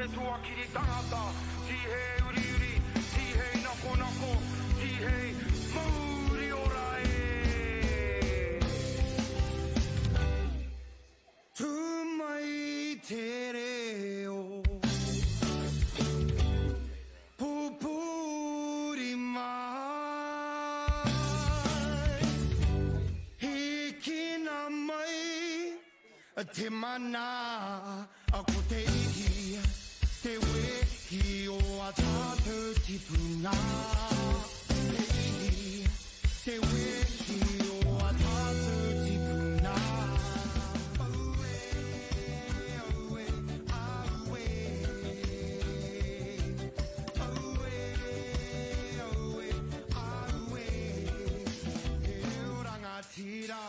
te tuakiri tangata, tihei uriuri, tihei nakonako, tihei mauri ora e! Tū mai te reo pupuri mai, hīkina mai Te mana, ko te ihi, te wehi o a tātou tipuna. Te ihi, te wehi o a tātou tipuna. Aue, aue, aue. Aue, aue, aue. He reo rangatira.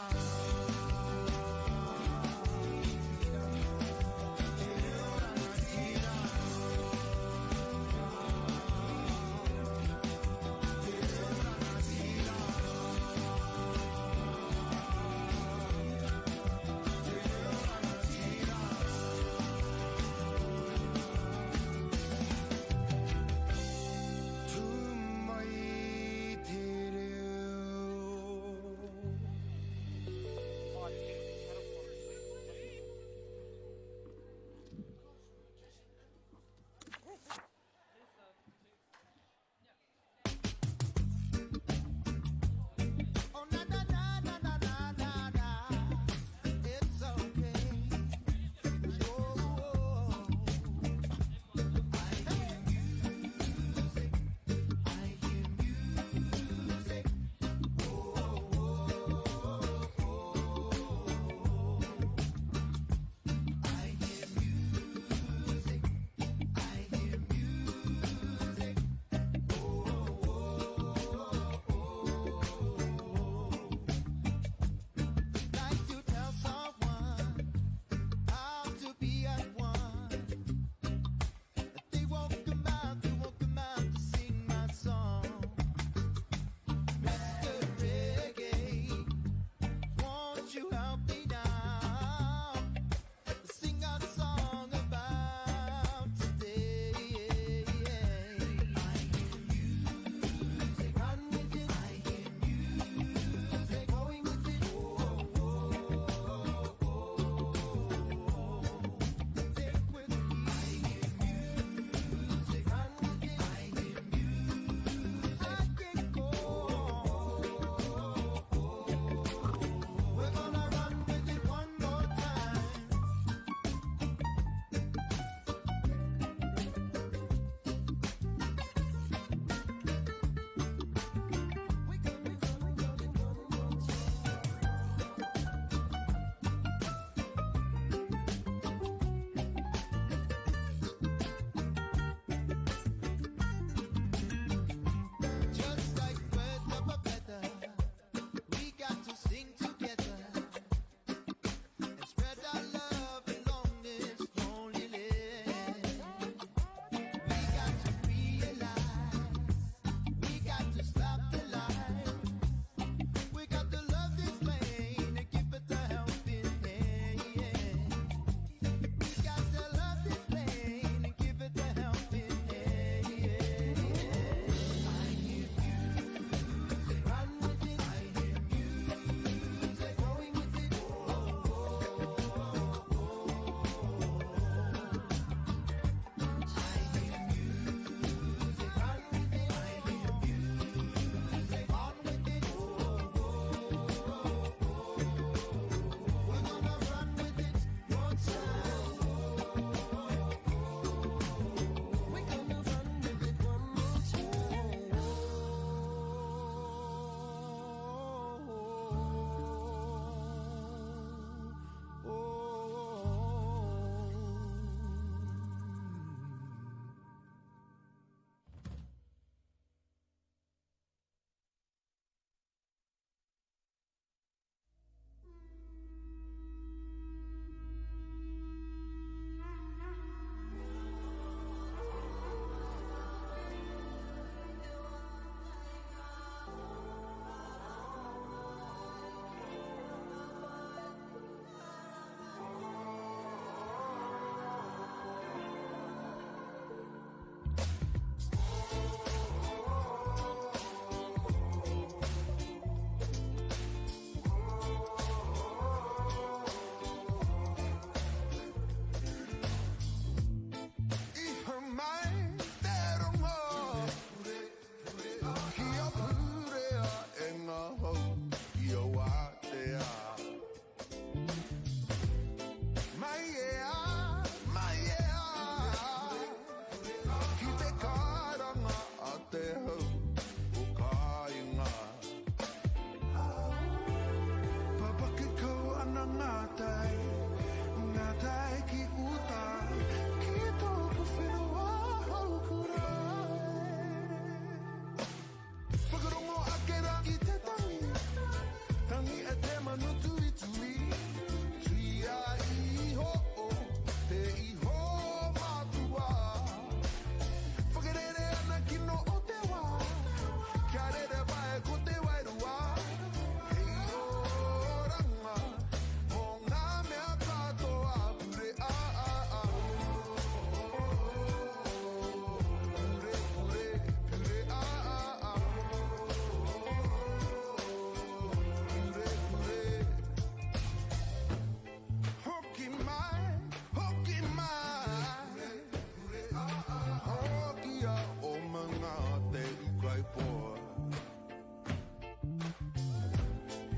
Hokia o manga te ukaipoa.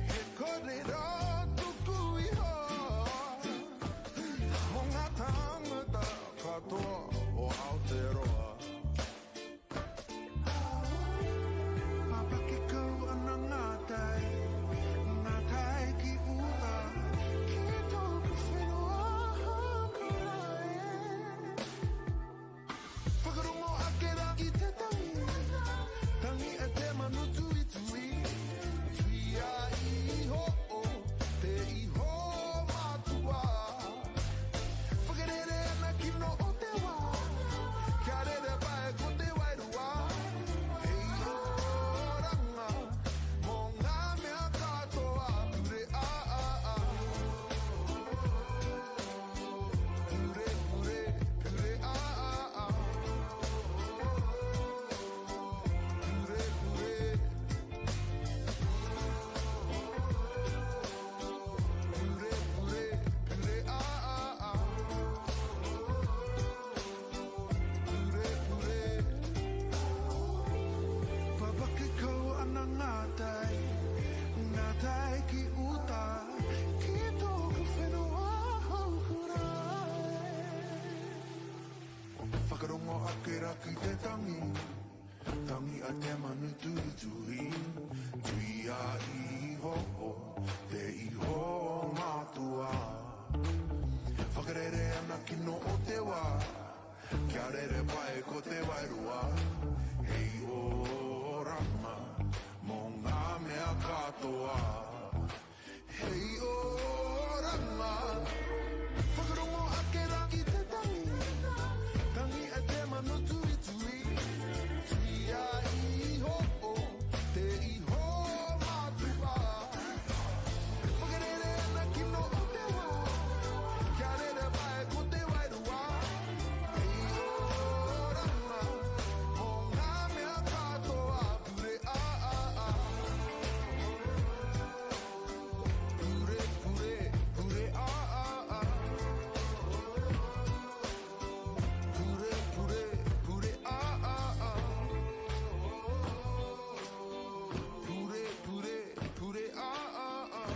He korero tuku iho Mo ngā tāngata katoa o Aotearoa. Papaki kau ana ngā tai, ngā tai ki uta, ki tōku whenua kura e. Whakarongo ake rā ki te tangi, tangi a te manu tuitui, tuia iho te iho matua. Whakarere ana kino o te wā, kia rere pai ko te wairua, hei oranga mō ngā mea katoa, pure a a a. Pure, pure, pure a a a. Pure, pure. Pure, pure, pure a a a. Pure, pure. Papaki kau ana ngā tai, ngā tai ki uta, ki tōku whenua houkura e. Whakarongo ake rā ki te tangi, tangi a te manu tuitui, tuia iho te iho matua. Whakarere ana kino o te wā, kia rere pai ko te wairua, hei oranga mō ngā mea katoa. Hei oranga. Whakarongo ake rā ki te tangi, tangi a te manu tuitui, tuia iho te iho matua. Whakarere ana kino o te wā, kia rere pai ko te wairua, hei oranga mō ngā mea katoa, pure a a a. Pure, pure, pure a a a. Pure, pure, pure a a a. Pure, pure, pure a a a.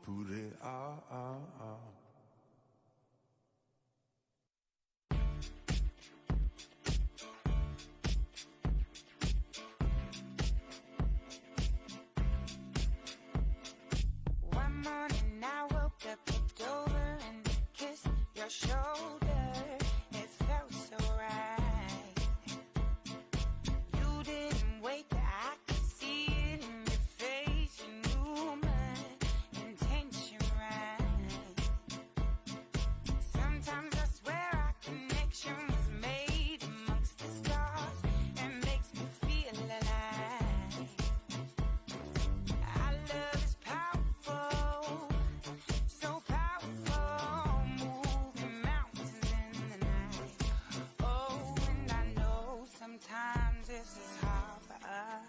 Pure a a a. One morning I woke up, looked over and kissed your shoulder. It felt so right. You didn't wake, I could see it in your face. You knew my intention right. Sometimes I swear our connection was made amongst the stars. It makes me feel alive. Our love is powerful, so powerful, moving mountains in the night. Oh, and I know sometimes this is hard for us.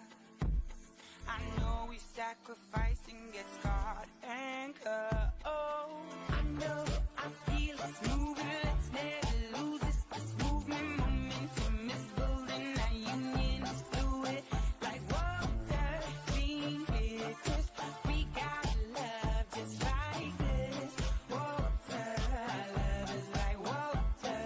I know we sacrifice and get scarred and cut. Oh, I know I feel it's moving. Let's never lose this. This movement, momentum is building. Our union is fluid, like water, clean, clear, crisp. We got love just like this. Water, our love is like water.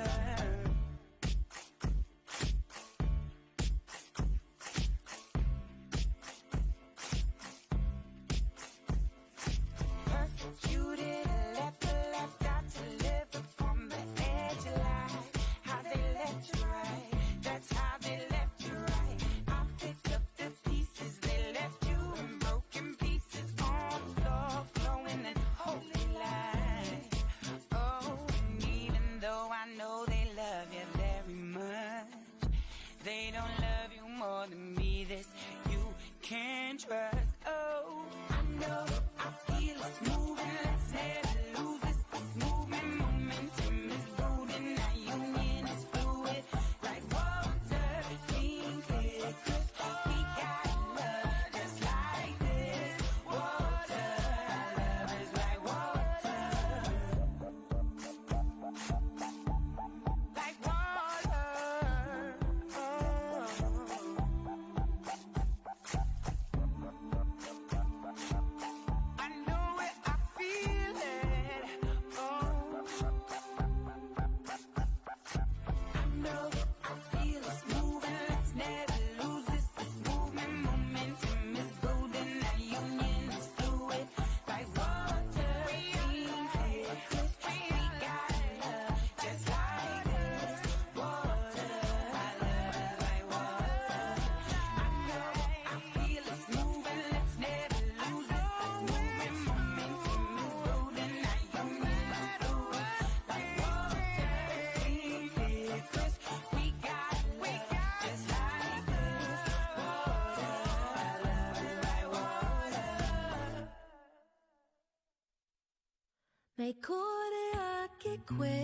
Mei kore ake koe,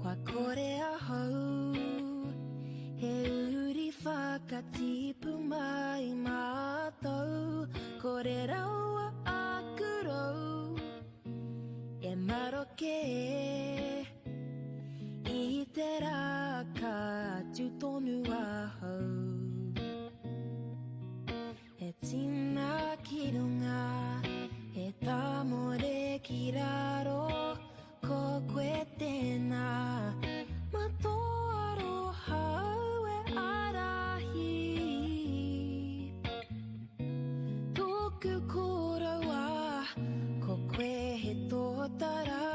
kua kore ahau. He uri whakatipu mai mātou, kore rawa aku rau e maroke. I te rā ka tū tonu ahau. He tina ki runga, he tāmore ki raro, ko koe tēnā. Mā tō aroha au e ārahi. Tōku koroua, ko koe he tōtara.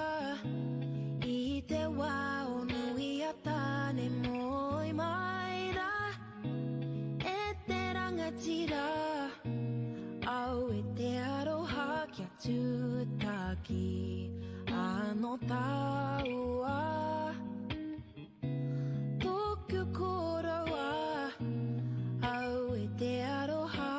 I te wā o nui a Tāne moe mai rā. E te rangatira, au e te aroha kia tūtaki anō tāua. Tōku koroua, au e te aroha.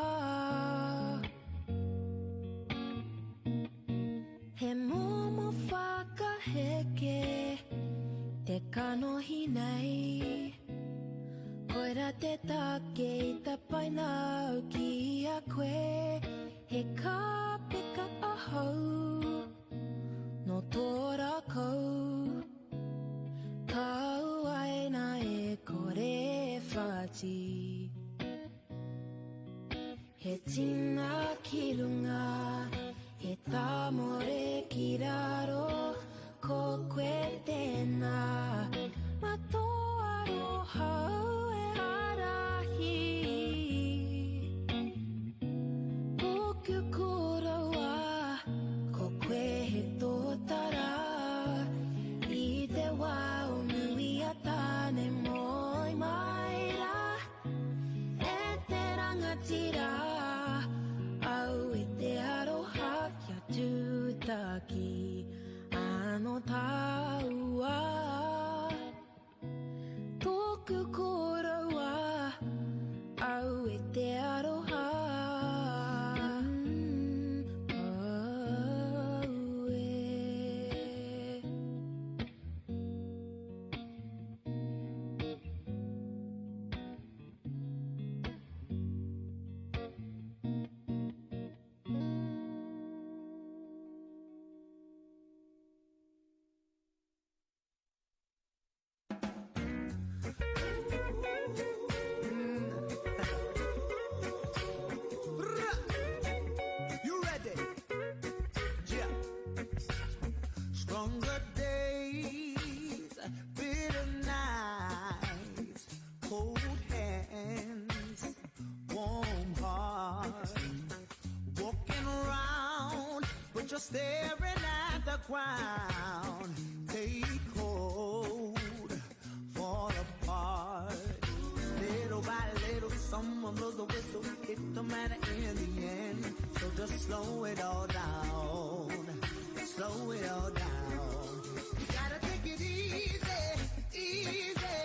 He momo whakaheke te kanohi nei. Koira te take i tapaina au ki a koe. He kāpeka ahau nō tō rākau. Tāu aina e kore e whati. He tina ki runga, he tāmore ki raro, ko koe tēnā. Mā tō aroha au e ārahi. Tōku koroua, ko koe he tōtara. I te wā o nui a Tāne moe mai rā. E te rangatira, au e te aroha kia tūtaki anō tāua. Tōku koroua, au e te aroha. Au e. You ready? Yeah. Stronger days, bitter nights, cold hands, warm heart. Walking around, but you're staring at the ground. Take hold, fall apart. Little by little, someone blows the whistle. It don't matter in the end. So just slow it all down. Slow it all down. You gotta take it easy, easy.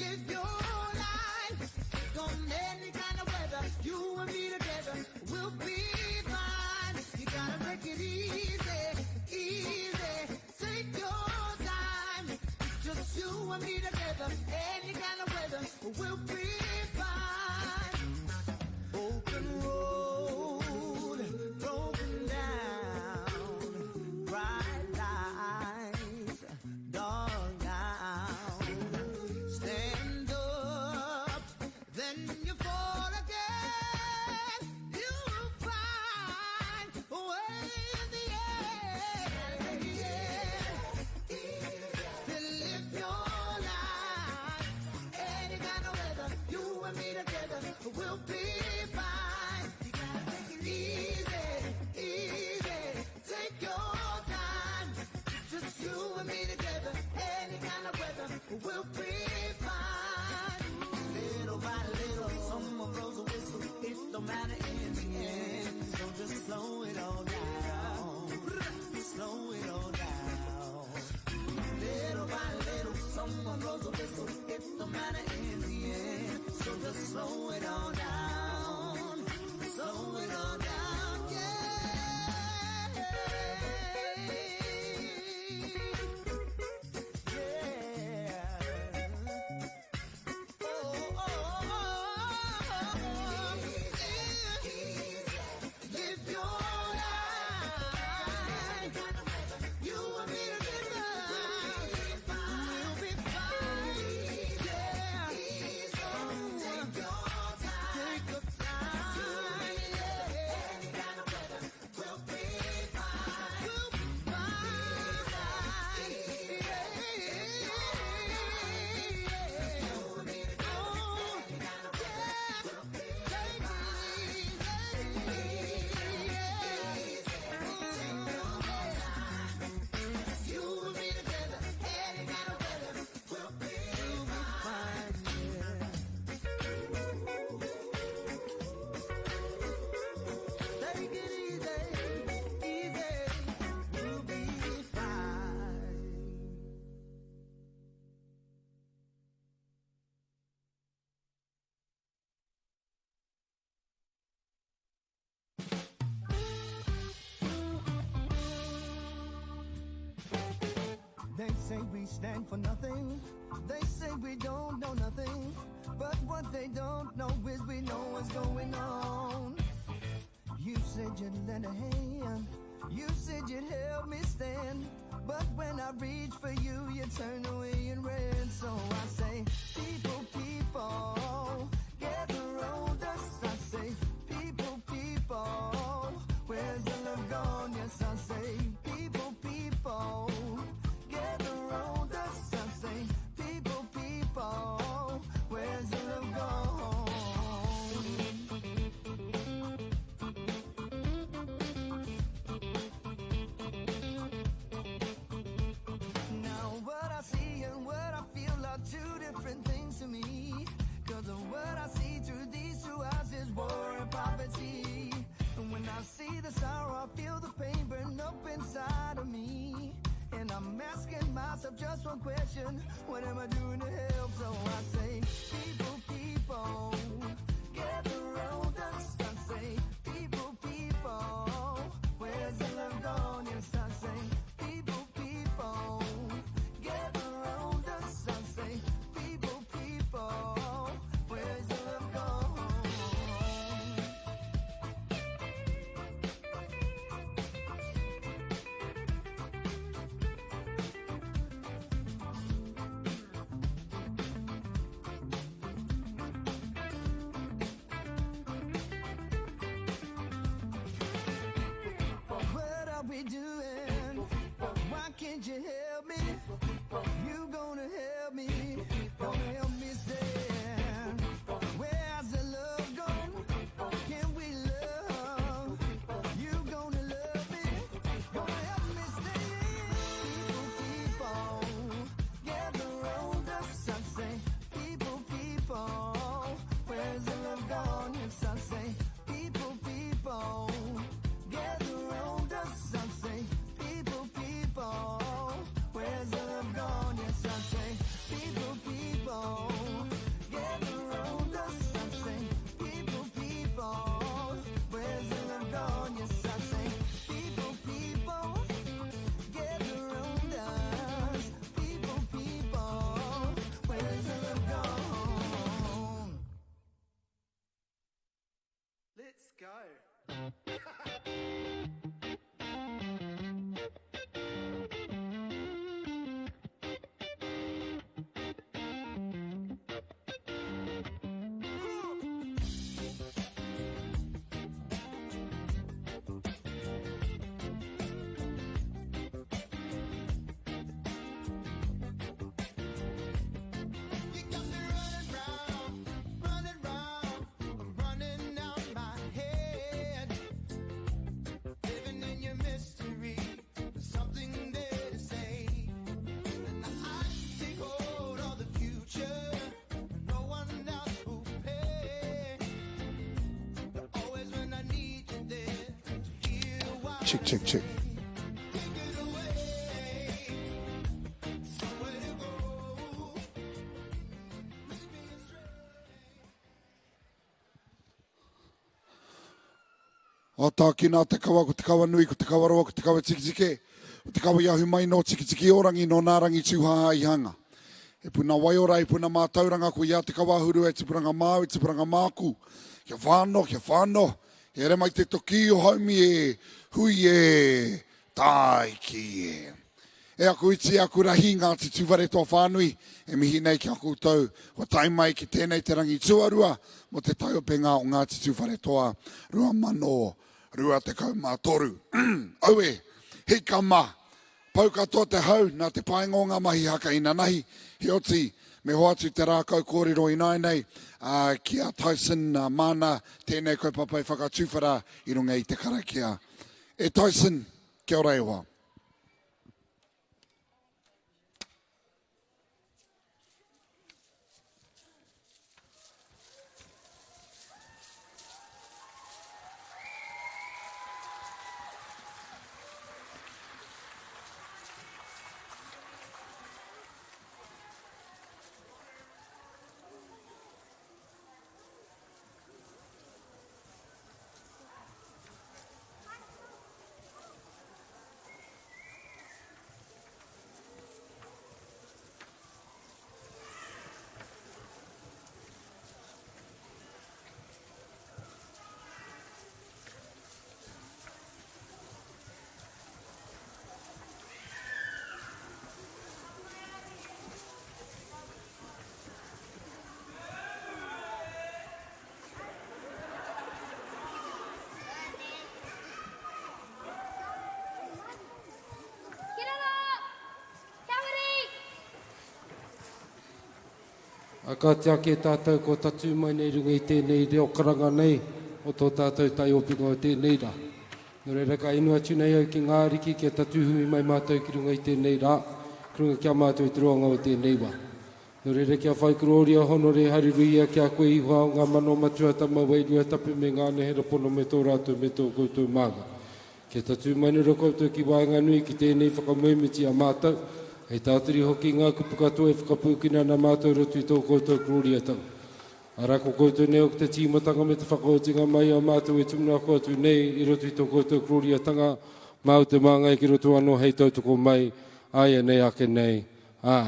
Live your life. Take on any kind of weather. You and me together, we'll be fine. You gotta take it easy, easy. Take say we stand for nothing. They say we don't know nothing. But what they don't know is we know what's going on. You said you'd lend a hand. You said you'd help me stand. But when I reach for you, you turn away and ran. So I say, people, people, gather round us. I say, people, people, where's the love gone? Yes, I say, people, people, gather round us. I say, people, people, where's the love gone? Now what I see and what I feel are two different things to me. Cause of what I see through these two eyes is war and poverty. And when I see the sorrow, I feel the pain burn up inside of me. And I'm asking myself just one question What am I doing to help? So I say, people, people, gather round us. I say, people, people, where's the love gone? Yes, I say, people, people, gather round us. I say, people, people, where's the love gone? What are we doing? Why can't you help me? You gonna help me? Gonna help me stand? Where's the love gone? Can we love? You gonna love me? Gonna help me stand? People, people, gather round us. I say, people, people, where's the love gone? Yes, I say, people, people, gather round us. I say, people, people, where's the love gone? Yes, I say, people, people, gather round us. I say, people, people, where's the love gone? Yes, I say, people, people, gather round us. People, people, where's the love gone? Let's go. You got me running round, running round. I'm running out my head. Living in your mystery. There's something there to say. And I take hold of the future. No one else will pay. You're always when I need you there to hear what Check, I check, check. say. Take it away. Somewhere to go. Lead me astray. O tākina te kawa, ko te kawa nui, ko te kawa roa, ko te kawa tiketike, ko te kawa i ahu mai nō Tikitiki o rangi, nō nā rangi tūhaha i hanga. E puna waiora, e puna mātauranga, ko ia te kawa ahuru e tipuranga māu, e tipuranga māku. Kia whano, kia whano, e rere mai te toki o haumi e, hui e, tāiki e. E aku iti, e aku rahi, Ngāti Tūwharetoa whānui, e mihi nei ki a koutou, kua tae mai ki tēnei te rangi tuarua mō te taiopenga o Ngāti Tūwharetoa 2023. Aue, hika ma! Pau katoa te hau nā te painga o ngā mahi haka inanahi, heoti, me hoatu te rākau kōrero ināianei ki a Tyson māna tēnei kaupapa e whakatuwhera i runga i te karakia. E Tyson, kia ora e hoa. A ka tiaki e tātou kua tatū mai nei runga i tēnei reo karanga nei o tō tātou taiopenga o tēnei rā. Nō reira ka inu atu nei au ki ngā ariki kia tatū hui mai mātou ki runga i tēnei rā, ki runga ki a mātou i te roanga o tēnei wā. Nō reira kia whai korōria, honore, hareruia ki a koe Ihoa o ngā mano matua tama wairua tapu me ngā anahera pono me tō rātou me tō koutou māngai. Kia tatū manura koutou ki waenganui ki tēnei whakamoemiti a mātou, hei tātari hoki i ngā kupu katoa e whakapūkina ana mātou roto i tō koutou korōriatanga. Arā, ko koutou nei hoki te tīmatanga me te whakaotinga mai a mātou e tūmanako atu nei i roto i tō koutou korōriatanga, māu te māngai ki roto anō hei tautoko mai, āianei ake nei, ā.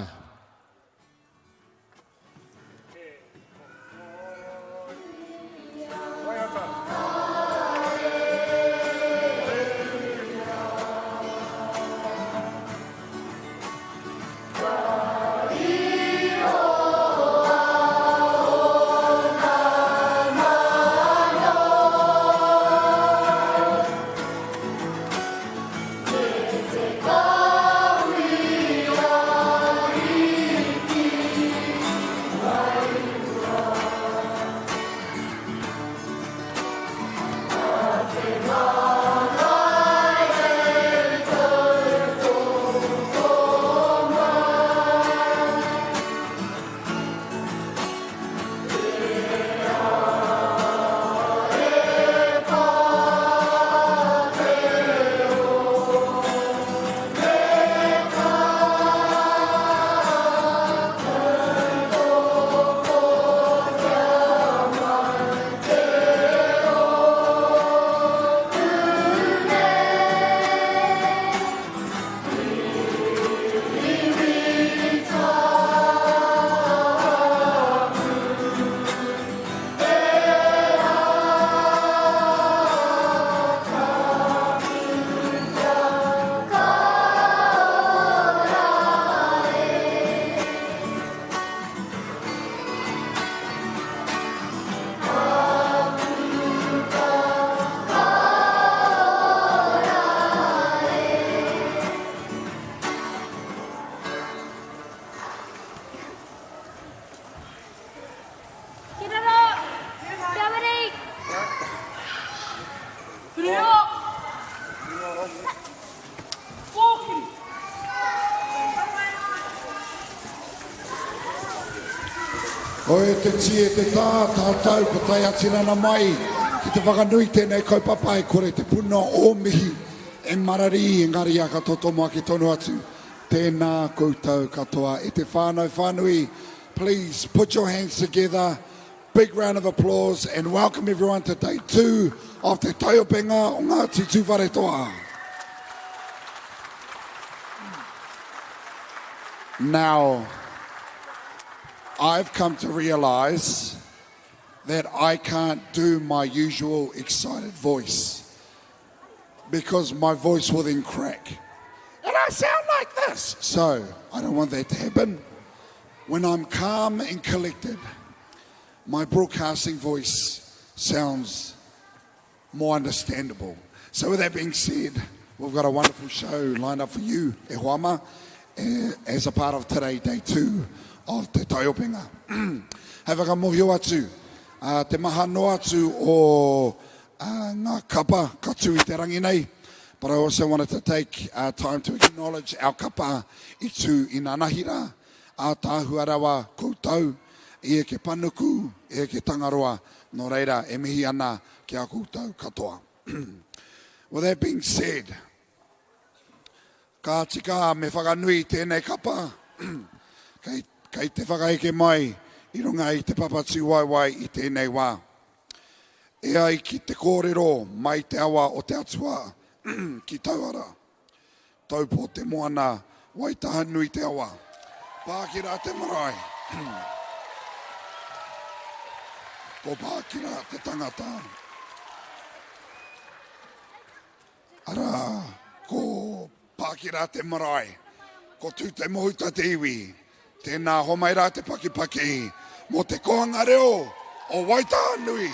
Ki raro! Kia wiri! Whiria! Kōkiri! Oe te tī e te tā, tātou ko tae ā-tinana mai ki te whakanui tēnei kaupapa e kore te puna o mihi e mararī engari a ka totomo ake tonu atu. Tēnā koutou katoa e te whānau whānui Please put your hands together, big round of applause and welcome everyone to day 2 of Te Taiopenga o Ngāti Tūwharetoa. Now, I've come to realise that I can't do my usual excited voice because my voice will then crack. And I sound like this. So I don't want that to happen. When I'm calm and collected, my broadcasting voice sounds more understandable. So with that being said, we've got a wonderful show lined up for you, e hoa eh, as a part of today, day 2 of Te Taiopenga. Hei whakamohio atu, uh, te maha noa atu o uh, ngā kapa ka tū i te rangi nei, but I also wanted to take uh, time to acknowledge our kapa i tū i nanahira, ātaahua rawa koutou, i eke panuku, i eke tangaroa, nō reira e mihi ana ki a koutou katoa. With that being said, ka tika me whakanui tēnei kapa, kei, kei te whakaeke mai i runga i te papa tūwaewae i tēnei wā. E ai ki te kōrero mai te awa o te atua ki Tauara, Taupō te moana, Waitahanui te awa, Pākira te marae, ko Pākira te tangata. Arā, ko Pākira te marae, ko Tūtemohuta te iwi. Tēnā, homai rā te pakipaki mō te kōhanga reo o Waitahanui.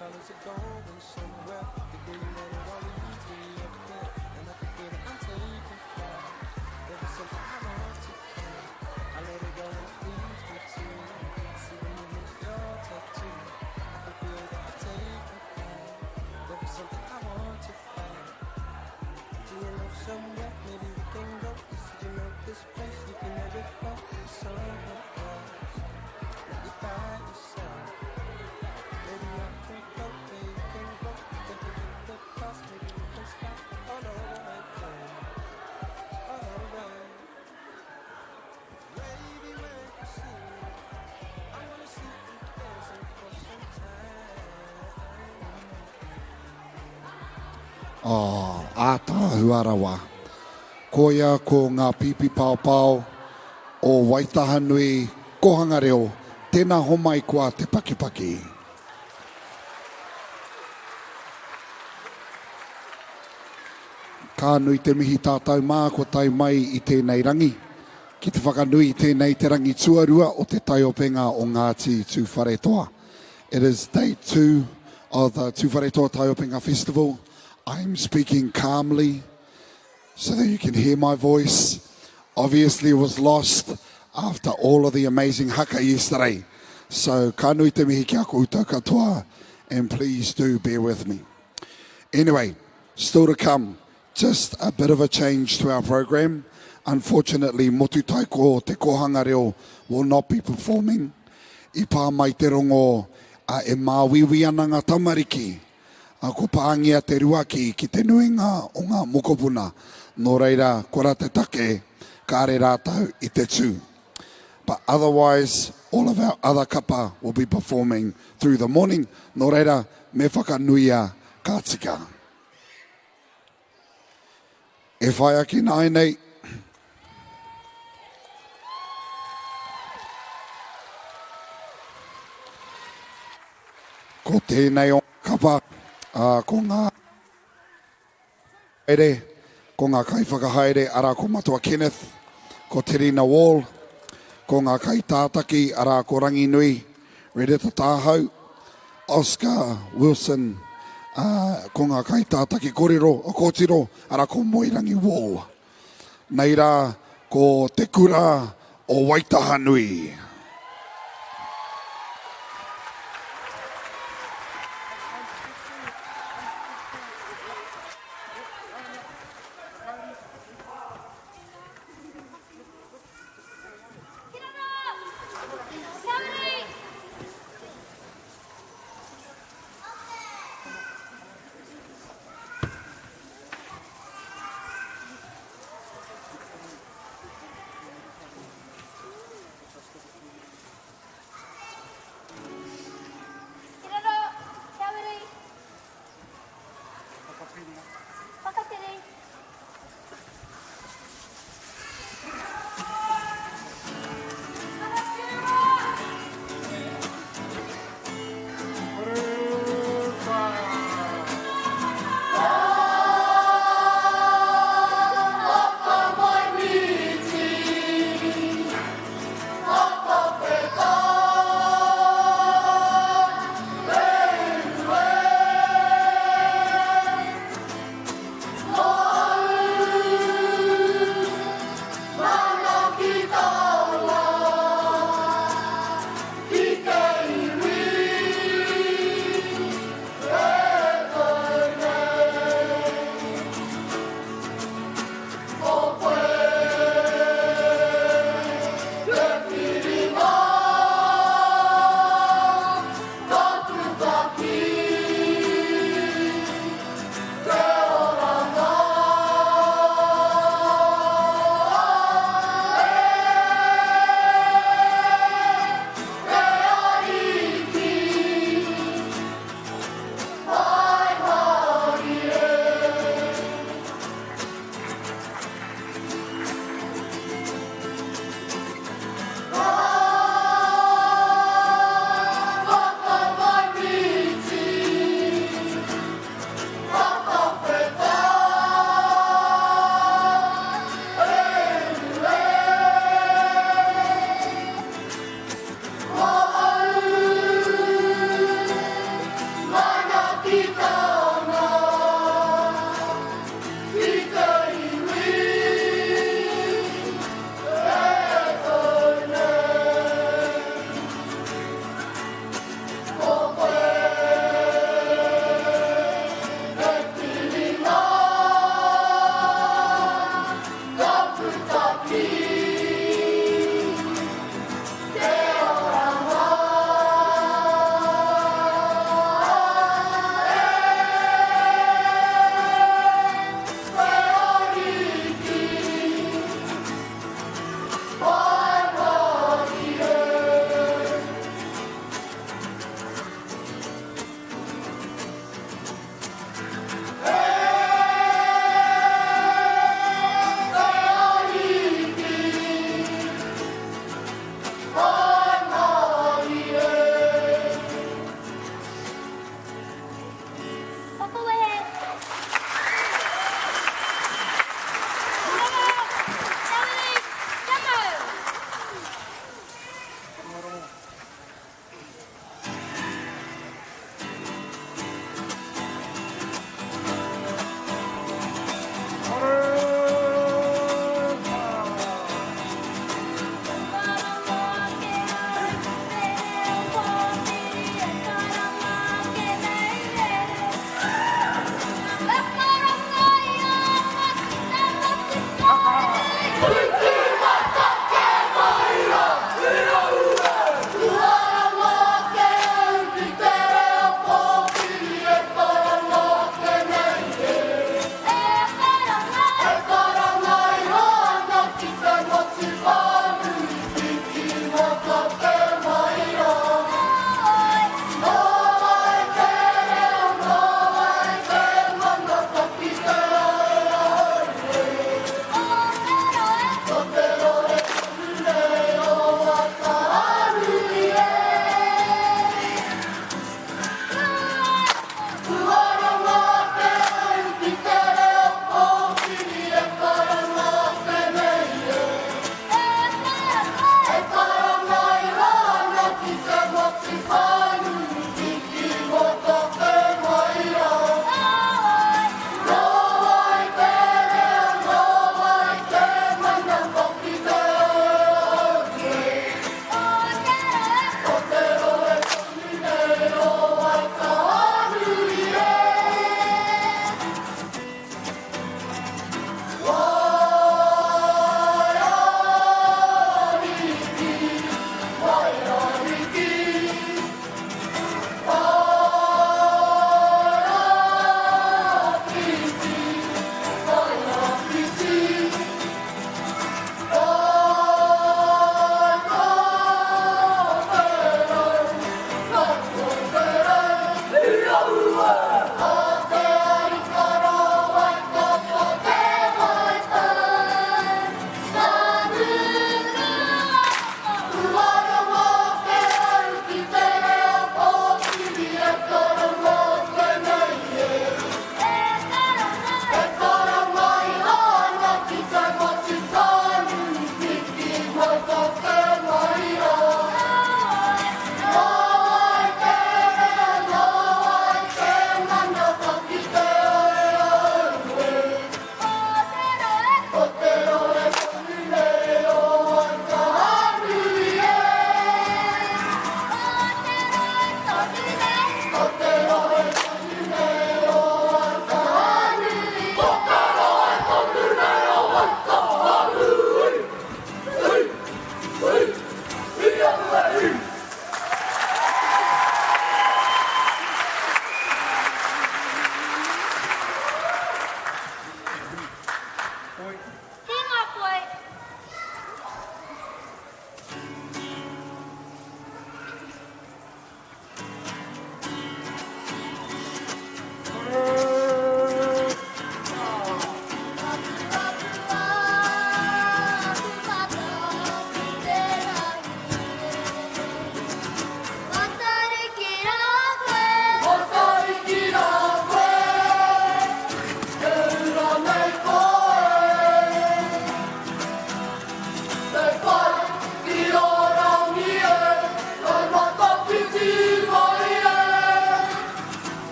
Fellas are going somewhere. The green and it all leads me up there. And I can feel that I'm taking flight. There is something I want to find. I let it go and it leads me to you. I see the movement of your tattoo. I can feel that I'm taking flight. There is something I want to find. Do you know somewhere maybe we can go? You said you know this place, you've been there before. Somewhere else, not you by yourself. Maybe I can float, maybe you can go. We can forget the past, maybe we can stop all over again. Alright. Baby, when you see me, I wanna see you dancing for some time. Oh, ātaahua rawa. Koia ko ngā pīpī paopao o Waitahanui Kohanga Reo, tēnā homai koa te pakipaki. Ka nui te mihi tātou mā kua tae mai i tēnei rangi, ki te whakanui i tēnei te rangi tuarua o te taiopenga o Ngāti Tūwharetoa. It is day two of the Tūwharetoa Taiopenga Festival. I am speaking calmly so that you can hear my voice. Obviously it was lost after all of the amazing haka yesterday. So ka nui te mihi ki a koutou katoa and please do bear with me. Anyway, still to come, just a bit of a change to our program. Unfortunately, Motu Taiko Te Kohanga Reo will not be performing. I pā mai te rongo a e māuiui ana ngā tamariki, a ko pāngia te ruaki ki te nuinga o ngā mokopuna. Nō reira, kora te take, kāre rātou i te tū. But otherwise, all of our other kapa will be performing through the morning. Nō reira, me whakanuia ka tika. E whai ake nāianei. Ko tēnei o kapa, ko ngā haere, ko ngā kaiwhakahaere, arā ko Matua Kenneth, ko Terina Wall, ko ngā kaitātaki, arā ko Ranginui, Rereta Tāhau, Oscar Wilson, ā, ko ngā kaitātaki korero, kōtiro, arā ko Moerangi Wall. Nei rā, ko Te Kura o Waitahanui.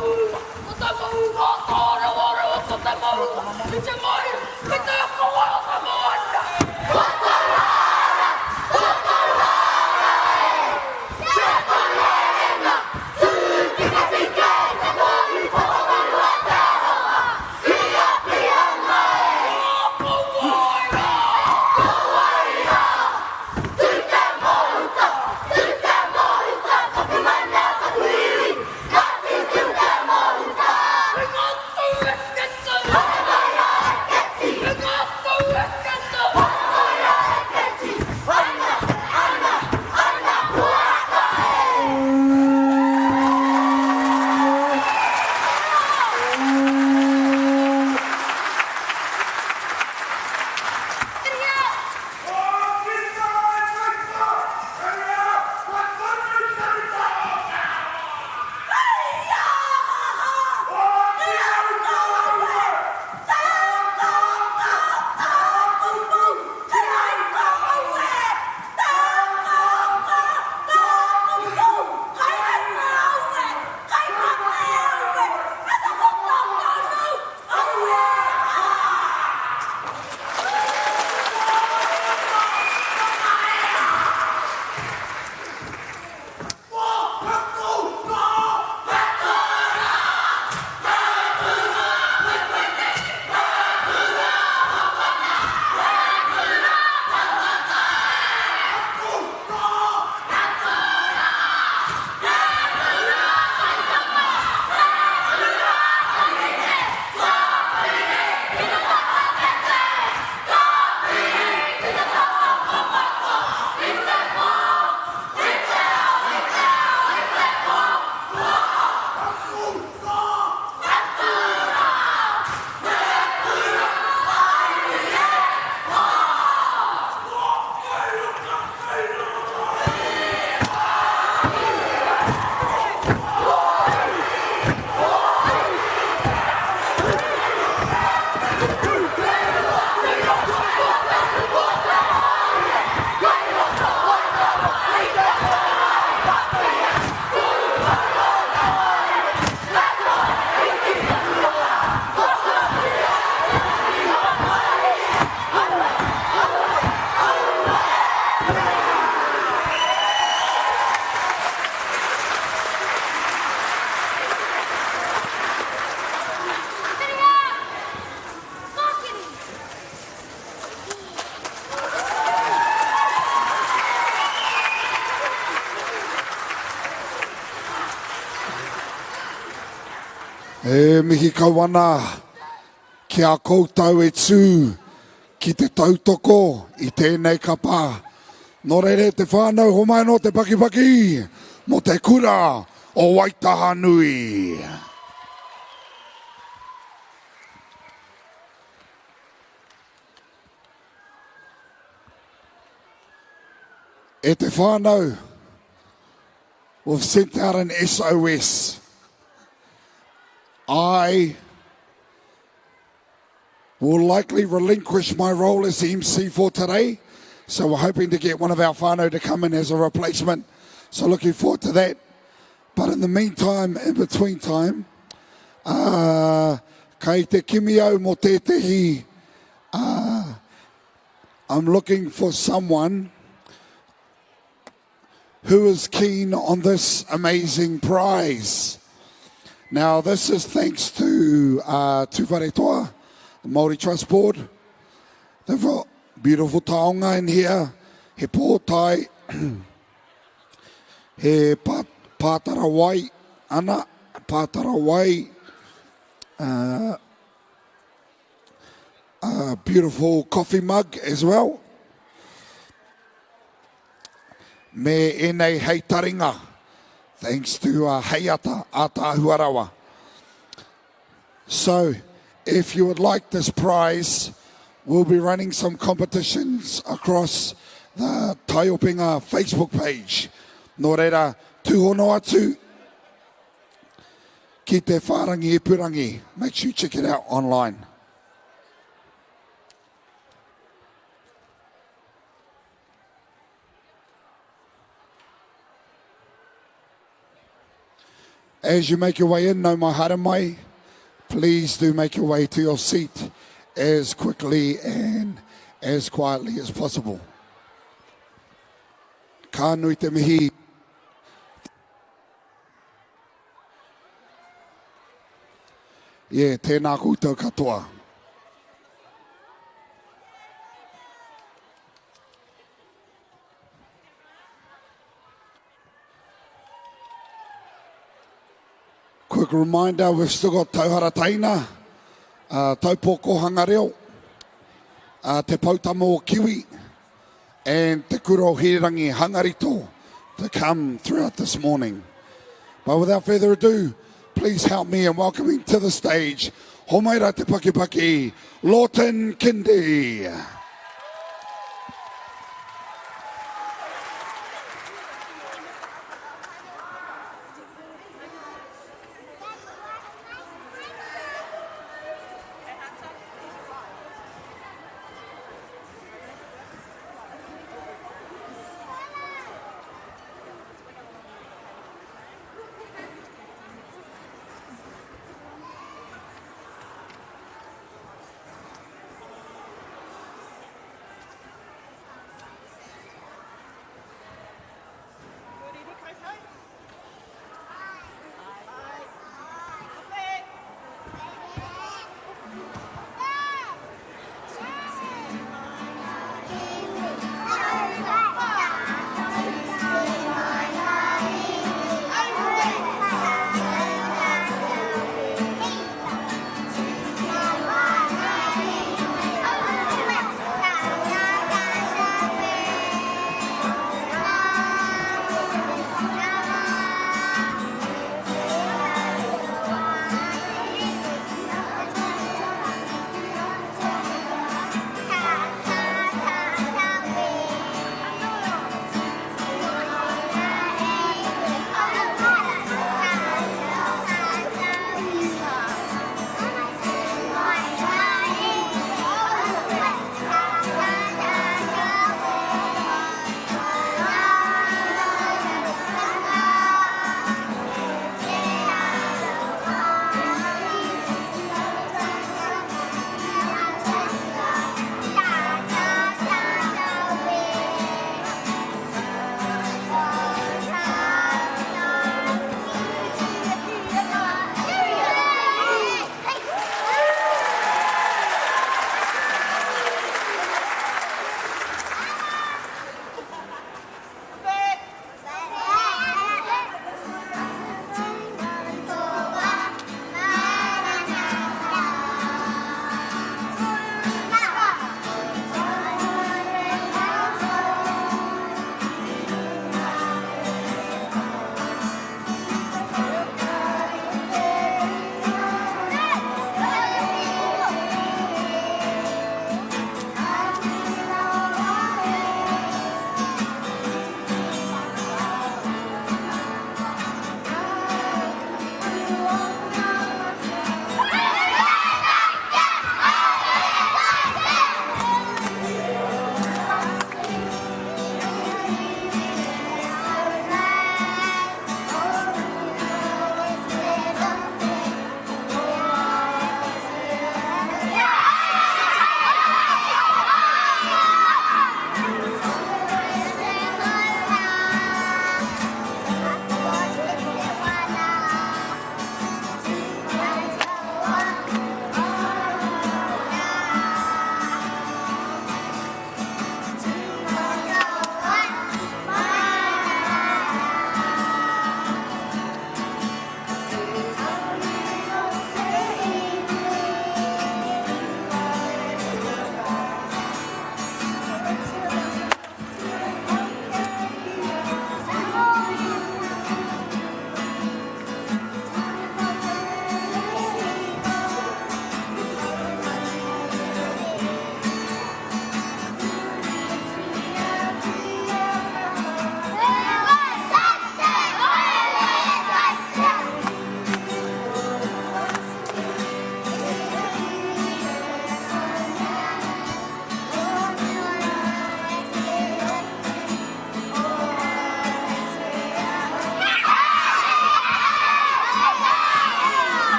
maunga, ko te maunga tārewarewa, ko te maunga i te mai, ki te kawa o te moana. Ko te rara, ko te rara e, te parerenga, tū ki te whike, te mōhi whakamaru a te aroha, i a Pihanga e. Ko wai rā, ko wai rā, tū te mahuta, tū te mahuta, taku mana, taku iwi, Ngāti tū te mahuta. E ngā tau eke tau. Haere mai rā e Keti. E ngā tau eke tau. Haere mai rā e Keti. Ana, ana, ana, kua aka e. E mihi kau ana ki a koutou e tū ki te tautoko i tēnei kapa. Nō reira e te whānau, homai anō te pakipaki mō te kura o Waitahanui. E te whānau, we've sent out an SOS. I will likely relinquish my role as the MC for today. So we're hoping to get one of our whānau to come in as a replacement. So looking forward to that. But in the meantime, in between time, uh, kei te kimi au mō tētehi, uh, I'm looking for someone who is keen on this amazing prize. Now, this is thanks to uh, Tūwharetoa, the Māori Trust Board. They've got beautiful taonga in here, he pōtae, he pātara wai, ana, pātara wai, uh, a beautiful coffee mug as well. Me ēnei hei taringa, thanks to uh, Heiata Ātaahua Rawa. So, if you would like this prize, we'll be running some competitions across the Taiopenga Facebook page. Nō reira, tūhono atu ki te whārangi ipurangi. Make sure you check it out online. As you make your way in, nau mai haere mai, please do make your way to your seat as quickly and as quietly as possible. Ka nui te mihi. Yeah, tēnā koutou katoa. Quick reminder, we've still got Tauhara Teina, uh, Taupo Kohanga Reo, uh, Te Poutama o Kiwi, and Te Kura o Hirangi Hangarito to come throughout this morning. But without further ado, please help me in welcoming to the stage Homaira Te Pakipaki, Lawton Kindi.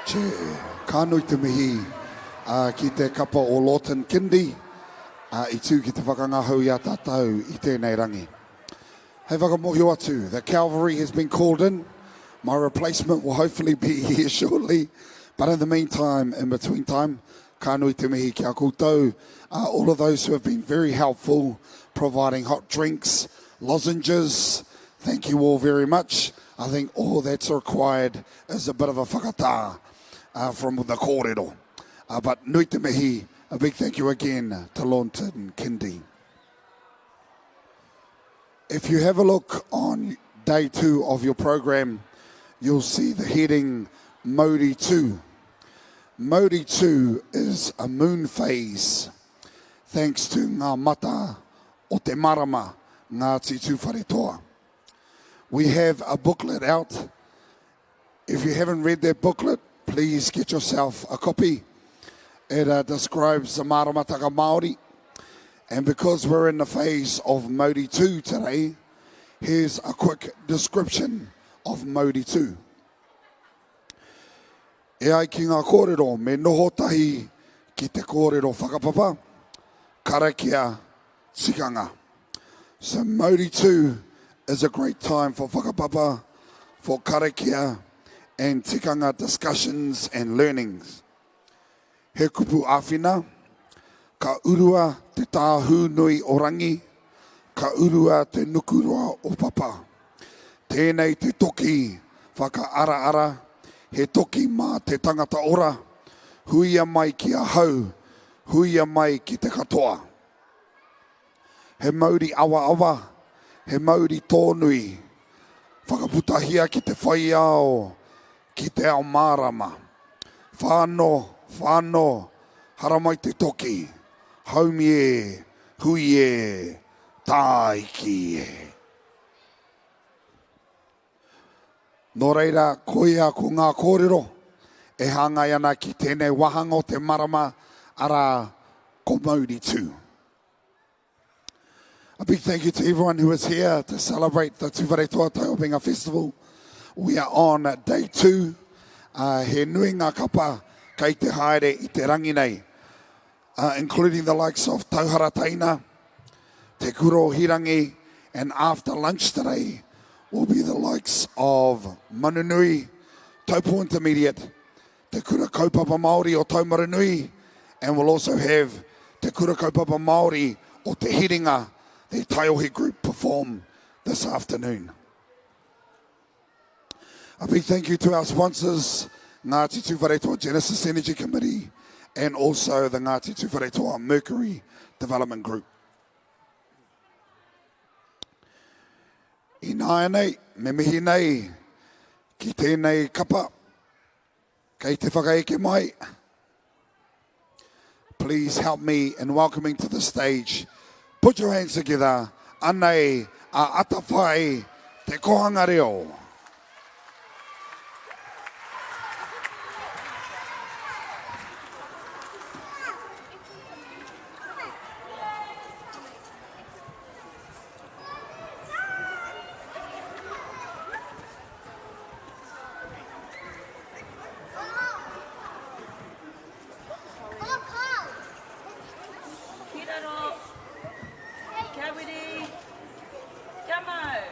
Che, ka nui te mihi uh, ki te kapa o Lawton Kindi uh, i tū ki te whakangahau i a tātou i tēnei rangi. Hei whakamohio atu, the cavalry has been called in. My replacement will hopefully be here shortly. But in the meantime, in between time, ka nui te mihi ki a koutou, uh, all of those who have been very helpful, providing hot drinks, lozenges. Thank you all very much. I think all that's required is a bit of a whakatā uh, from the kōrero. Uh, but nui te mihi, a big thank you again to Lawnton Kindy. If you have a look on day two of your program, you'll see the heading Mauri 2. Mauri 2 is a moon phase, thanks to ngā mata o te marama, Ngāti Tūwharetoa. We have a booklet out. If you haven't read that booklet, please get yourself a copy. It uh, describes the maramataka Māori. And because we're in the phase of Mauri 2 today, here's a quick description of Mauri 2. E ai ki ngā kōrero, me noho tahi ki te kōrero whakapapa, karakia, tikanga. So Mauri 2 is a great time for whakapapa, for karakia, and tikanga discussions and learnings. He kupu āwhina, ka urua te tāhū nui o Rangi, ka urua te nukuroa o Papa. Tēnei te toki whakaaraara, he toki mā te tangata ora, huia mai ki ahau, huia mai ki te katoa. He mauri awaawa, he mauri tōnui, whakaputahia ki te whai ao, ki te ao mārama. Whano, whano, haramai te toki, haumi e, hui e, tāiki e. Nō reira, koia ko ngā kōrero e hāngai ana ki tēnei wāhanga o te marama, arā, ko Mauri Tū. A big thank you to everyone who is here to celebrate the Tūwharetoa Taiopenga Festival. We are on day two. Uh, he nui ngā kapa kei te haere i te rangi nei, uh, including the likes of Tauhara Teina, Te Kura o Hirangi, and after lunch today will be the likes of Manunui, Taupo Intermediate, Te Kura Kaupapa Māori o Taumarunui, and we'll also have Te Kura Kaupapa Māori o Te Hiringa, the Taiohi group perform this afternoon. A big thank you to our sponsors, Ngāti Tūwharetoa Genesis Energy Committee and also the Ngāti Tūwharetoa Mercury Development Group. Ināianei, me mihi nei ki tēnei kapa kei te whakaeke mai. Please help me in welcoming to the stage. Put your hands together. Anei a Atawhai Te Kohanga Reo. Ki raro, kia wiri, kia mau.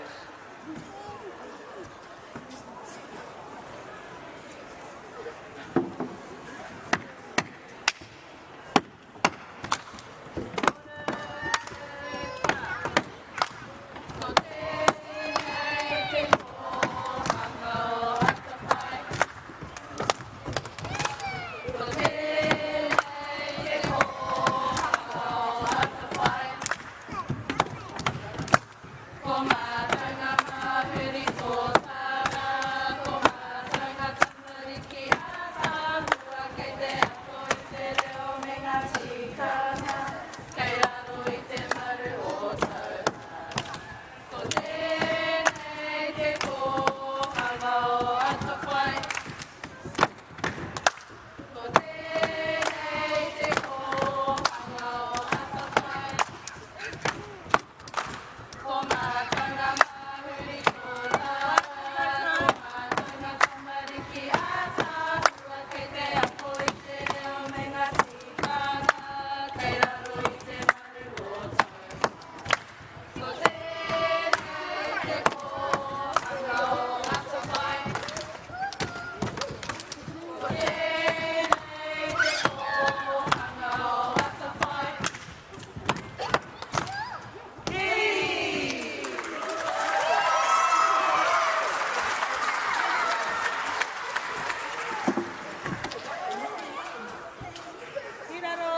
Ki raro,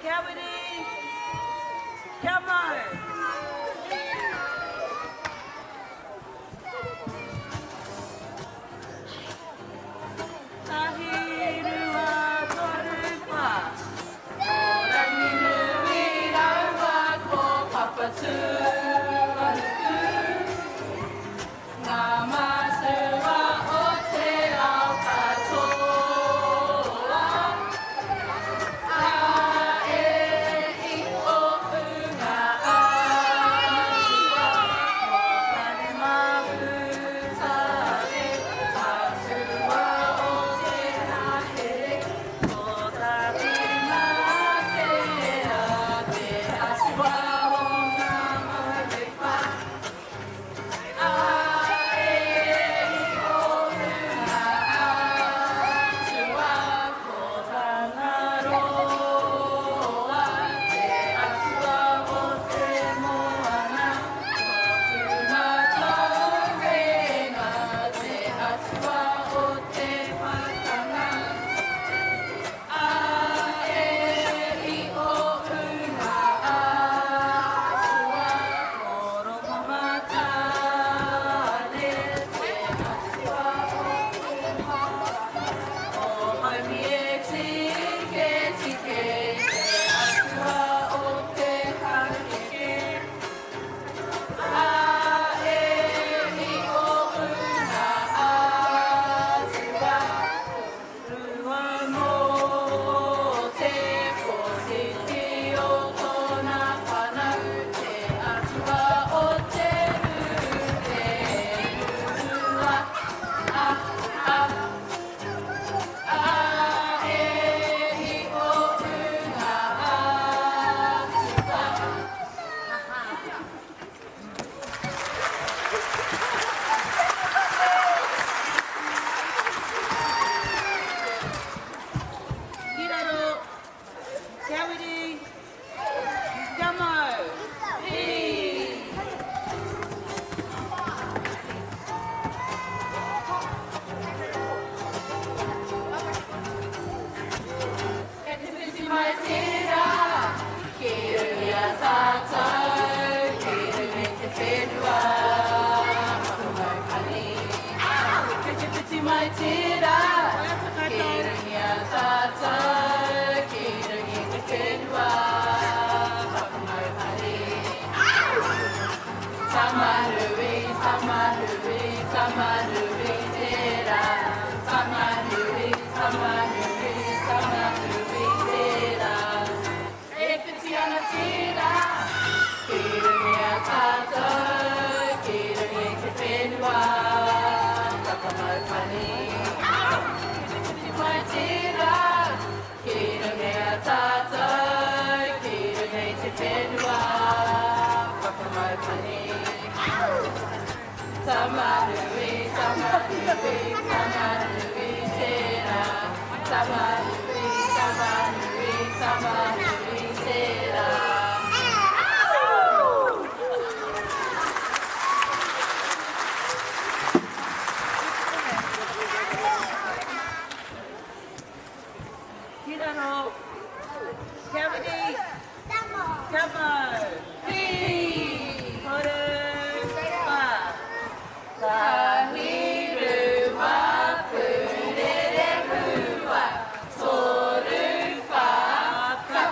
kia wiri, kia mau. Tahi, rua, toru, whā. Ko Ranginui rāua ko Papatūānuku. Ngā mātua o te ao katoa. A, e, i, o, u, ngā atua. Tāne mahuta e, atua o te ngahere. Ko Tāwhirimātea te atua o ngā mauri whā. A, e, i, o, u, ngā atua. Ko Tangaroa te atua o te moana. Ko Tūmatauenga te atua o te pakanga. A, e, i, o, u, ngā atua. Ko Rongomatane te atua o te marama. Ko Haumie-tiketike te atua o te harakeke. A, e, i, o, u, ngā atua. Rua mō te kotiti o tōna whānau, te atua o te rute rurua. A, a, a, e, i, o, u, ngā atua. Ki raro, kia wiri, kia mau. Hi. Kei te whiti mai tērā, ki runga tātou, ki pani. Tamanui, tamanui, tamanui tērā. Tamanui, tamanui, tamanui tērā. Ki raro, kia wiri, kia mau, Hui! toru, whā. Tahi ruma purerehua, toru whā, ka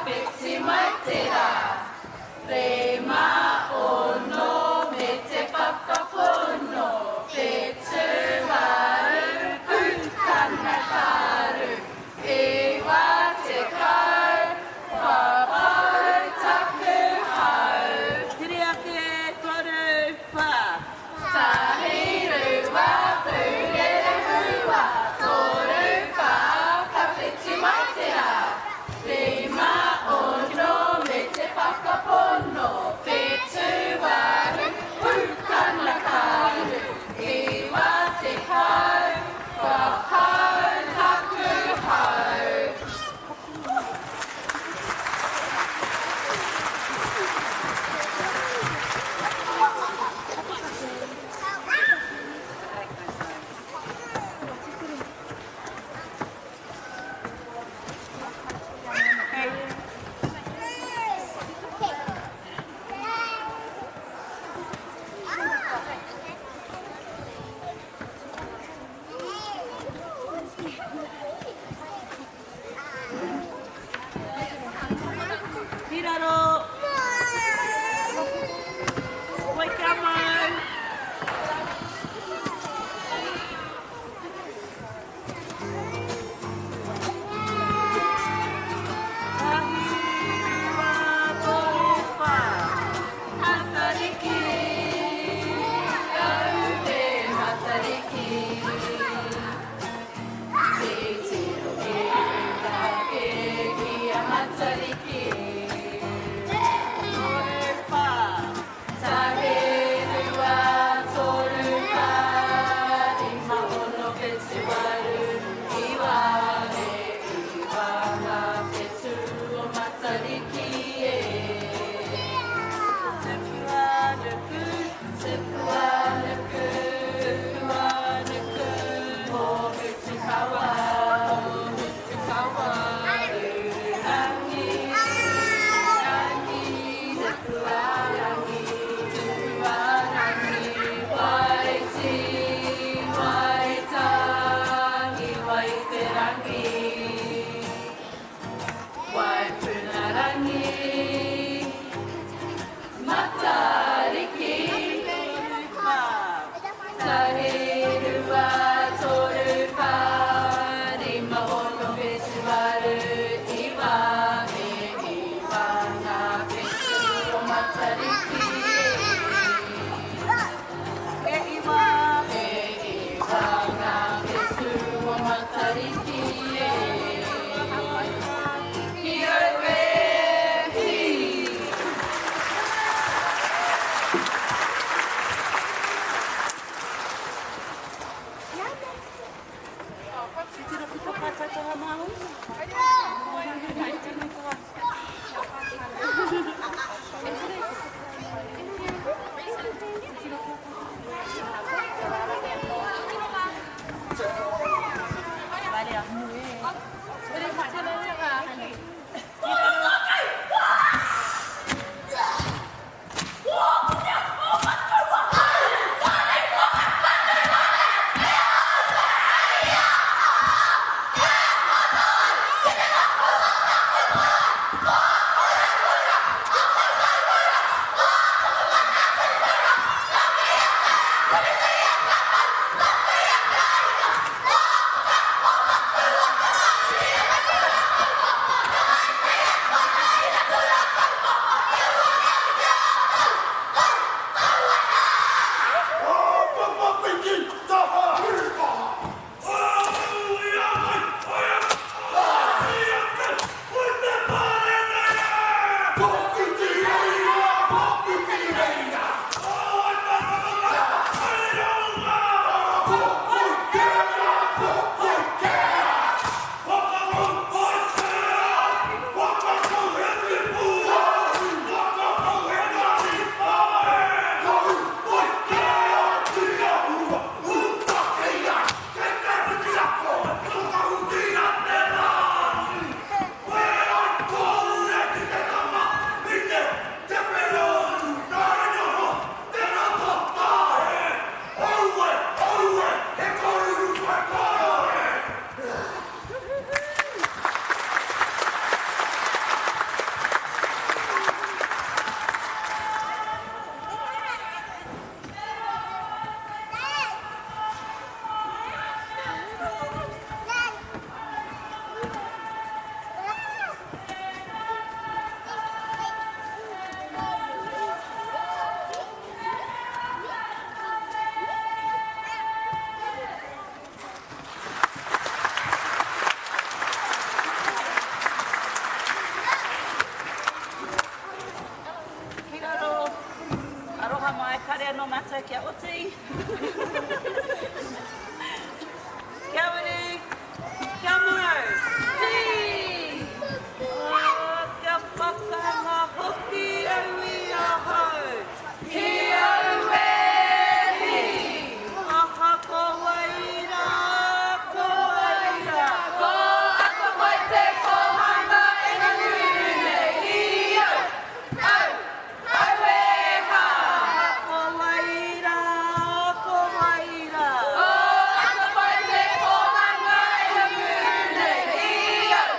Aroha mai, kare anō mātou kia oti. Kia uru, kia mau, hi! Oh, kia whakanga hoki au i ahau. Ki au e hi! Aha ko wai rā, ko wai rā. Ko Atawhai te kōhanga e nganguru nei i au, au, au e hā. Aha ko wai rā, ko wai rā. Ko Atawhai te kōhanga e nganguru nei i au,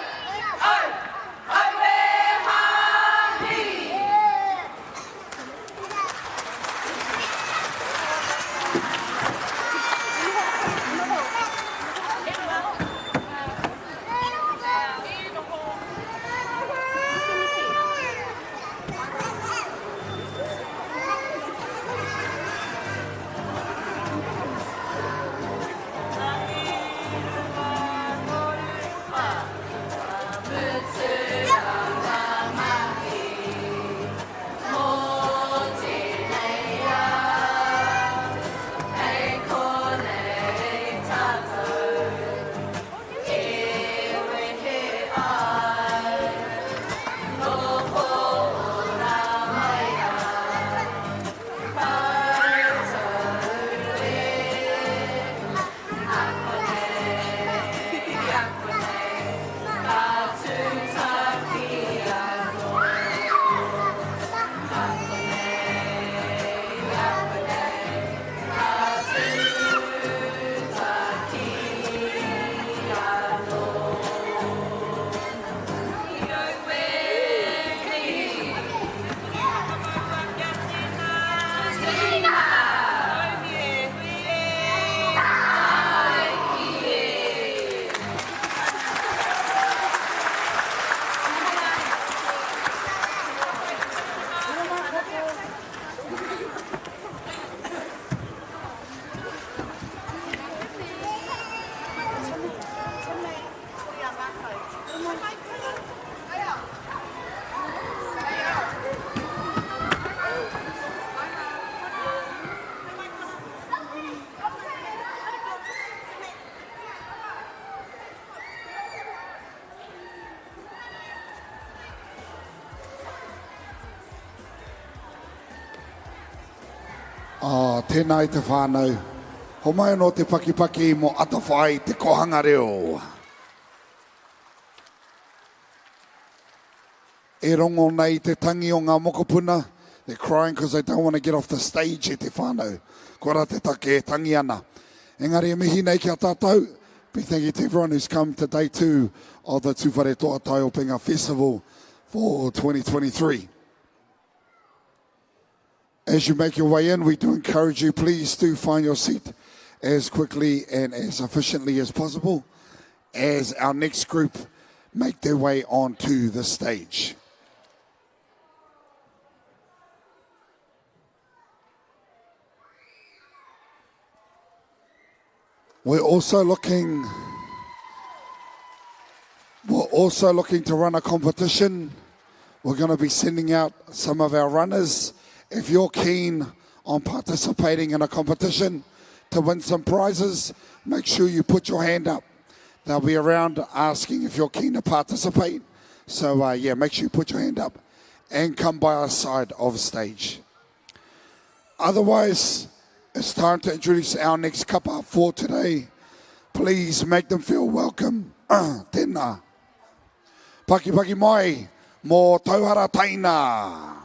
au, au e hā, hi. Oh, tēnā i te whānau. Homai anō te pakipaki mō Atawhai te Kohanga Reo. E rongo nei te tangi o ngā mokopuna, they're crying because they don't want to get off the stage e te whānau. Koira te take e tangi ana. Engari e mihi nei ki a tātou, big thank you to everyone who's come to day two of the Tūwharetoa Taiopenga Festival for 2023. As you make your way in, we do encourage you, please do find your seat as quickly and as efficiently as possible as our next group make their way onto the stage. We're also looking we're also looking to run a competition. We're going to be sending out some of our runners. If you're keen on participating in a competition to win some prizes, make sure you put your hand up. They'll be around asking if you're keen to participate. So, uh, yeah, make sure you put your hand up and come by our side of stage. Otherwise, it's time to introduce our next kapa for today. Please make them feel welcome. Tēnā. Paki paki mai mō Tauhara Taina.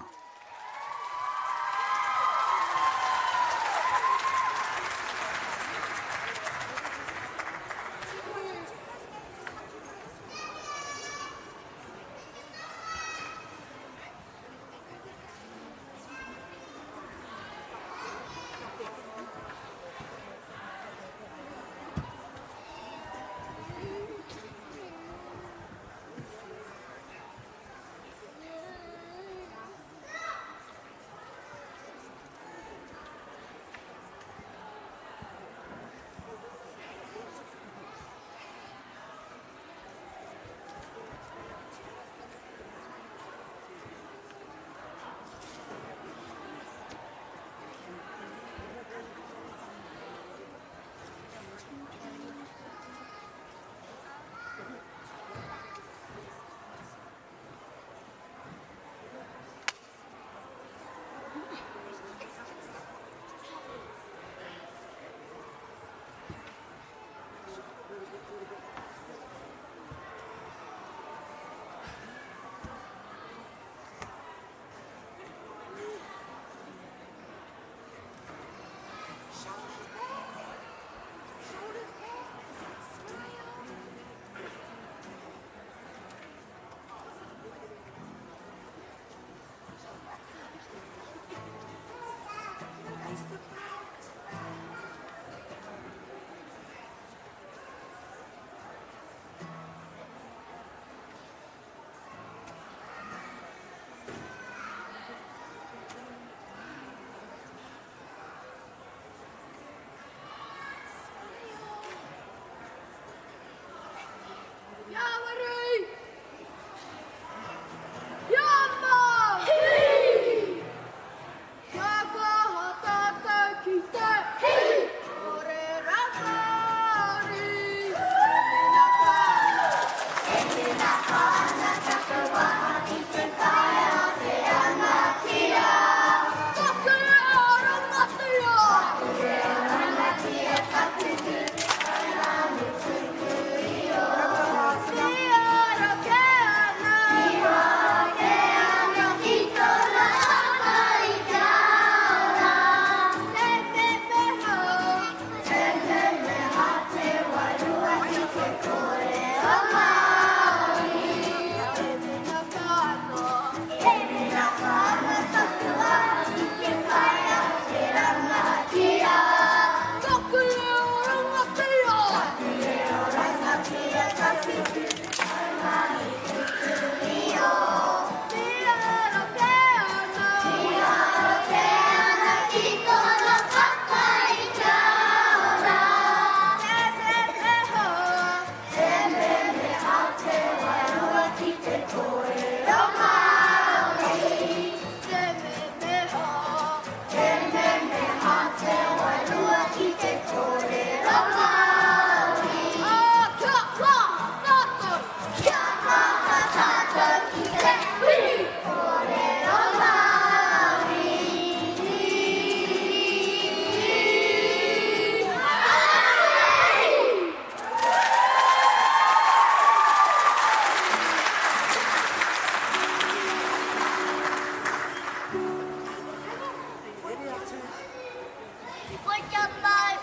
poi kia mau.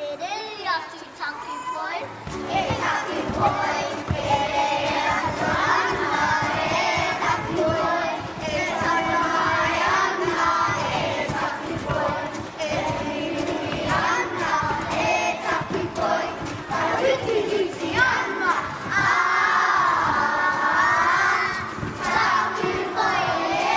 E rere atu taku poi. E taku poi, e rere atu ana, e taku poi, e tau mai ana, e taku poi, e hurihuri ana, e taku poi, ka hutihuti ana, ah, taku poi e.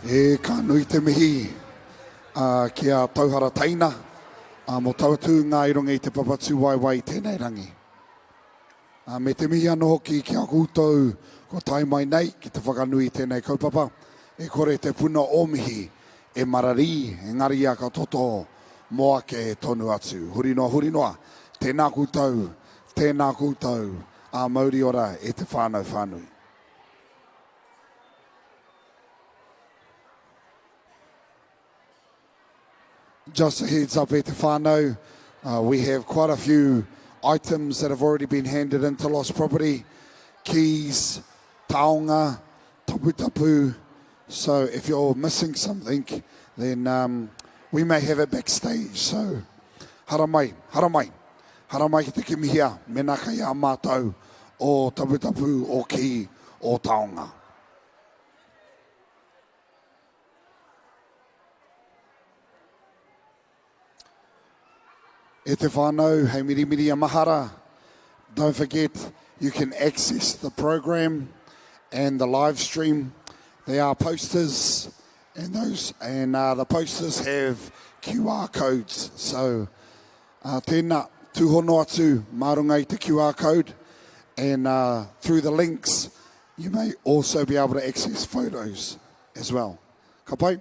E ka nui te mihi uh, ki a Tauhara Teina uh, mō taua tūnga i runga i te papa tūwaewae i tēnei rangi. Uh, me te mihi anō hoki ki a koutou kua tae mai nei ki te whakanui i tēnei kaupapa. E kore te puna o mihi e mararī, engari ia ka toto mō ake tonu atu. Huri noa, huri noa, tēnā koutou, tēnā koutou, ā mauri ora e te whānau whānui. Just a heads up e te whānau, uh, we have quite a few items that have already been handed into lost property, keys, taonga, taputapu. So if you're missing something, then um, we may have it backstage. So haramai, haramai. Haramai ki te kimihia, mena kei a mātou o taputapu, o kī, o taonga. E te whānau, hei mirimiri a mahara. Don't forget, you can access the program and the live stream. There are posters, and those and uh, the posters have QR codes. So, uh, tēnā, tūhono atu mā runga i te QR code, and uh, through the links, you may also be able to access photos as well. Ka pai?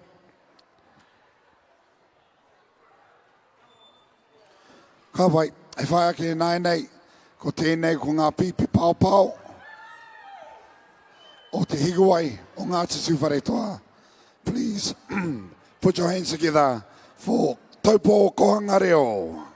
Ka pai, e whai ake nāianei, ko tēnei ko ngā pīpi paopao o te hikuwai o Ngāti Tūwharetoa. Please put your hands together for Taupō Kohanga Reo.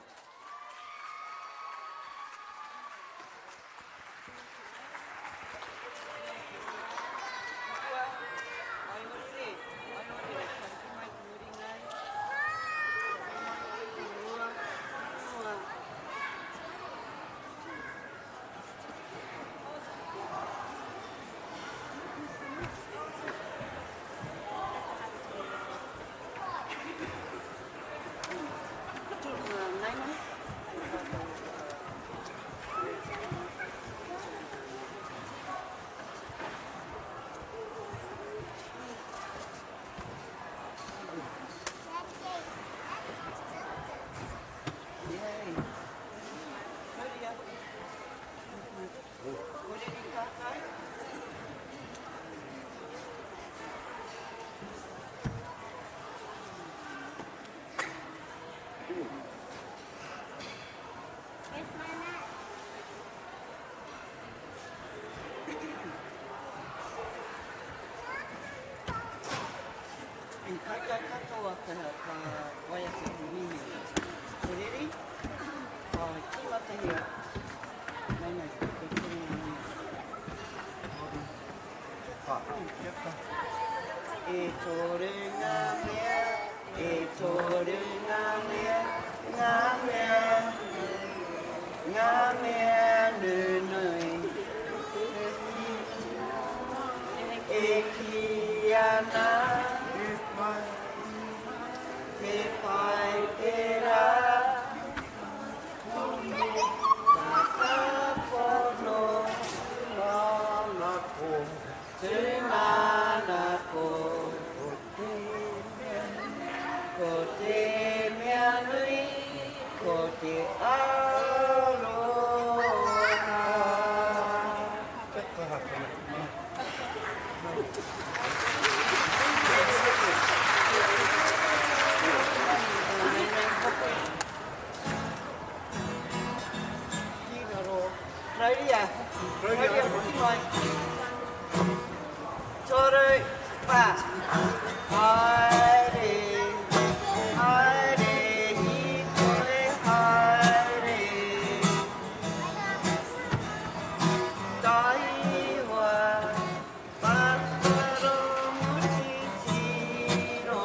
I kaikai katoa ka, ka waiata te mimi. Te reri, ka tīmatahia. Nei nei, te kore ngā mea. E toru ngā mea, e toru ngā mea, ngā mea, ngā mea nunui. E kī ana te pai te rā, Whakapono manako, tūmanako, ko te mea, ko te mea nui, ko te aroha. Claudia. Claudia, hoki mai. Toru, wha. Haere, haere, hīkoi, haere. Taihoa, whakaro mutitiro.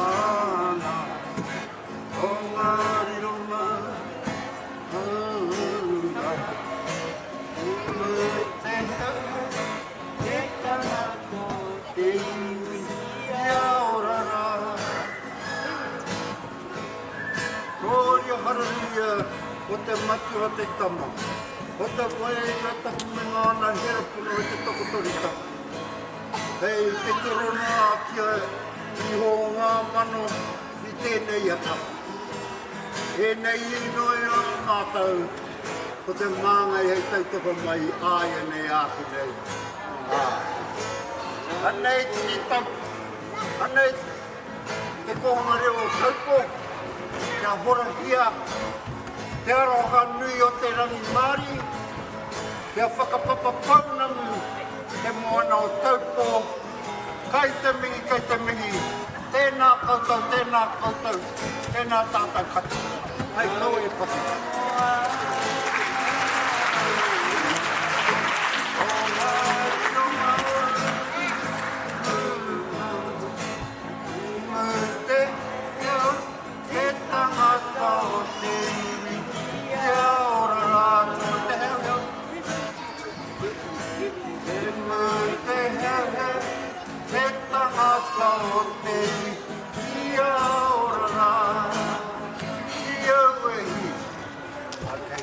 Ana o ngā rironga hura. Te te tangata te iwi kia ora rā. Kōria hararia o te matua te tama, o te waerea tapu me ngāna hera pono e te tokotoru tapu. Hei te torona ākia iho o ngā mano i tēnei ata. Ēnei inoi a mātou, ko te māngai hei tautoko mai āianei āku nei. Ā. Anei te tau, anei te kōhanga reo o Taupo, kia horahia te aroha nui o te rangimārie, kia whakapapa pounamu te moana o Taupo, kai te mihi, kai te mihi, tēnā koutou, tēnā koutou, tēnā tātou katoa. Hei kawe e patu. Te tangata o te iwi, kia ora rā te heuheu. Te mau te heuheu, te tangata o te iwi, kia ora rā. Ki au e hi. Okay,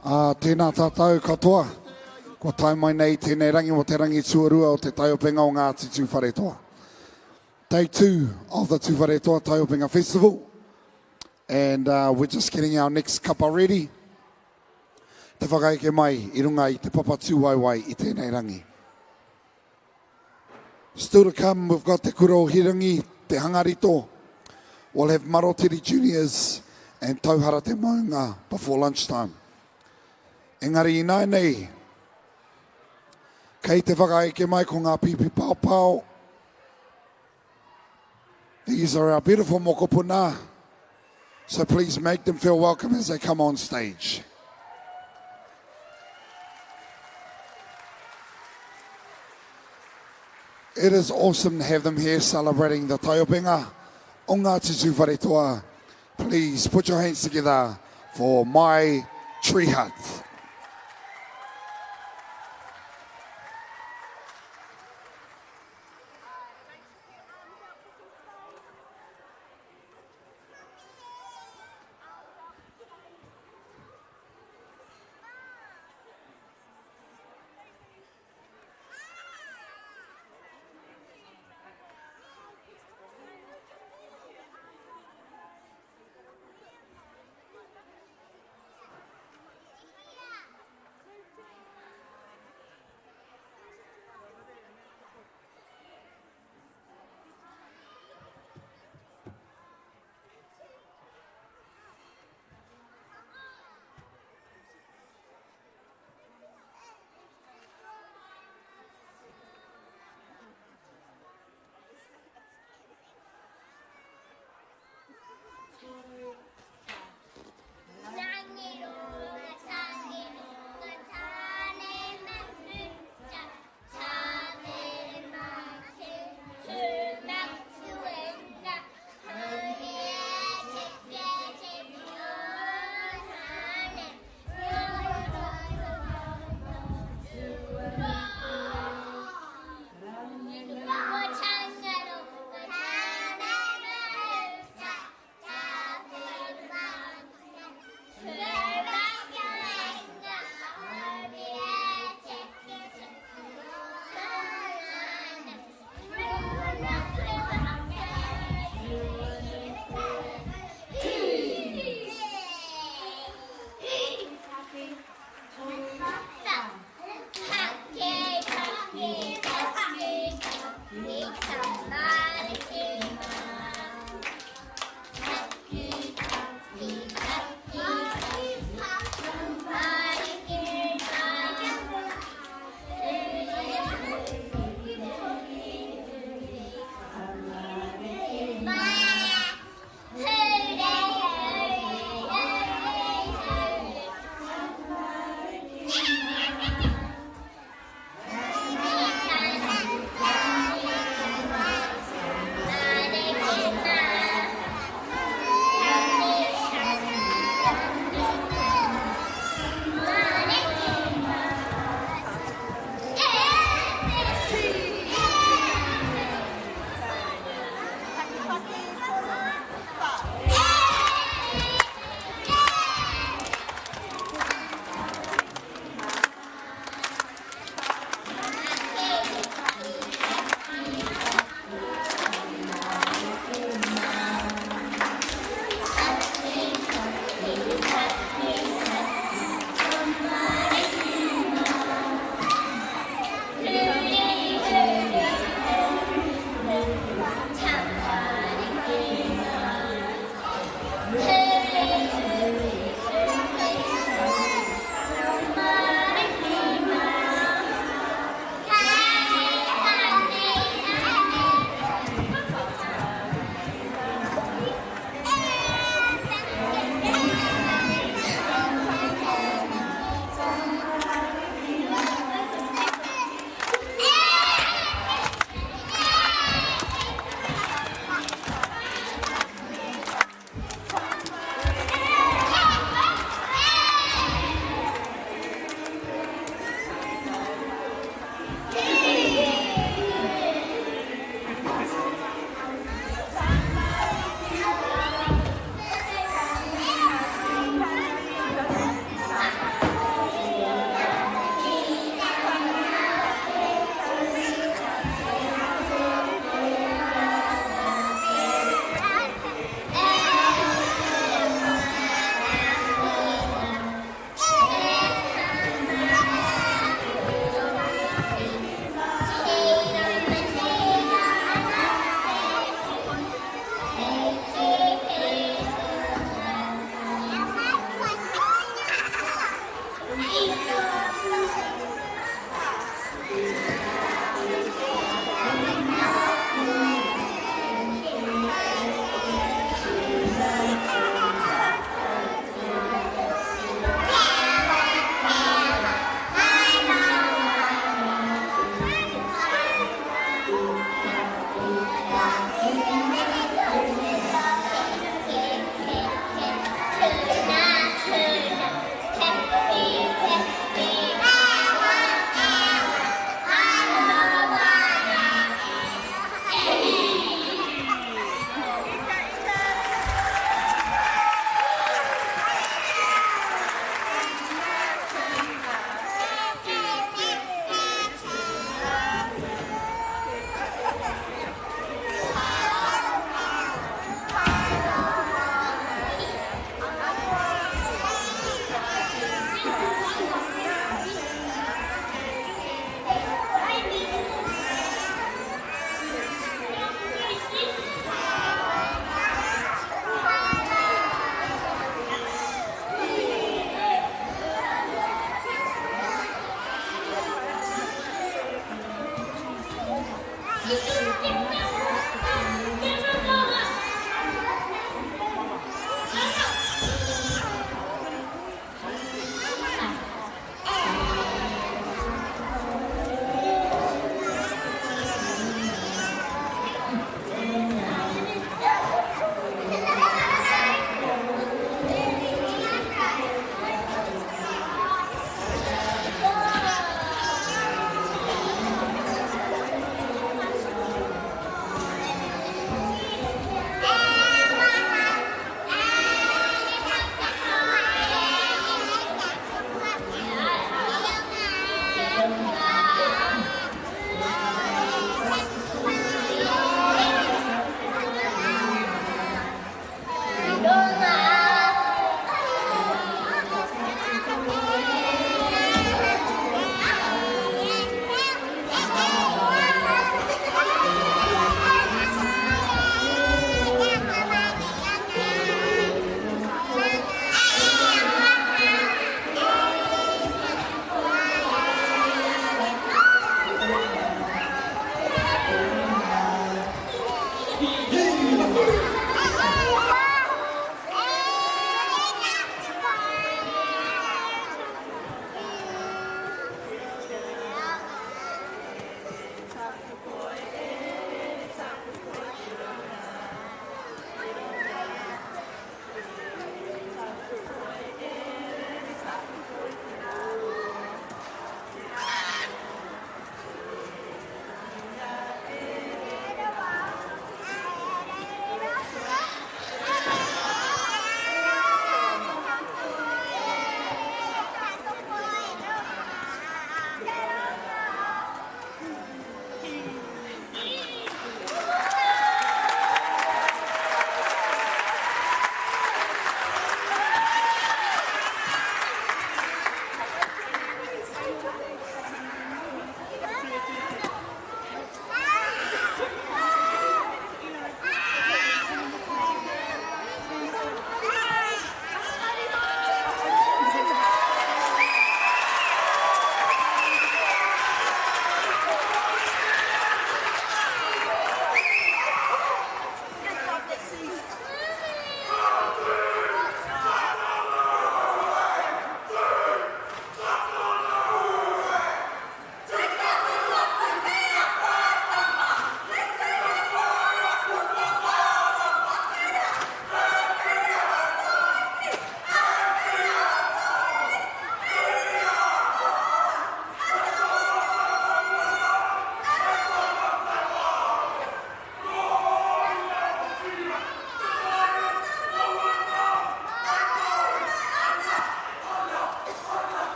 Ā, tēnā tātou katoa. Kua tae mai nei tēnei rangi o te rangi tuarua o te taiopenga o Ngāti Tūwharetoa. Day two of the Tūwharetoa Taiopenga Festival. And uh, we're just getting our next kapa ready. Te whakaeke mai i runga i te papa tūwaewae i tēnei rangi. Still to come, we've got Te Kura o Hirangi, Te Hangarito. We'll have Marotiri Juniors and Tauhara Te Maunga before lunchtime. Engari ināianei, kei te whakaeke mai ko ngā pīpī paopao. These are our beautiful mokopuna, so please make them feel welcome as they come on stage. It is awesome to have them here celebrating the taiopenga o Ngāti Tūwharetoa. Please put your hands together for My Tree Hut.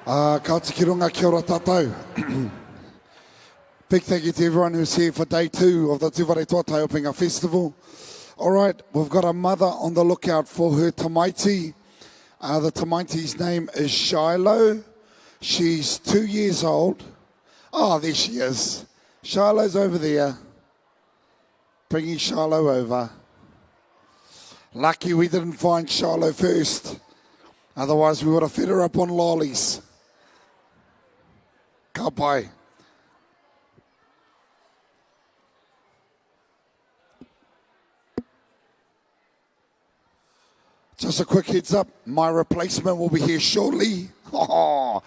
Ka oti ki runga, kia ora tātou. Big thank you to everyone who's here for day 2 of the Tūwharetoa Taiopenga Festival. All right, we've got a mother on the lookout for her tamaiti. The tamaiti's name is Shiloh. She's 2 years old. Oh, there she is. Shiloh's over there. Bringing Shiloh over. Lucky we didn't find Shiloh first. Otherwise, we would have fed her up on lollies. Ka pai. Just a quick heads up, my replacement will be here shortly. Oh,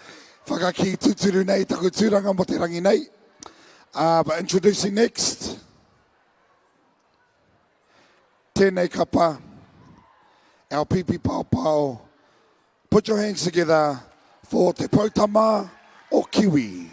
whakaki tuturu nei taku tūranga mo te rangi nei. But introducing next, tēnei kapa, our pipi pao pao. Put your hands together for Te Poutama o Kiwi.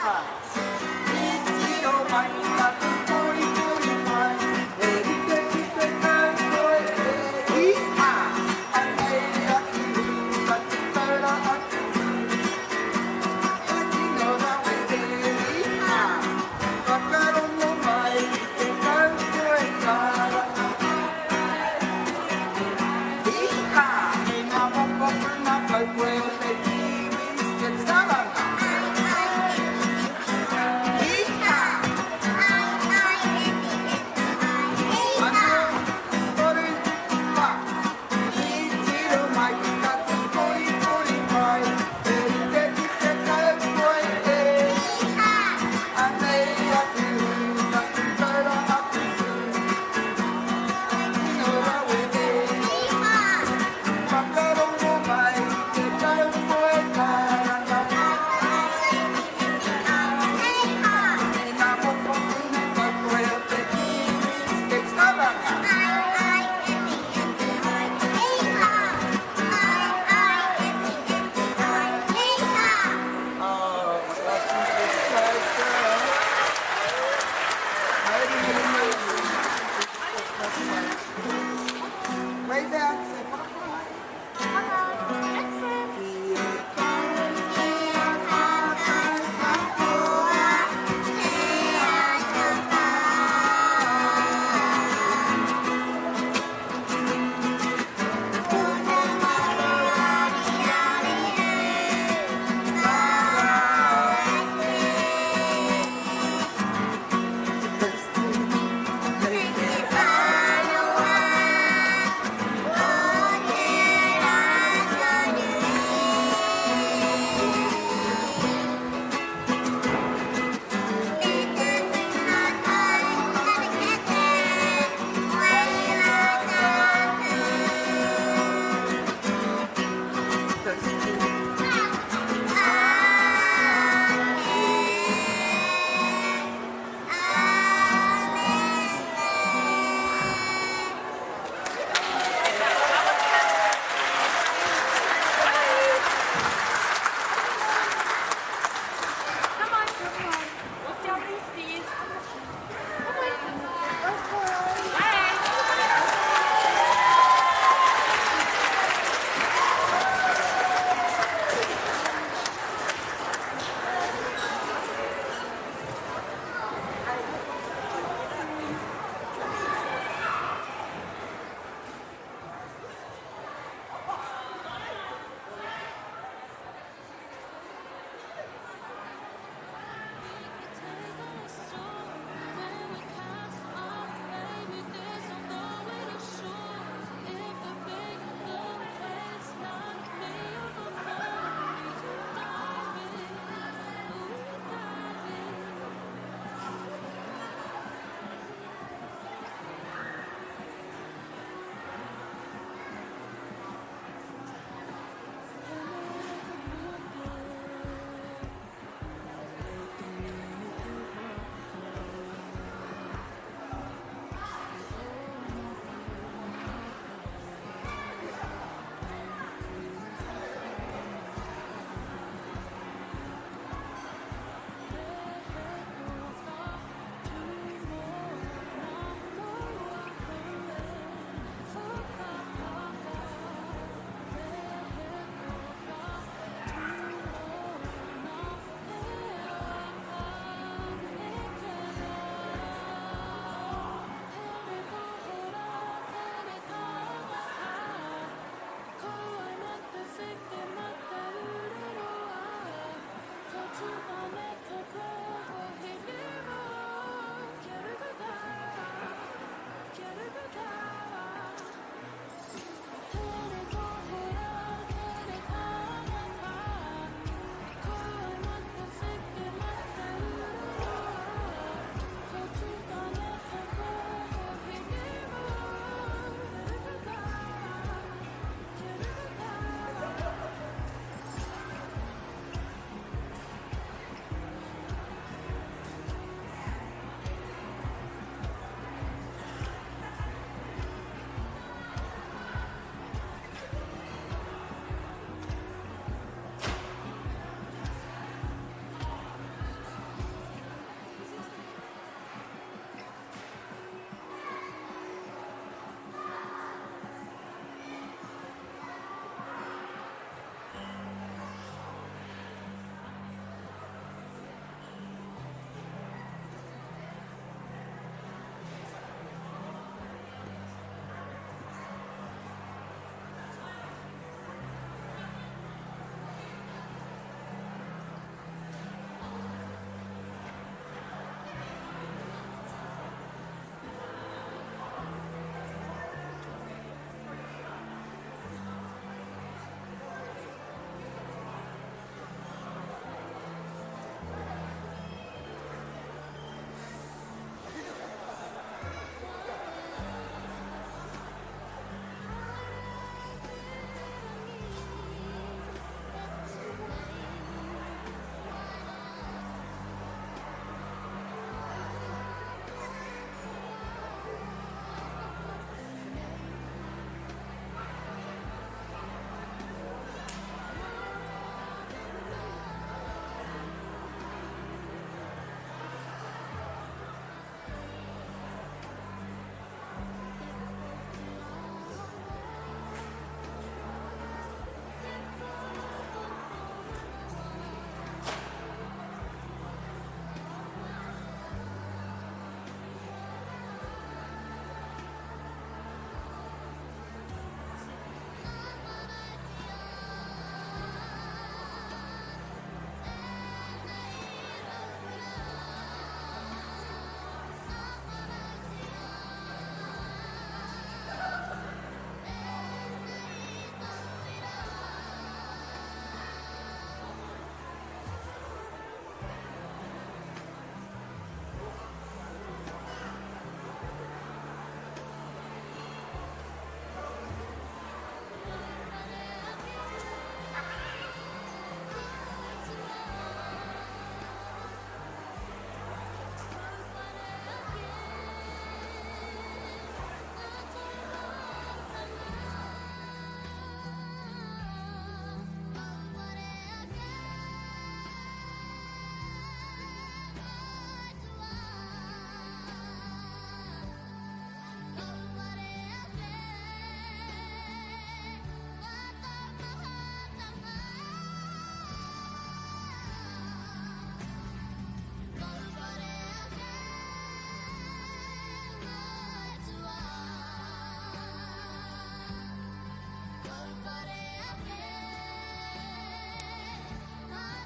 Titiro mai taku korikori mai, he rite ki te kaikoe e. Hi-ha! Anei aku hū, ka te taura aku hū. Ka tino rawe te hi-ha! Whakarongo mai ki te kaikoe karanga. Hi-ha! E ngā mokopuna kaikoe o te Kiwis te taranga.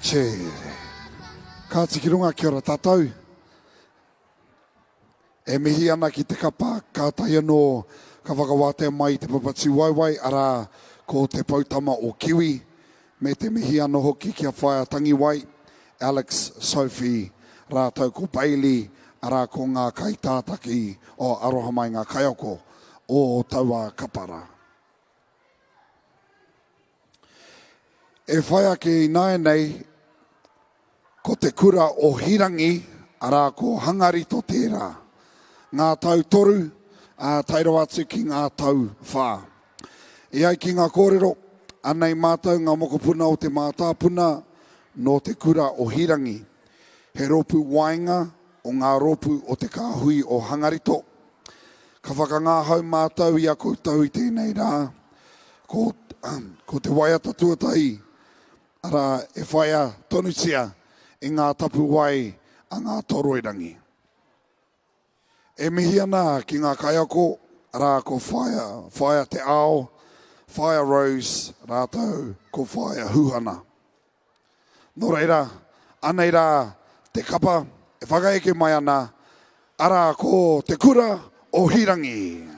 Che. Kāti ki runga, kia ora tātou. E mihi ana ki te kapa, kātahi anō ka whakawātea mai i te papa tūwaewae, arā, ko te poutama o Kiwi, me te mihi anō hoki ki a Whaea Tangiwai, Alex, Sophie, rātou ko Bailey, arā, ko ngā kaitātaki o Aroha Mai ngā kaiako o taua kapa rā. E whai ake ināianei, ko te kura o Hirangi, arā ko Hangarito tērā. Ngā tau toru, ā, tae rawa atu ki ngā tau whā. E ai ki ngā kōrero, anei mātou ngā mokopuna o te mātāpuna nō te kura o Hirangi. He rōpū waenga o ngā rōpū o te kāhui o Hangarito. Ka whakangahau mātou i a koutou i tēnei rā. Ko, ko te waiata tuatahi, arā, e whaia tonutia i ngā tapuwae a ngā toroirangi. E mihi ana ki ngā kaiako, arā, ko Whaea, Whaea Te Ao, Whaea Rose, rātou ko Whaea Huhana. Nō reira, anei rā te kapa e whakaeke mai ana, arā ko Te Kura o Hīrangi.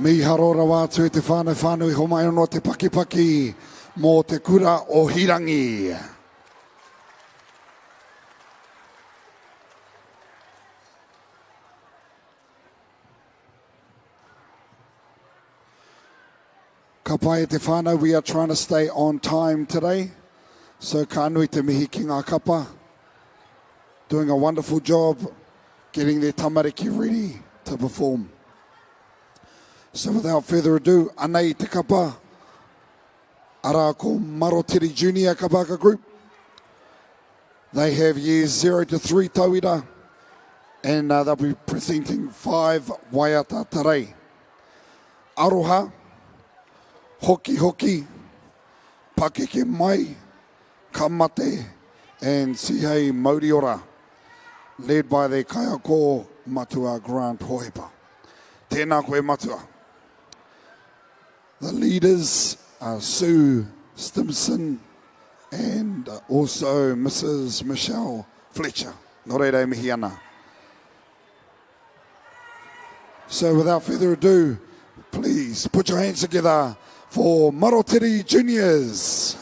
Mīharo rawa atu e te whānau whānui homai anō te pakipaki mō te kura o Hirangi. Ka pai e te whānau, we are trying to stay on time today. So ka nui te mihi ki ngā kapa. Doing a wonderful job getting their tamariki ready to perform. So without further ado, anei te kapa, arā ko Marotiri Junior Kabaka Group. They have years 0 to 3 tauira, and uh, they'll be presenting five waiata today. Aroha, hoki hoki, pakeke mai, ka mate, and Tihei Mauriora, led by their kaiako Matua Grant Hohepa. Tēnā koe Matua. The leaders are Sue Stimson and also Mrs. Michelle Fletcher. Nō reira e mihi ana. So without further ado, please put your hands together for Marotiri Juniors.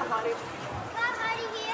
Ka haere. Ka haere here.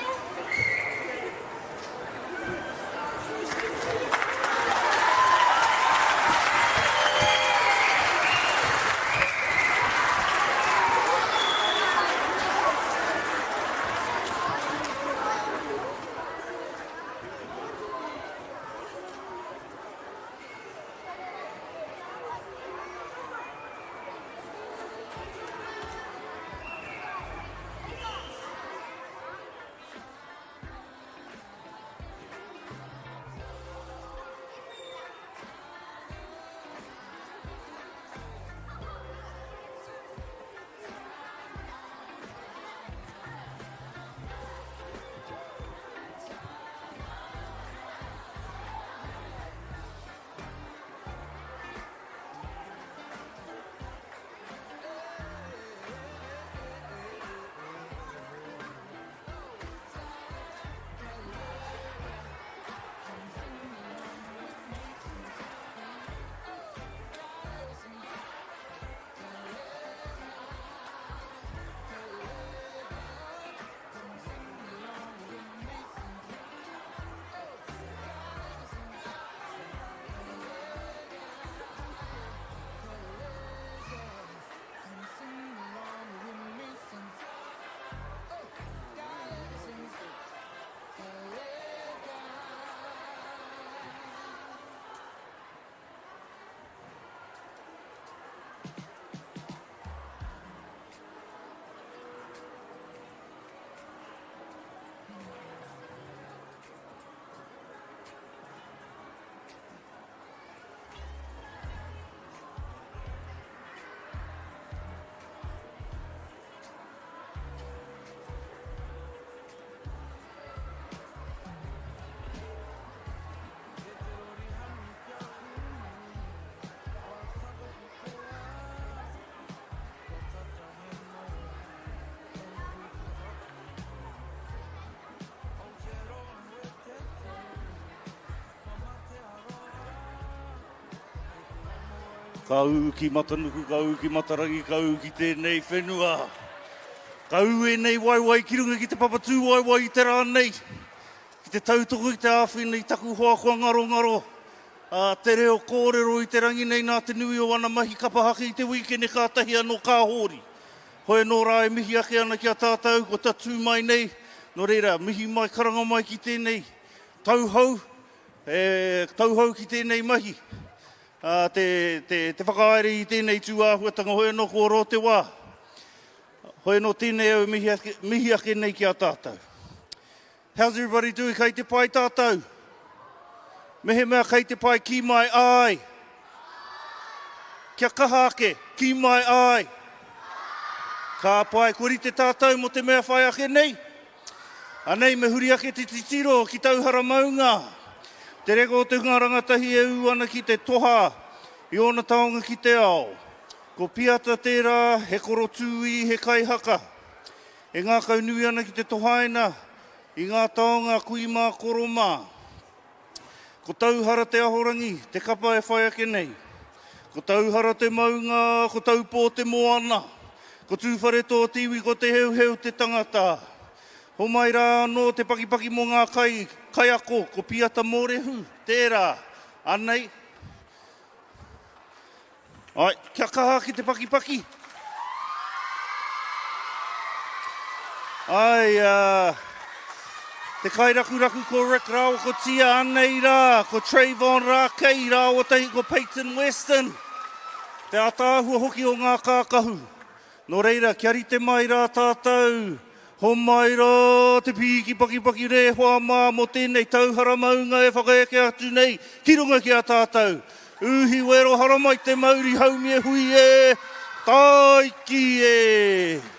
Ka ū ki Matanuku, ka ū ki Matarangi, ka ū ki tēnei whenua. Ka ū ēnei waewae ki runga ki te papa tūwaewae i te rā nei, ki te tautoko i te āwhina i taku hoa kua ngarongaro, ā, te reo kōrero i te rangi nei nā te nui o ana mahi kapa haka i te wīkene kātahi anō ka hōri. Hoi anō rā e mihi ake ana ki a tātou kua tatū mai nei, nō reira, mihi mai, karanga mai ki tēnei tauhou, e tauhou ki tēnei mahi. Ā, te, te, te whakahaere i tēnei tū āhuatanga, hoi anō kua roa te wā. Hoi anō tēnei au e mihi ake, mihi ake nei ki a tātou. How's everybody doing? Kei te pai tātou? Mehemea kei te pai, kī mai āe. Kia kaha ake, kī mai āe. Ka pai, kua rite tātou mō te mea whai ake nei? Anei me huri ake te titiro ki Tauhara maunga. Te reka o te hunga rangatahi e ū ana ki te toha i ōna taonga ki te ao. Ko Piata tērā, he korotūī, he kaihaka. E ngākaunui ana ki te tohaina i ngā taonga kui mā koro mā. Ko Tauhara te ahorangi, te kapa e whai ake nei. Ko Tauhara te maunga, ko Taupō te moana. Ko Tūwharetoa te iwi, ko Te Heuheu te tangata. Homai rā anō te pakipaki mō ngā kai, kaiako, ko Piata Mōrehu, tērā. Anei. Ai, kia kaha ki te pakipaki. Ai, uh, te kairakuraku ko Rick rāua ko Tia anei rā, ko Trayvon Rākei rāua tahi ko Peyton Weston. Te ataahua hoki o ngā kākahu. Nō reira, kia rite mai rā tātou, homai rā te pīki pakipaki rēwha mā mō tēnei tauhara maunga e whakaeke atu nei ki runga ki a tātou. Uhi wero haramai te mauri haumi e hui e, tāiki e!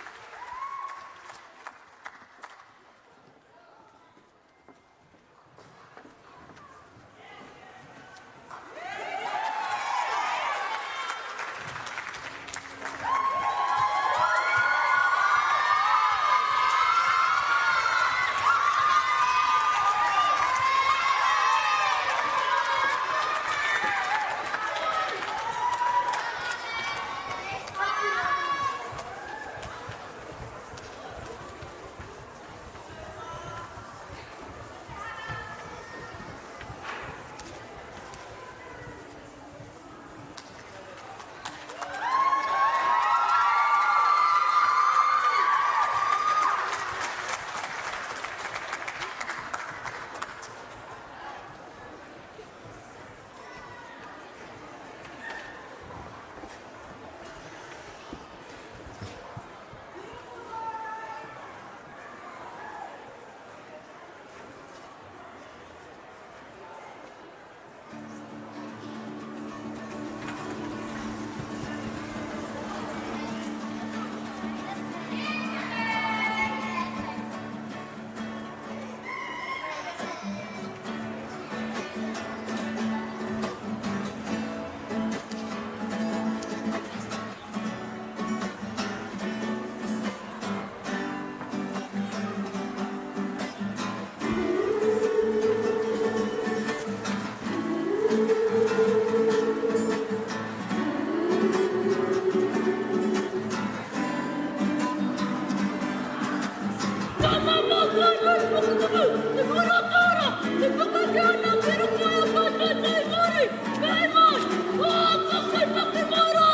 pukupuku, te mura tōra, te whakakea ana ki roto i a tātou tai Māori, kei mai, o Pakipaki Maura!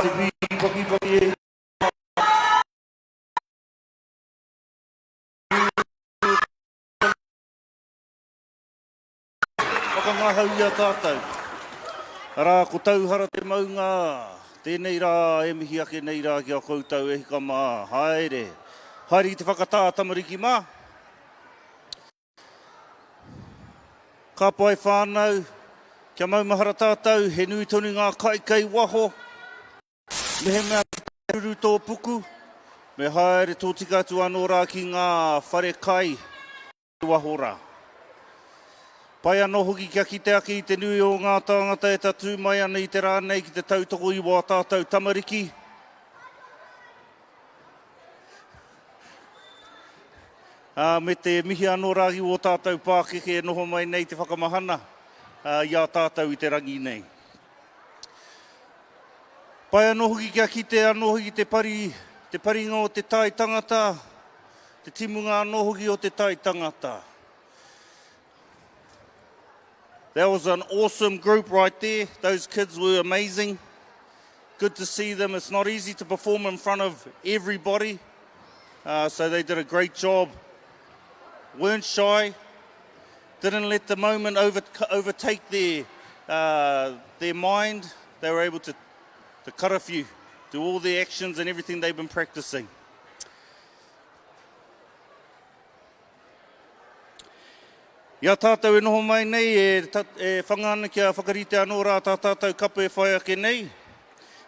te pīpakipaki e Whakangahau i a tātou. Arā, ko Tauhara te maunga, tēnei rā e mihi ake nei rā ki a koutou e hika mā, haere, haere ki te whakatā tamariki mā. Ka pai whānau, kia maumahara tātou, he nui tonu ngā kai kei waho. Mehemea ki te ruru tō puku, me haere tōtika atu anō rā ki ngā whare kai i waho rā. Pai anō hoki kia kite ake i te nui o ngā tāngata e tatū mai ana i te rā nei ki te tautoko i wā tātou tamariki. Ā, me te mihi anō rā ki wō tātou pākeke e noho mai nei te whakamahana i a tātou i te rangi nei. Pai anō hoki kia kite anō hoki te pari, te paringa o te tai tangata, te timunga anō hoki o te tai tangata. That was an awesome group right there. Those kids were amazing. Good to see them. It's not easy to perform in front of everybody. Uh, so they did a great job. Weren't shy. Didn't let the moment over, overtake their, uh, their mind. They were able to, to cut a few, do all the actions and everything they've been practicing. I a tātou e noho mai nei, e, e whanga ana kia whakarite anō rā tā tātou kape e whai ake nei,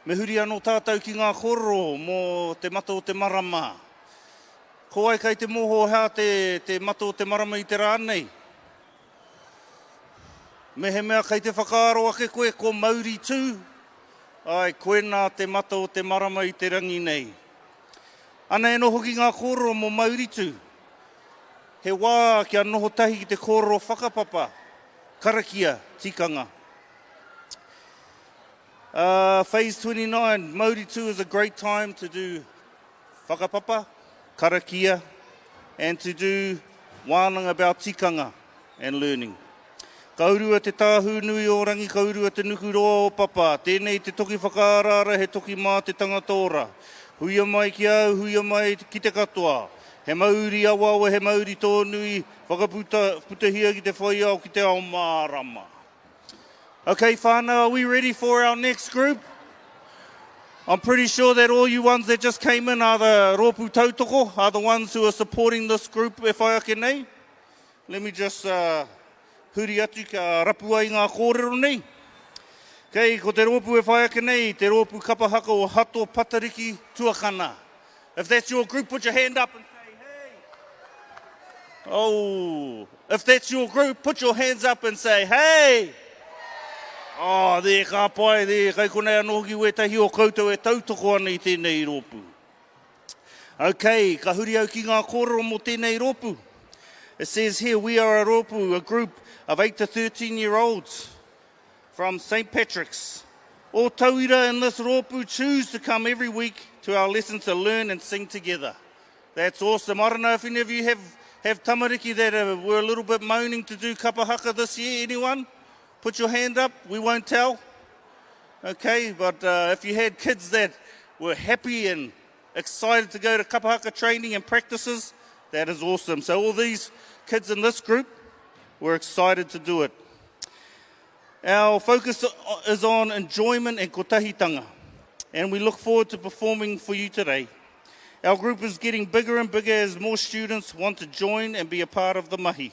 me huri anō tātou ki ngā kōrero mō te mata o te marama. Ko wai kai te mōho hea te, te mata o te marama i te rā nei? Mehemea kei te whakaaro ake koe ko Mauri Tū, āe, koinā te mata o te marama i te rangi nei. Ana e noho ki ngā kōrero mō Mauri Tū. He wā kia noho tahi ki te kōrero whakapapa, karakia, tikanga. Uh, phase 29, Mauri 2 is a great time to do whakapapa, karakia, and to do wānanga about tikanga and learning. Ka urua te tāhū nui o Rangi, ka urua te nuku roa o Papa. Tēnei te toki whakaaraara, he toki mā te tangata ora. Huia mai ki a au, huia mai ki te katoa. He mauri awaawa, he mauri tōnui, whakaputa, putahia ki te whai ao, ki te ao mārama. Okay, whānau, are we ready for our next group? I'm pretty sure that all you ones that just came in are the rōpū tautoko, are the ones who are supporting this group e whai ake nei. Let me just uh, huri atu kia rapu ai ngā kōrero nei. Kei, ko te rōpū e whai ake nei, te rōpū kapa haka o Hato Patariki Tuakana. If that's your group, put your hand up and say, hey. Oh, if that's your group, put your hands up and say, hey. Oh, there, ka pai, there, kai konei anō hoki wētahi o koutou e tautoko ana i tēnei rōpū. Okay, ka huri au ki ngā kōrero mō tēnei rōpū. It says here, we are a rōpū, a group of 8 to 13 year olds from St. Patrick's. All tauira in this rōpū choose to come every week to our lesson to learn and sing together. That's awesome. I don't know if any of you have, have tamariki that are, were a little bit moaning to do kapa haka this year. Anyone? Put your hand up. We won't tell. Okay, but uh, if you had kids that were happy and excited to go to kapahaka training and practices, that is awesome. So all these kids in this group were excited to do it. Our focus is on enjoyment and kotahitanga, and we look forward to performing for you today. Our group is getting bigger and bigger as more students want to join and be a part of the mahi.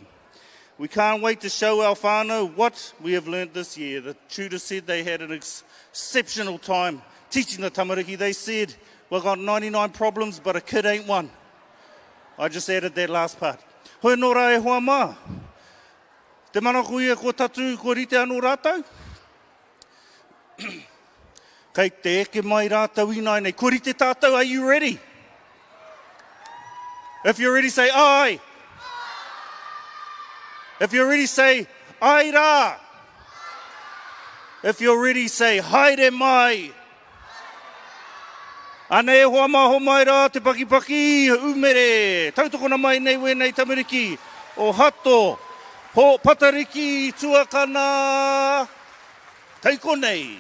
We can't wait to show our whānau what we have learnt this year. The tutor said they had an exceptional time teaching the tamariki. They said, we've got 99 problems, but a kid ain't one. I just added that last part. Hoi nō rā e hoa mā. Te manako ia kua tatū, kua rite anō rātou. Kei te eke mai rātou ināianei. Kua rite tātou, are you ready? If you're ready, say ai. If you're ready, say ai rā. If you're ready, say haere mai. Anei e hoa mā homai rā te pakipaki umere. Tautokona mai nei wēnei tamariki o Hato, Ho Patariki Tuakana, kei konei.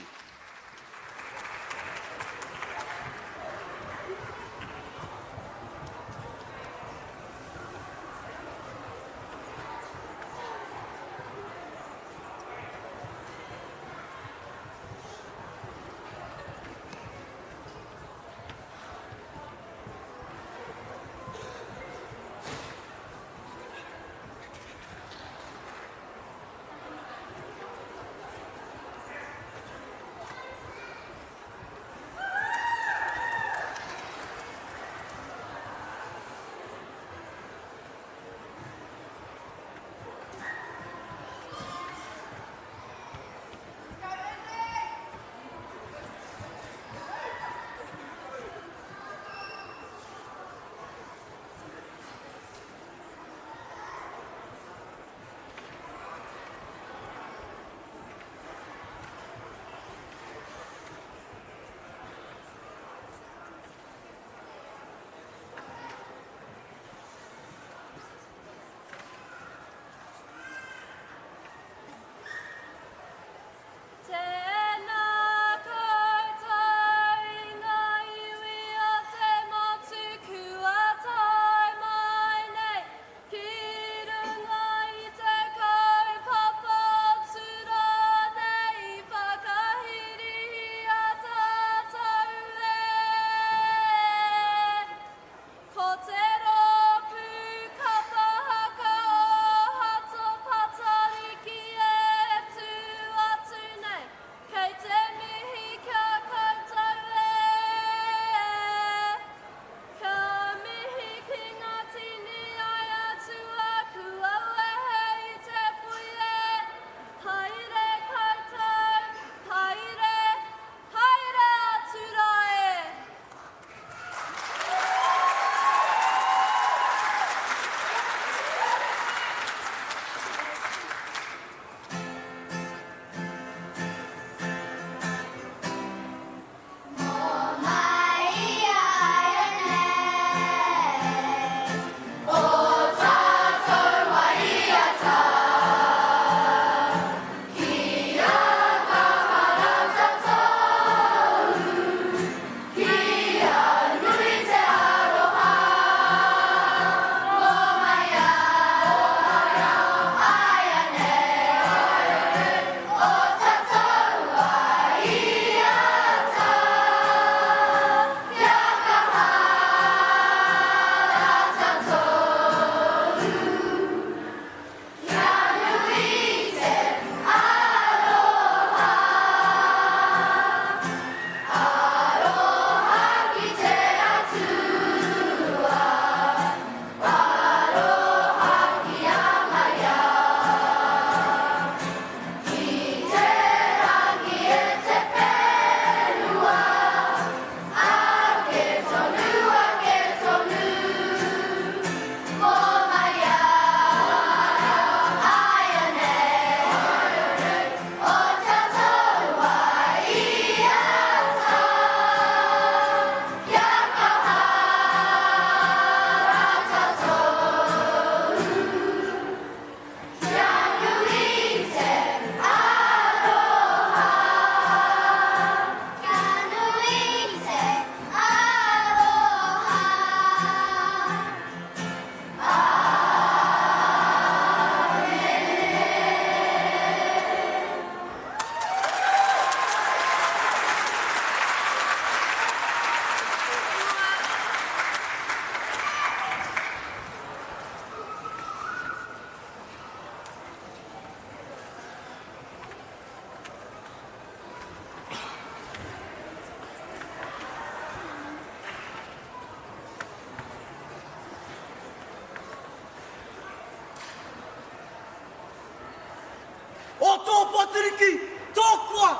Pateriki, tōkua!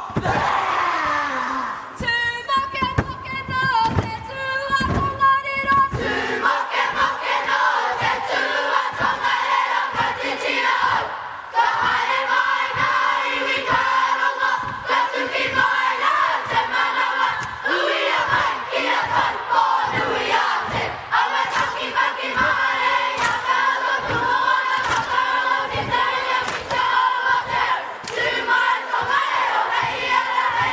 Tū mokemoke nō te tū a Tongariro. Tū mokemoke nō te tū a Tongariro. Ka titiro au, ka haere mai ngā iwi ka rongo, ka tuki mai rā te manawa. Uia mai ki a Taupō nui a te awa takimaki mare i a Tātoku moana whakarongo ki te ringa ki te ao o te au. Tū mai Tongariro hei ia rā.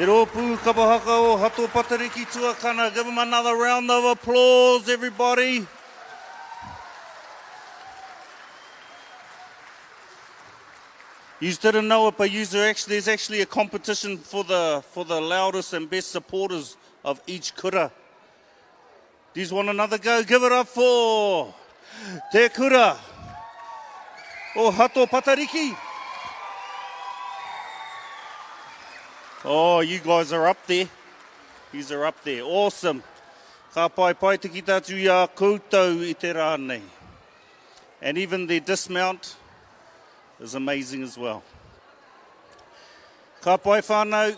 Te rōpū kapa haka o Hato Patariki Tuakana. Give them another round of applause, everybody. You didn't know it, but you actually, there's actually a competition for the, for the loudest and best supporters of each kura. Do you want another go? Give it up for Te Kura o Hato Patariki. Oh, you guys are up there. You are up there. Awesome. Ka pai pai te ki tātu i a koutou i te rā nei. And even the dismount is amazing as well. Ka pai whānau,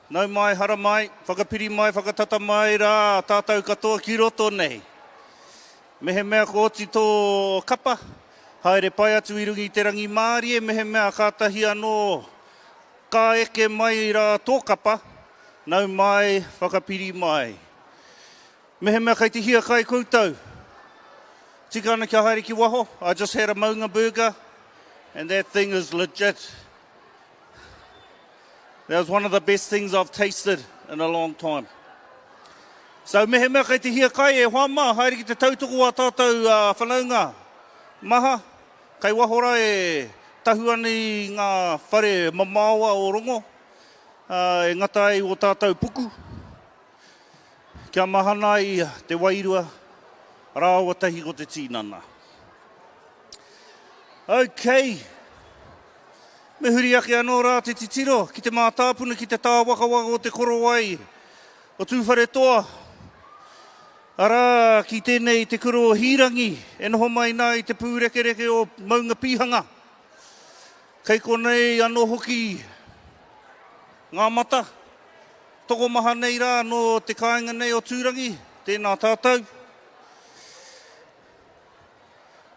nau mai, hara mai, whakapiri mai, whakatata mai rā tātou katoa ki roto nei. Mehemea ko oti tō kapa, haere pai atu i runga i te rangimārie, mehemea kātahi anō ka eke mai rā tō kapa, nau mai, whakapiri mai. Mehemea kei te hiakai koutou, tika ana kia haere ki waho, I just had a maunga burger and that thing is legit. That was one of the best things I've tasted in a long time. So mehemea kei te hiakai e hoa mā, haere ki te tautoko a tātou uh, whanaunga maha, kei waho rā e tahu ana i ngā whare mamaoa o Rongo, uh, e ngata ai o tātou puku, kia mahana ai te wairua rāua tahi ko te tīnana. Okay. Me huri ake anō rā te titiro ki te mātāpuna ki te tāwakawaka o te korowai o Tūwharetoa. Arā, ki tēnei te kura o Hīrangi e noho mai nā i te pūrekereke o Maunga Pīhanga. Kei konei anō hoki ngā mata, tokomaha nei rā nō te kāinga nei o Tūrangi, tēnā tātou.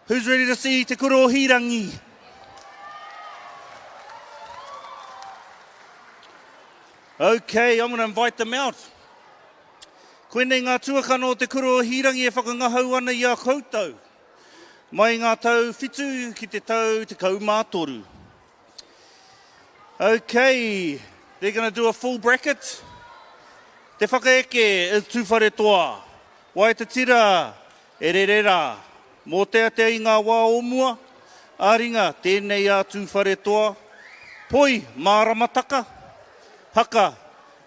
Who's ready to see Te Kura o Hīrangi? Okay, I'm going to invite them out. Koinei ngā tuakana o Te Kura o Hīrangi e whakangahau ana i a koutou. Mai ngā tau whitu ki te tau 13. Okay, they're going to do a full bracket. Te whakaeke is Tūwharetoa. Wai te tira e rere rā. Mōteatea i ngā wā o mua, ā-ringa tēnei a Tūwharetoa, poi māramataka, haka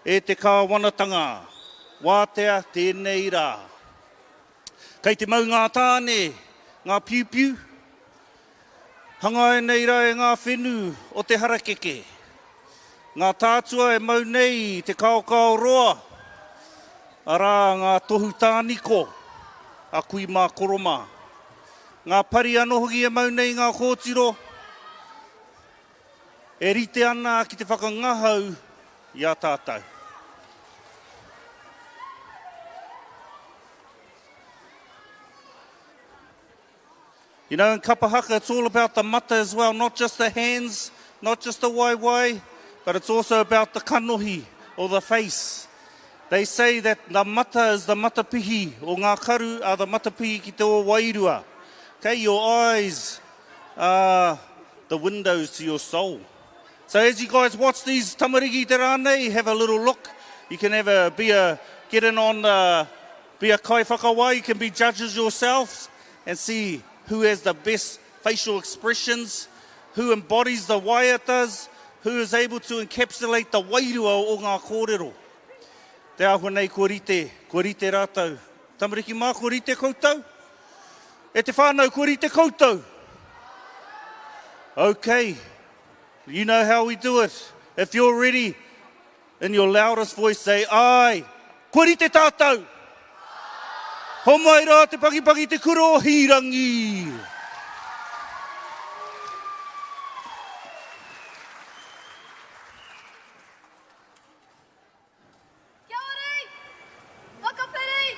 e te kāwanatanga, wātea tēnei rā. Kei te mau ngā tāne, ngā piupiu, hangaia nei rā e ngā whenu o te harakeke. Ngā tātua e mau nei te kaokao roa, arā ngā tohu tāniko a kui mā koro mā. Ngā pari anō hoki e mau nei ngā kōtiro, e rite ana ki te whakangahau i a tātou. You know, in kapa haka, it's all about the mata as well, not just the hands, not just the waiwai, but it's also about the kanohi, or the face. They say that the mata is the matapihi, or ngā karu are the matapihi ki te o wairua. Okay, your eyes are the windows to your soul. So as you guys watch these tamariki te rā nei, have a little look. You can have a, be a, get in on the, be a kaiwhakawā, you can be judges yourselves and see who has the best facial expressions, who embodies the waiatas, who is able to encapsulate the wairua o ngā kōrero. Te āhua nei kua rite, kua rite rātou. Tamariki mā, kua rite koutou? E te whānau, kua rite koutou? Okay, you know how we do it. If you're ready, In your loudest voice say, Āe, kua rite tātou! Homai rā te pakipangi te kura o Hīrangi! Kia ora! Whakapiri!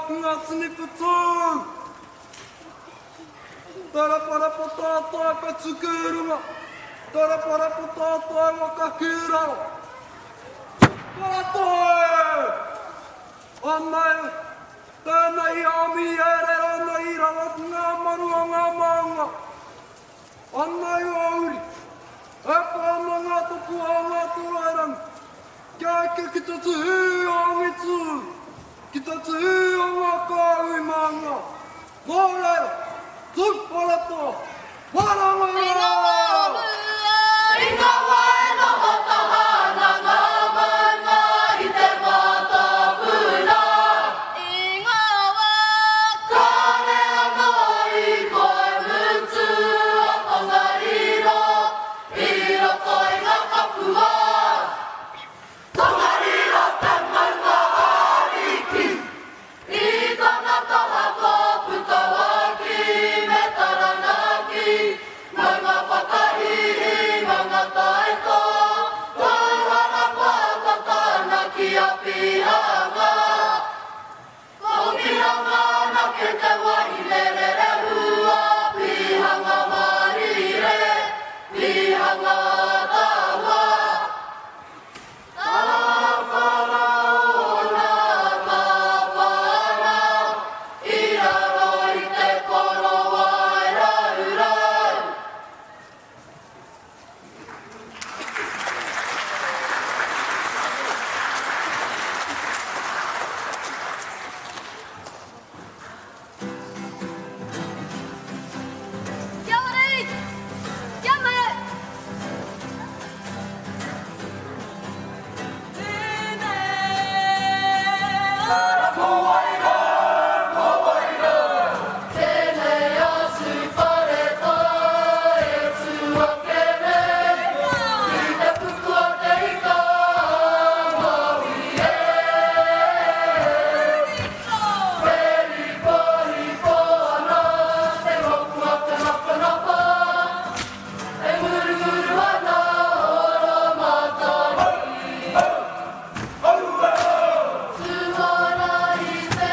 ki ngā tini whetū. Taraparapa tātai whetu ki runga, taraparapa tātai waka ki raro. Paratoi! Anei, tēnei ami e rere ana i raro ki ngā maru o ngā maunga. Anei o uri, e pā ana ngā topu a ngā toroirangi. Kia eke ki te tuhi o angitu, ki te tuhi o ngā kāhui maunga. Nō reira, tūwharetoa, maranga rā! I ngā wā e noho taha ana ngā maunga i te mātāpuna. I ngā wā kāre anō i koe mutu a Tongariro i roto i ngā kapua. Tongariro te maunga ariki. I tana taha ko Putauaki me Taranaki, maunga whakahīhī, maunga taito, tauhara pātata ana ki a Pihanga. Ko Pihanga anake te wahine rerehua, Pihanga mārire, Pihanga taua. Tāwharaona, tāwhara, i raro i te korowai raurau. Kia ora e! Kia mau! Tēnei a Tūwharetoa e tū ake nei, ki te puku o te ika a Māui e. Wheriporipo ana te moku a te mapanapa, e ngurunguru ana oro matangi. Tūhora i te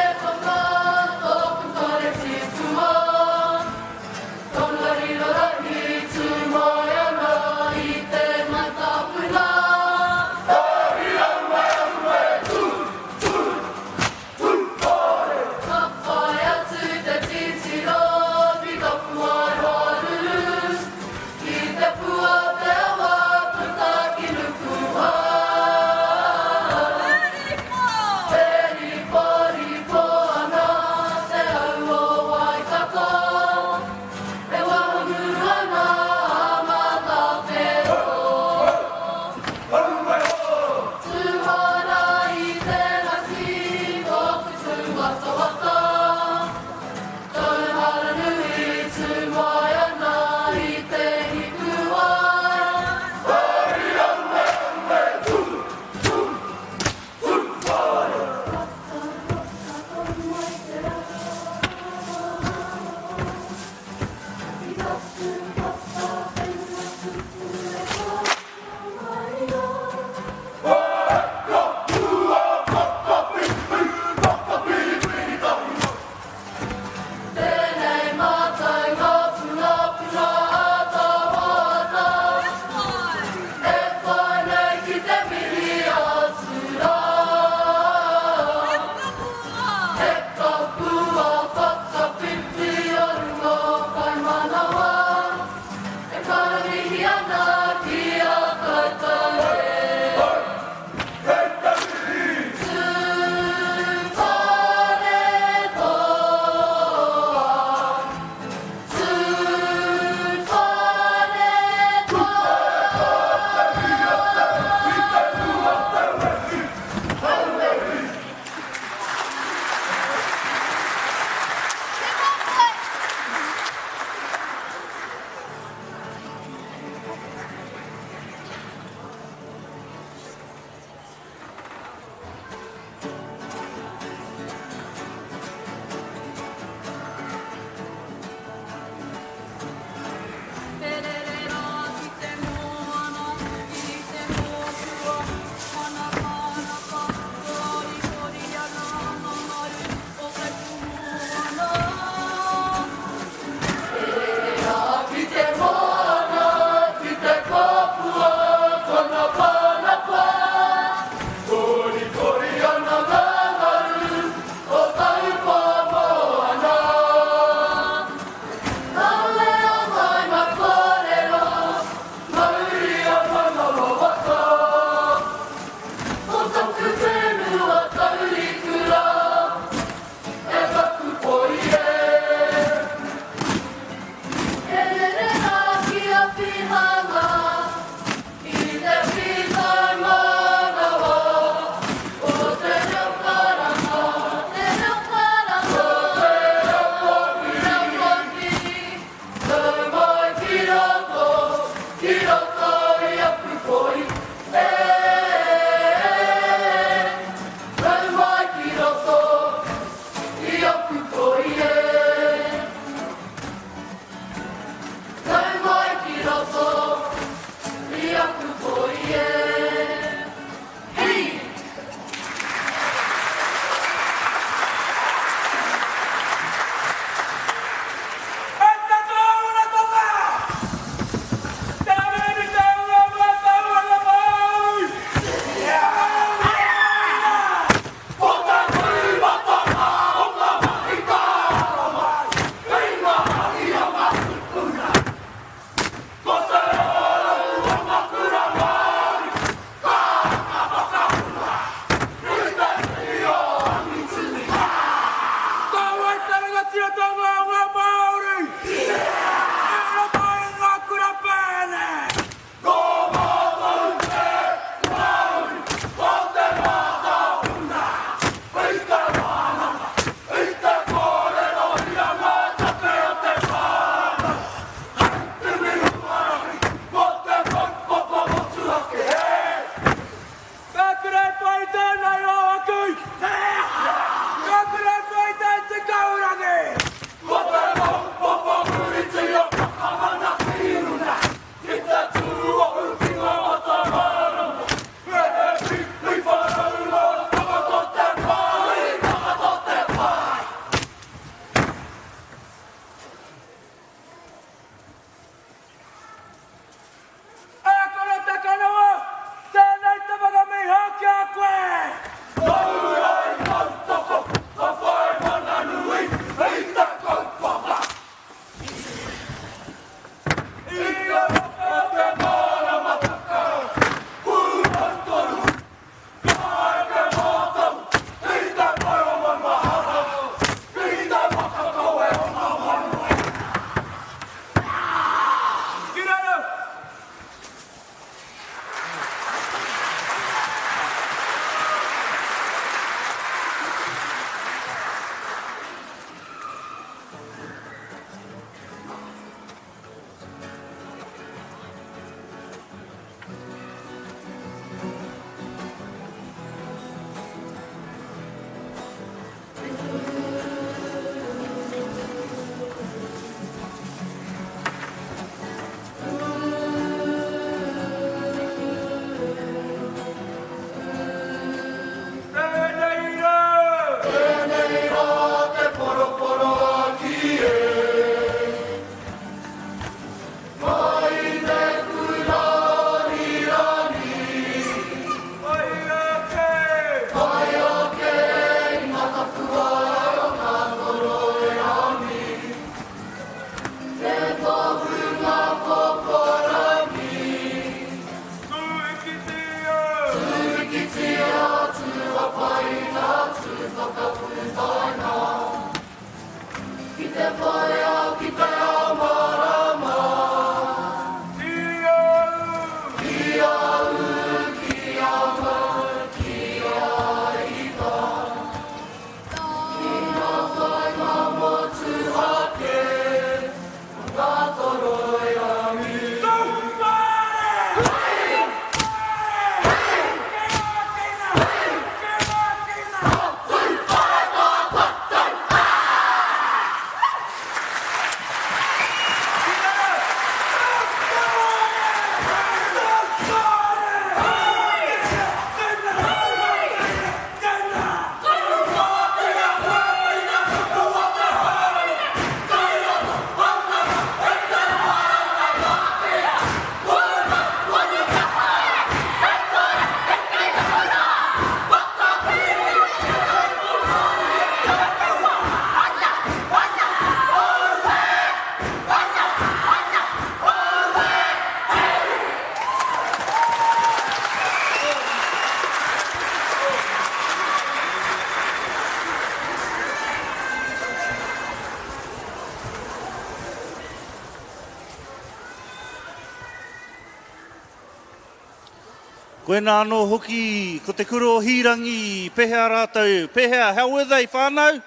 Koinā anō hoki ko te kura o Hīrangi, pehea rātou, pehea, how were they whānau?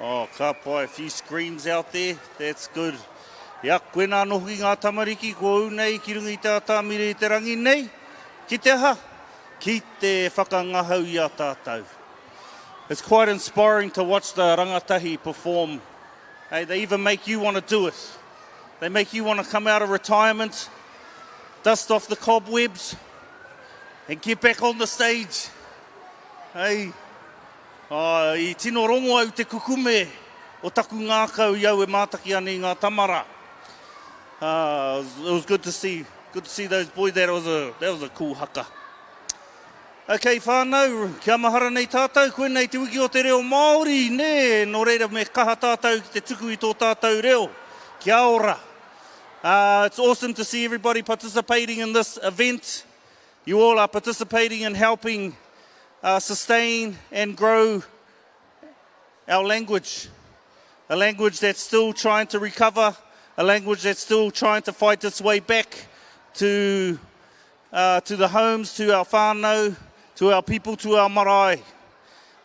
Oh, ka pai, a few screams out there, that's good. Ia, koinā anō hoki ngā tamariki kua ū nei ki runga i te atamira i te rangi nei, ki te aha? Ki te whakangahau i a tātou. It's quite inspiring to watch the rangatahi perform. Hey, they even make you want to do it. They make you want to come out of retirement, dust off the cobwebs, and get back on the stage. Hey, oh, i tino rongo au te kukume o taku ngākau i au e mātaki ana i ngā tamara. Uh, it was good to see, good to see those boys. That was a, that was a cool haka. Okay whānau, kia mahara nei tātou, koinei te wiki o te reo Māori, nē, nō reira me kaha tātou ki te tuku i tō tātou reo. Kia ora. Uh, it's awesome to see everybody participating in this event. You all are participating in helping uh, sustain and grow our language. A language that's still trying to recover, a language that's still trying to fight its way back to uh, to the homes, to our whānau, to our people, to our marae.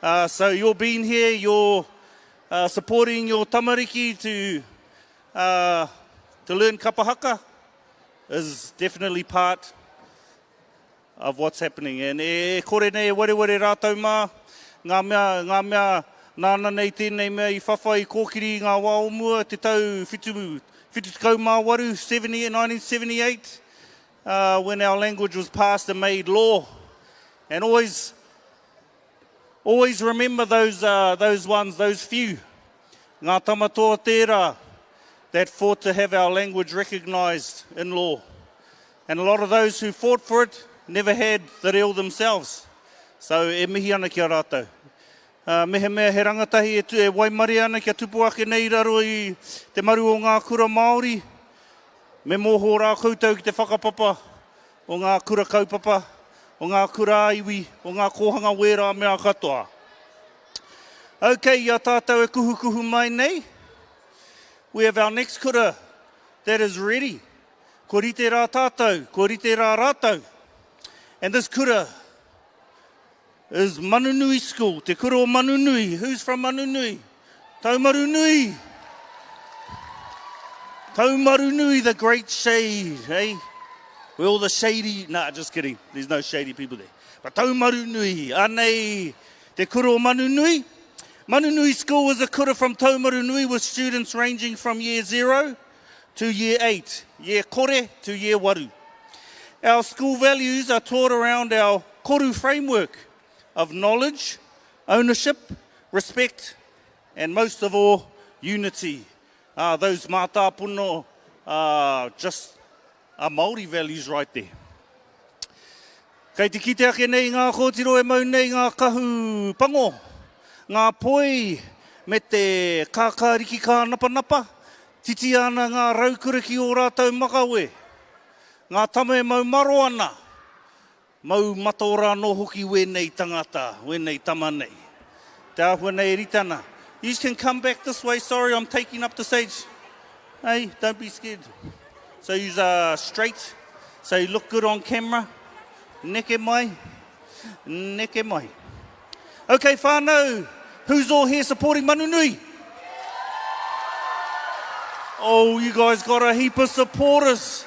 Uh, so you're being here, you're uh, supporting your tamariki to, uh, to learn kapahaka is definitely part of what's happening. And e kore nei e wareware rātou mā, ngā mea, ngā mea nāna nei tēnei mea i whawhai i kōkiri i ngā wā o mua, te tau whitu, 78, 70, 1978, uh, when our language was passed and made law. And always, always remember those, uh, those ones, those few. Ngā tamatoa tērā that fought to have our language recognised in law. And a lot of those who fought for it never had the reo themselves. So e mihi ana ki a rātou. Uh, mehemea he rangatahi e, tu, e waimarie ana kia tupu ake nei i raro i te maru o ngā kura Māori, Me mōhio rā koutou ki te whakapapa o ngā kura kaupapa, o ngā kura ā-iwi, o ngā kōhanga wērā mea katoa. Ok, i a tātou e kuhukuhu mai nei, we have our next kura that is ready. Kua rite rā tātou, kua rite rā rātou. And this kura is Manunui School, te kura o Manunui. Who's from Manunui? Taumarunui! Taumarunui, the great shade, eh? Where all the shady, nah, just kidding. There's no shady people there. But Taumarunui, anei, te kura o Manunui. Manunui School was a kura from Taumarunui with students ranging from year zero to year 8, year kore to year waru. Our school values are taught around our koru framework of knowledge, ownership, respect, and most of all, unity. Uh, those mātāpono are just are Māori values right there. Kei te kite ake nei ngā kōtiro e mau nei ngā kahu pango, ngā poi me te kākāriki kānapanapa, titia ana ngā raukura ki ō rātou makawe. Ngā tama e mau maro ana, mau mataora anō hoki wēnei tangata, wēnei tama nei. Te āhua nei e rite ana. You can come back this way, sorry I'm taking up the stage. Hey, don't be scared. So use uh, straight, so you look good on camera. Neke mai, neke mai. Okay, whānau, who's all here supporting Manunui? Oh, you guys got a heap of supporters.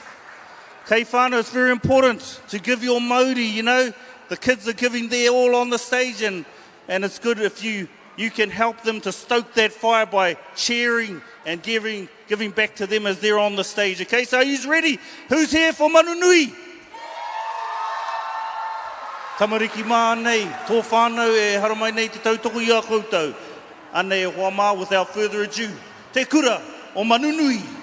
Okay, whānau, it's very important to give your mauri, you know. The kids are giving their all on the stage and, and it's good if you, you can help them to stoke that fire by cheering and giving, giving back to them as they're on the stage. Okay, so are you ready? Who's here for Manunui? Tamariki mā nei, tō whānau e haramai nei te tautoko i a koutou. Anei e hoa mā, without further ado, te kura o Manunui.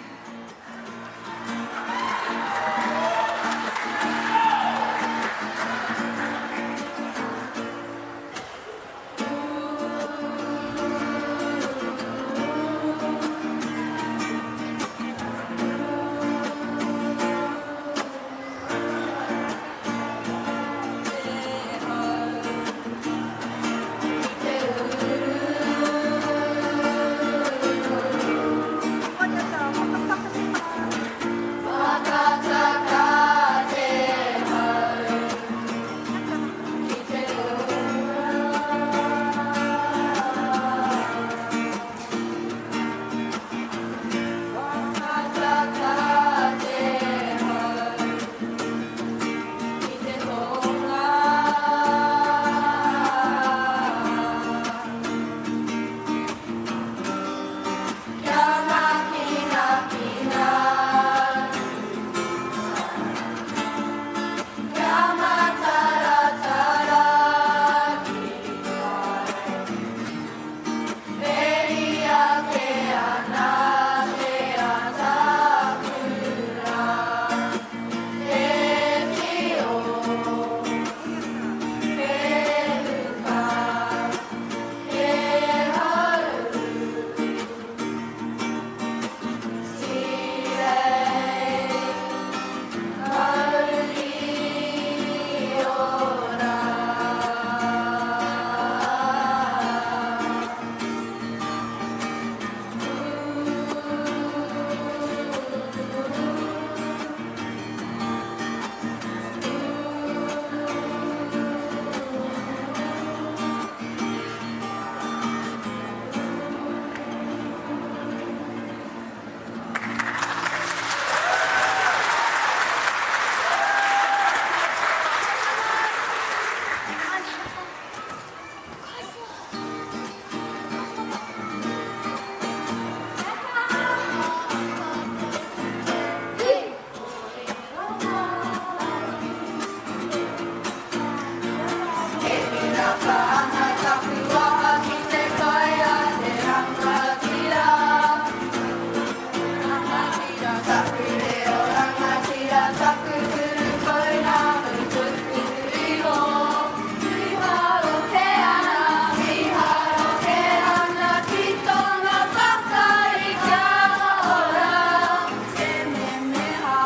Tika ana taku waha ki te kai a te rangatira. Rangatira taku reo, rangatira taku kuru pounamu tuku iho. Miharo ke ana, miharo ke ana ki tōna whakari kia ora. Te memeha,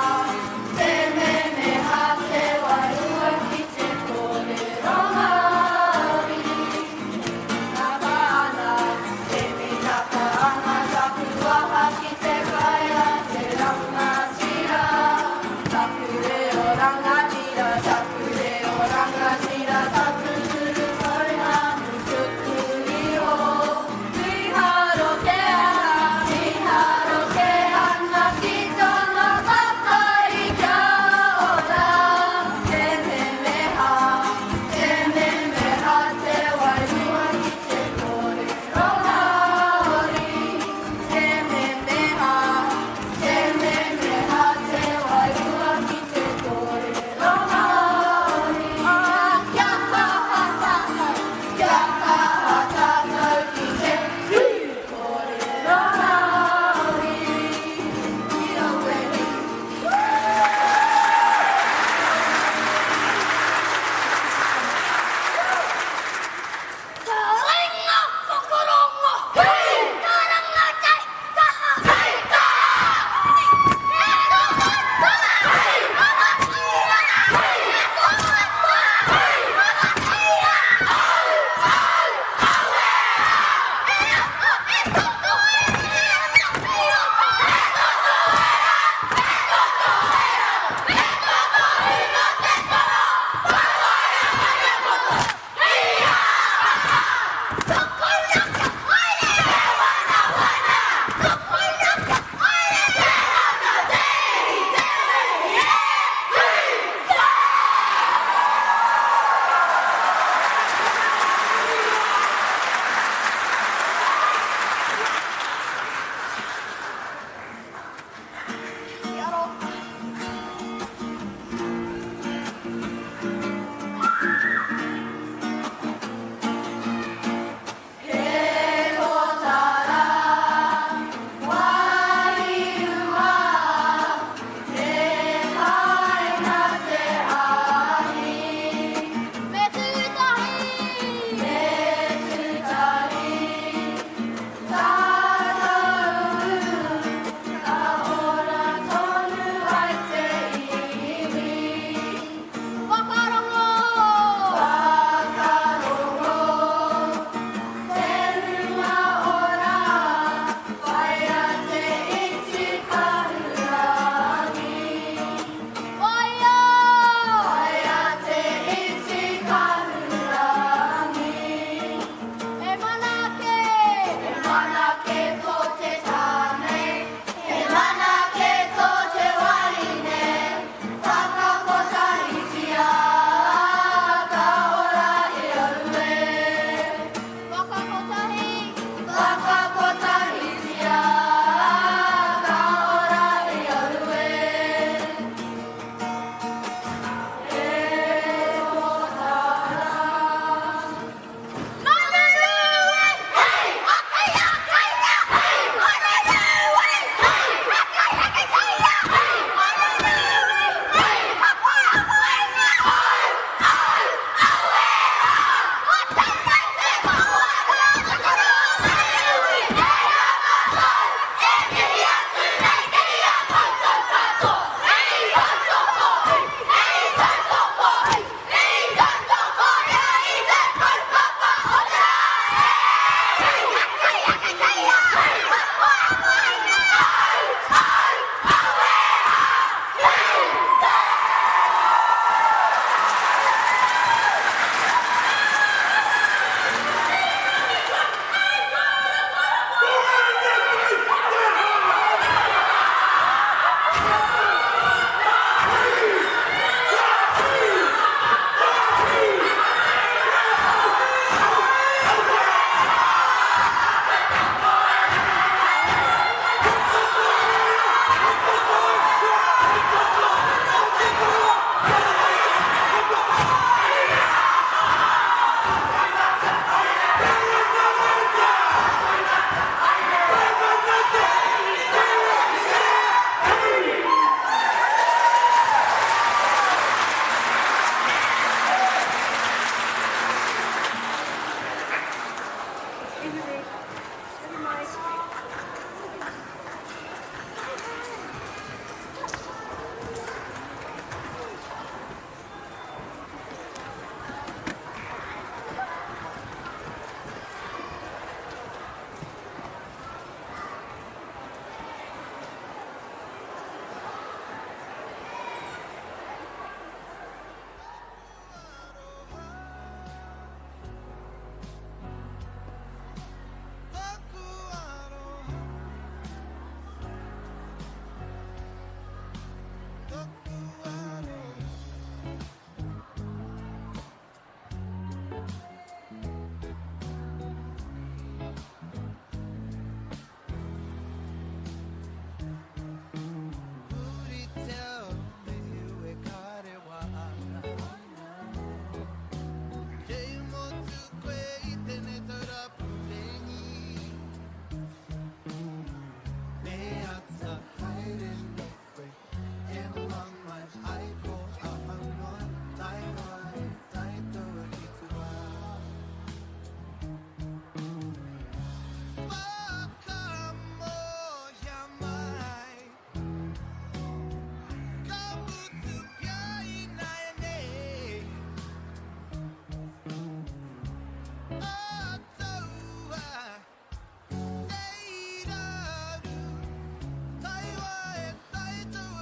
te memeha, te wairua ki te kōrero Māori.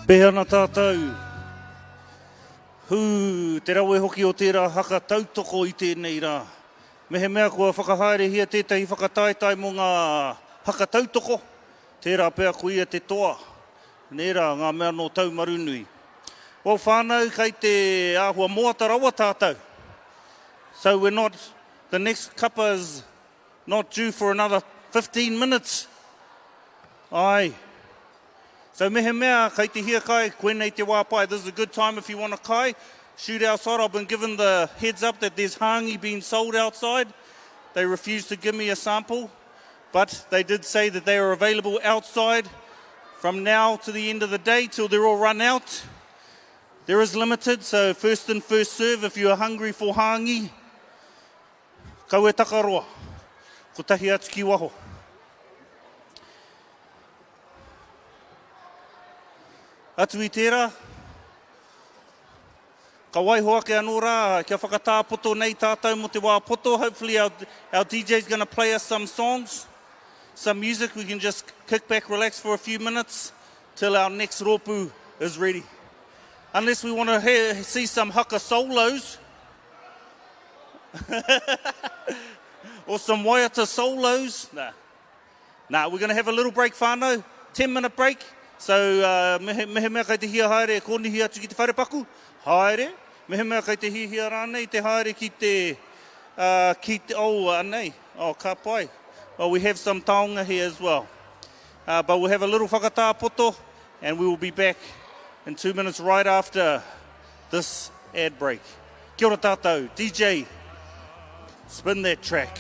Pēhea ana tātou? Hū, te rawe hoki o tērā haka tautoko i tēnei rā. Mehemea kua whakahaerehia tētahi whakataetae mō ngā haka tautoko, tērā pea ko ia te toa. Nē rā, ngā mea nō Taumarunui. Well whānau, kei te āhua moata rawa tātou. So we're not, the next kapa is not due for another 15 minutes. Ai. So mehemea kei te hiakai, koinei te wā pai. This is a good time if you want to kai. Shoot outside. I've been given the heads up that there's hangi being sold outside. They refused to give me a sample, but they did say that they are available outside from now to the end of the day till they're all run out. There is limited, so first in, first serve if you are hungry for hangi. Kau e takaroa. Kotahi atu ki waho. Atu i tērā, ka waiho ake anō rā kia whakatāpoto nei tātou mō te wā poto. Hopefully our, our DJ's gonna play us some songs, some music. We can just kick back, relax for a few minutes till our next rōpū is ready. Unless we want to hear, see some haka solos. or some waiata solos. Nah. Nah, we're going to have a little break whānau, 10 minute break. So, uh, mehe, mehemea kei te hia haere e kōnihi atu ki te wharepaku, haere. Mehemea kei te hihia rānei te haere ki te, uh, ki te, oh, anei, oh, ka pai. Well, we have some taonga here as well. Uh, but we'll have a little whakatā poto and we will be back in two minutes right after this ad break. Kia ora tātou, DJ, spin that track.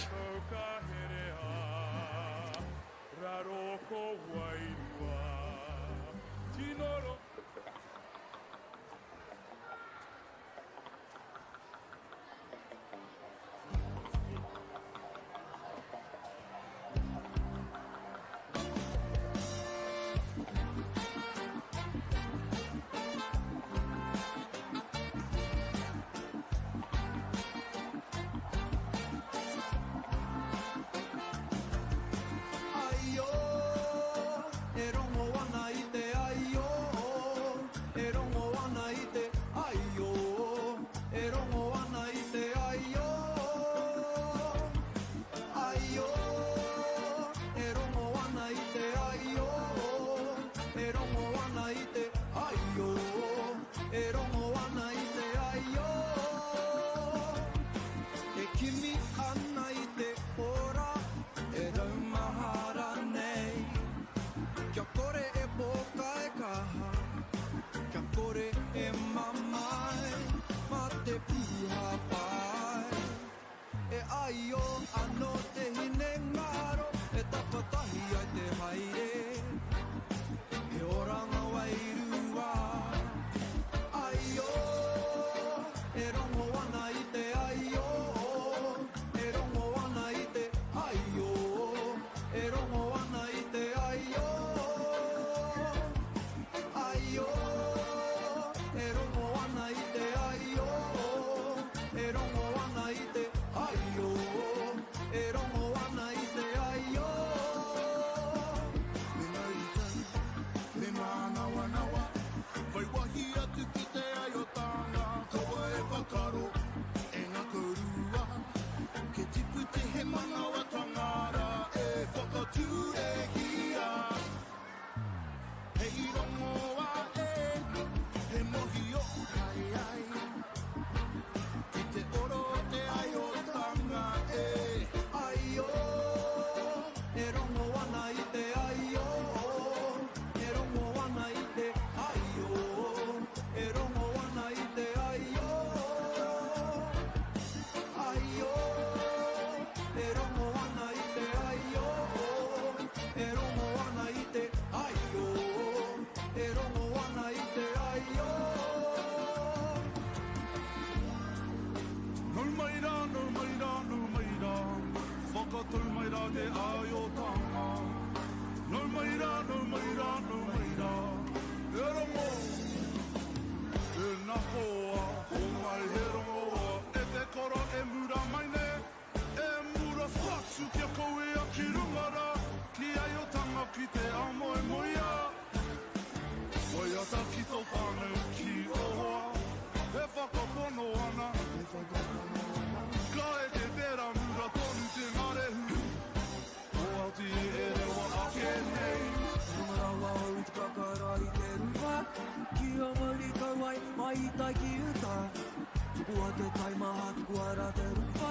te taimaha tukua rā te rupa,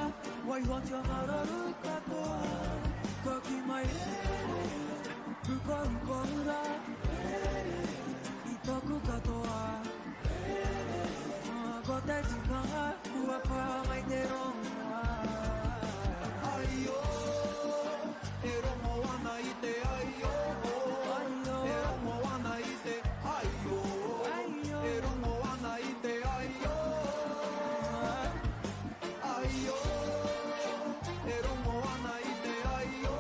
waihotia ngā raru katoa. Ka kī mai e, hukahuka ura, i taku katoa. Ko te tikanga, kua pā mai te rongoā. Aio, e rongo ana i te aio, e rongo ana i te aio, e rongo ana i te aio. Aio, e rongo ana i te aio,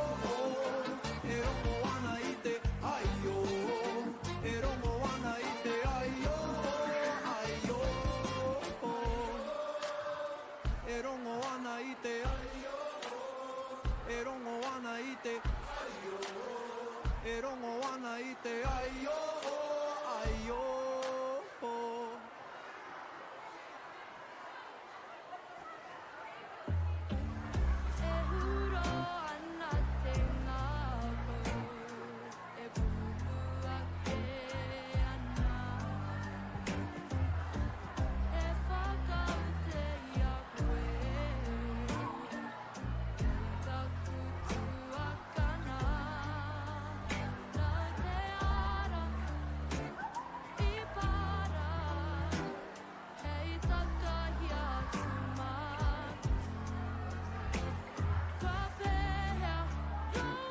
e rongo ana i te aio, e rongo ana i te aio, aio. E rongo ana i te aio, e rongo ana i te aio, e rongo ana i te aio, aio. E huro ana te ngākau, e pupū ake ana. E whakaute i a koe, kei taku tuakana. Nāu te ara i para. Hei takahia atu māku. Kua pēhea rawa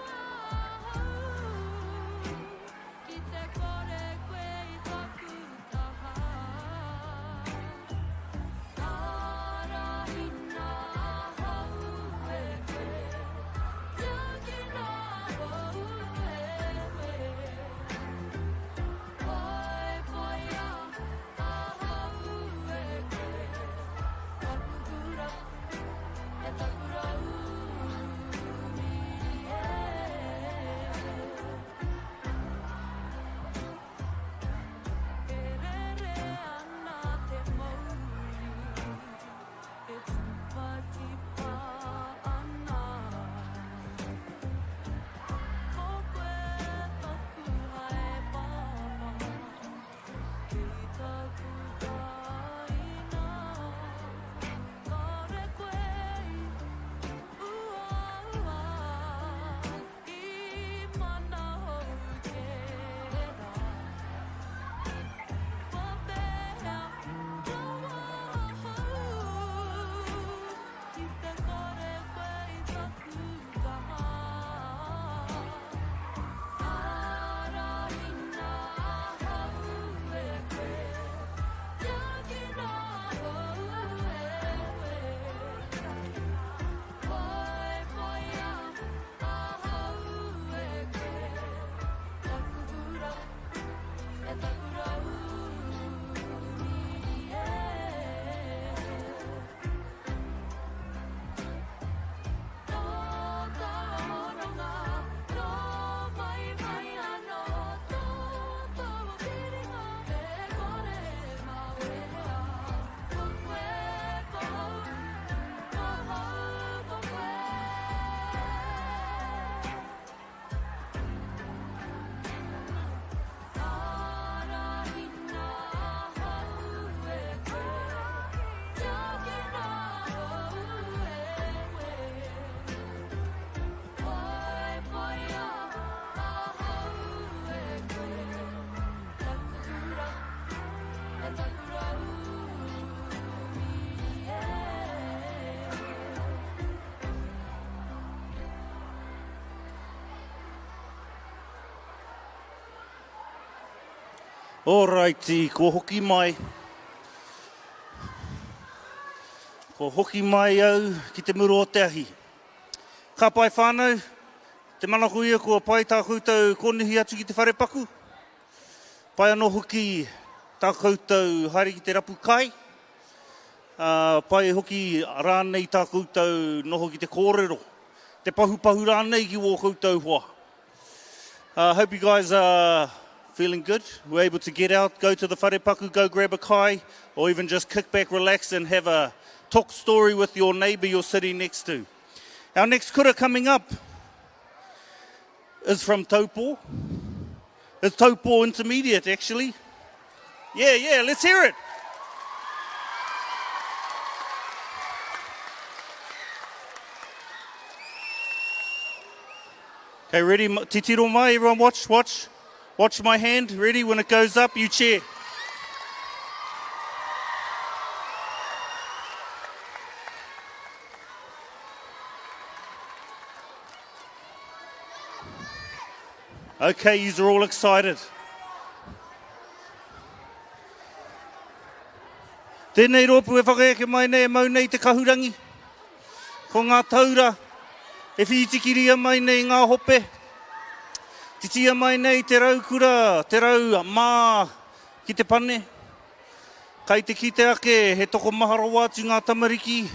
ahau ki te kore koe i taku taha. Ārahina ahau e koe, tiakina ahau e koe. Poipoia ahau e koe, taku kura, e taku raumi e. E rere ana te mauri, e tīwhatiwha ana. Ko koe taku haepapa, kei taku kāinga. Kāore koe i uaua, i mana hou tērā. Kua pēhea rawa ahau ki te kore koe i taku taha. Ārahina ahau e koe, tiakina ahau e koe. Poipoia ahau e koe, taku kura, e taku raumi e. Nō taua hononga, nō mai mai anō tō taua whiringa e kore e mawehea. Ko koe ko hau, ko hau ko koe. Ārahina ahau e koe, tiakina ahau e koe. Poipoia ahau e koe, taku kura, e taku raumi e. Ōraiti, kua hoki mai. Kua hoki mai au ki te muru o te ahi. Ka pai whānau, te manako ia kua pai tā koutou konihi atu ki te wharepaku. Pai anō hoki tā koutou haere ki te rapu kai. Ā, pai hoki rānei tā koutou noho ki te kōrero, te pahupahu rānei ki wō koutou hoa. I hope you guys are feeling good. We're able to get out, go to the wharepaku, go grab a kai, or even just kick back, relax, and have a talk story with your neighbor you're sitting next to. Our next kura coming up is from Taupo. It's Taupo Intermediate, actually. Yeah, yeah, let's hear it. Okay, ready? Titiro mai, everyone watch, watch. Watch my hand. Ready? When it goes up, you cheer. Okay, yous are all excited. Tēnei rōpū e whakaeke mai nei e mau nei te kahurangi. Ko ngā taura e whītikiria mai nei ngā hope. Titia mai nei te raukura, te rau mā ki te pane. Kai te kite ake he tokomaha rawa atu ngā tamariki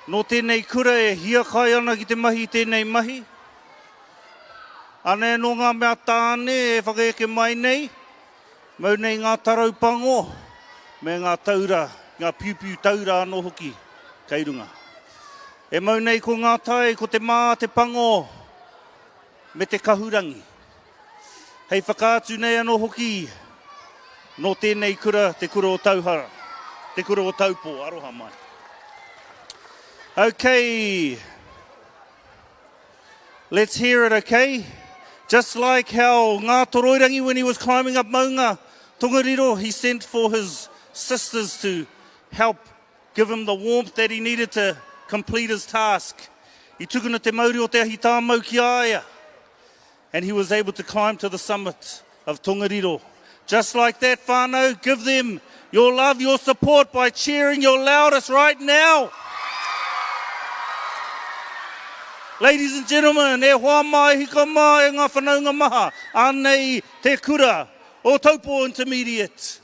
nō tēnei kura e hiakai ana ki te mahi i tēnei mahi. Anei anō ngā mea tāne e whakaeke mai nei, mau nei ngā tarau pango me ngā taura, ngā piupiu taura anō hoki kei runga. E mau nei ko ngā tae, ko te mā, te pango me te kahurangi. Hei whakaatu nei anō hoki nō tēnei kura, te kura o Tauhara, te kura o Taupō, aroha mai. Okay, let's hear it, okay? Just like how Ngātoroirangi, when he was climbing up Maunga Tongariro, he sent for his sisters to help give him the warmth that he needed to complete his task. I tukuna te mauri o te ahi tāmau ki a ia. And he was able to climb to the summit of Tongariro. Just like that, whānau, give them your love, your support by cheering your loudest right now. Ladies and gentlemen, e hoa mai, hika mai, e ngā whanaunga maha, anei te kura o Taupō Intermediate.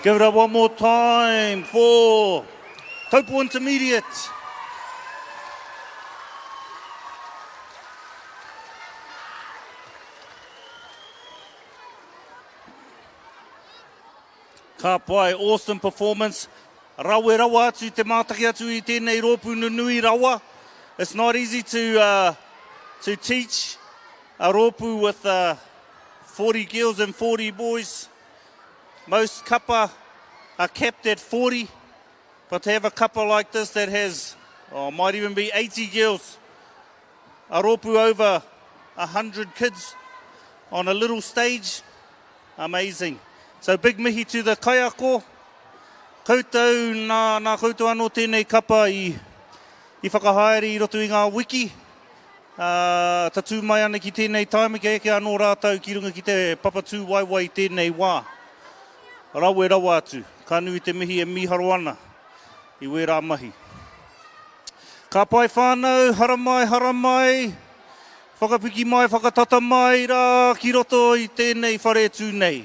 Give it up one more time for Taupo Intermediate. Ka pai, awesome performance. Rawe rawa atu te mātaki atu i tēnei rōpū nunui rawa. It's not easy to, uh, to teach a rōpū with uh, 40 girls and 40 boys. Most kapa are capped at 40, but to have a kapa like this that has, oh, might even be 80 girls, a rōpū over 100 kids on a little stage, amazing. So big mihi to the kaiako, koutou, nā, nā koutou anō tēnei kapa i, i whakahaere i roto i ngā wiki, ā, tatū mai ana ki tēnei taima kia eke anō rātou ki runga ki te papatūwaewae i tēnei wā. Rawe rawa atu, ka nui te mihi e mīharo ana i wērā mahi. Ka pai whānau, haramai, haramai, whakapiki mai, whakatata mai rā ki roto i tēnei whare tū nei.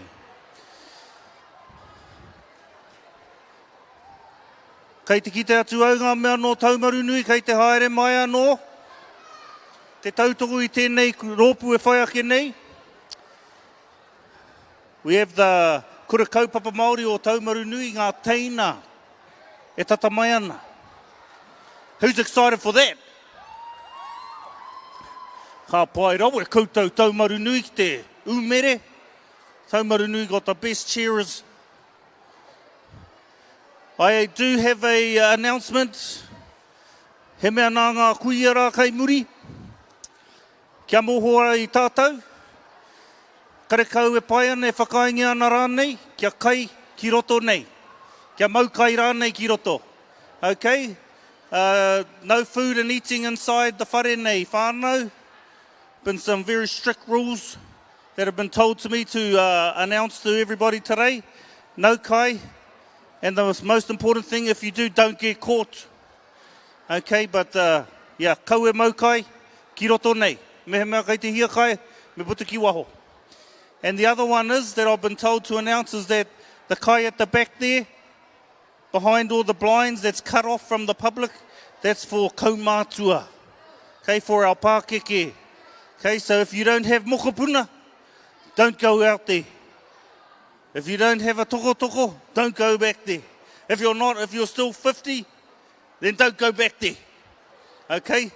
Kei te kite atu au ngā mea nō Taumarunui kei te haere mai anō te tautoko i tēnei rōpū e whai ake nei. We have the Kura Kaupapa Māori o Taumarunui, ngā teina e tata mai ana. Who's excited for that? Ka pai rawe koutou Taumarunui ki te umere. Taumarunui got the best cheerers. I do have a uh, announcement. He mea nā ngā kuia rā kai muri. Kia mōho ai tātou, karekau e pai ana, e whakaaengia ana rānei, kia kai ki roto nei. Kia mau kai rānei ki roto. Okay? Uh, no food and eating inside the whare nei, whānau. Been some very strict rules that have been told to me to uh, announce to everybody today. No kai. And the most important thing, if you do, don't get caught. Okay, but uh, yeah, kau e mau kai, ki roto nei. Mehemea kei te hia kai, me puta ki waho. And the other one is that I've been told to announce is that the kai at the back there, behind all the blinds that's cut off from the public, that's for kaumātua. Okay, for our pākeke. Okay, so if you don't have mokopuna, don't go out there. If you don't have a tokotoko, don't go back there. If you're not, if you're still 50, then don't go back there. Okay?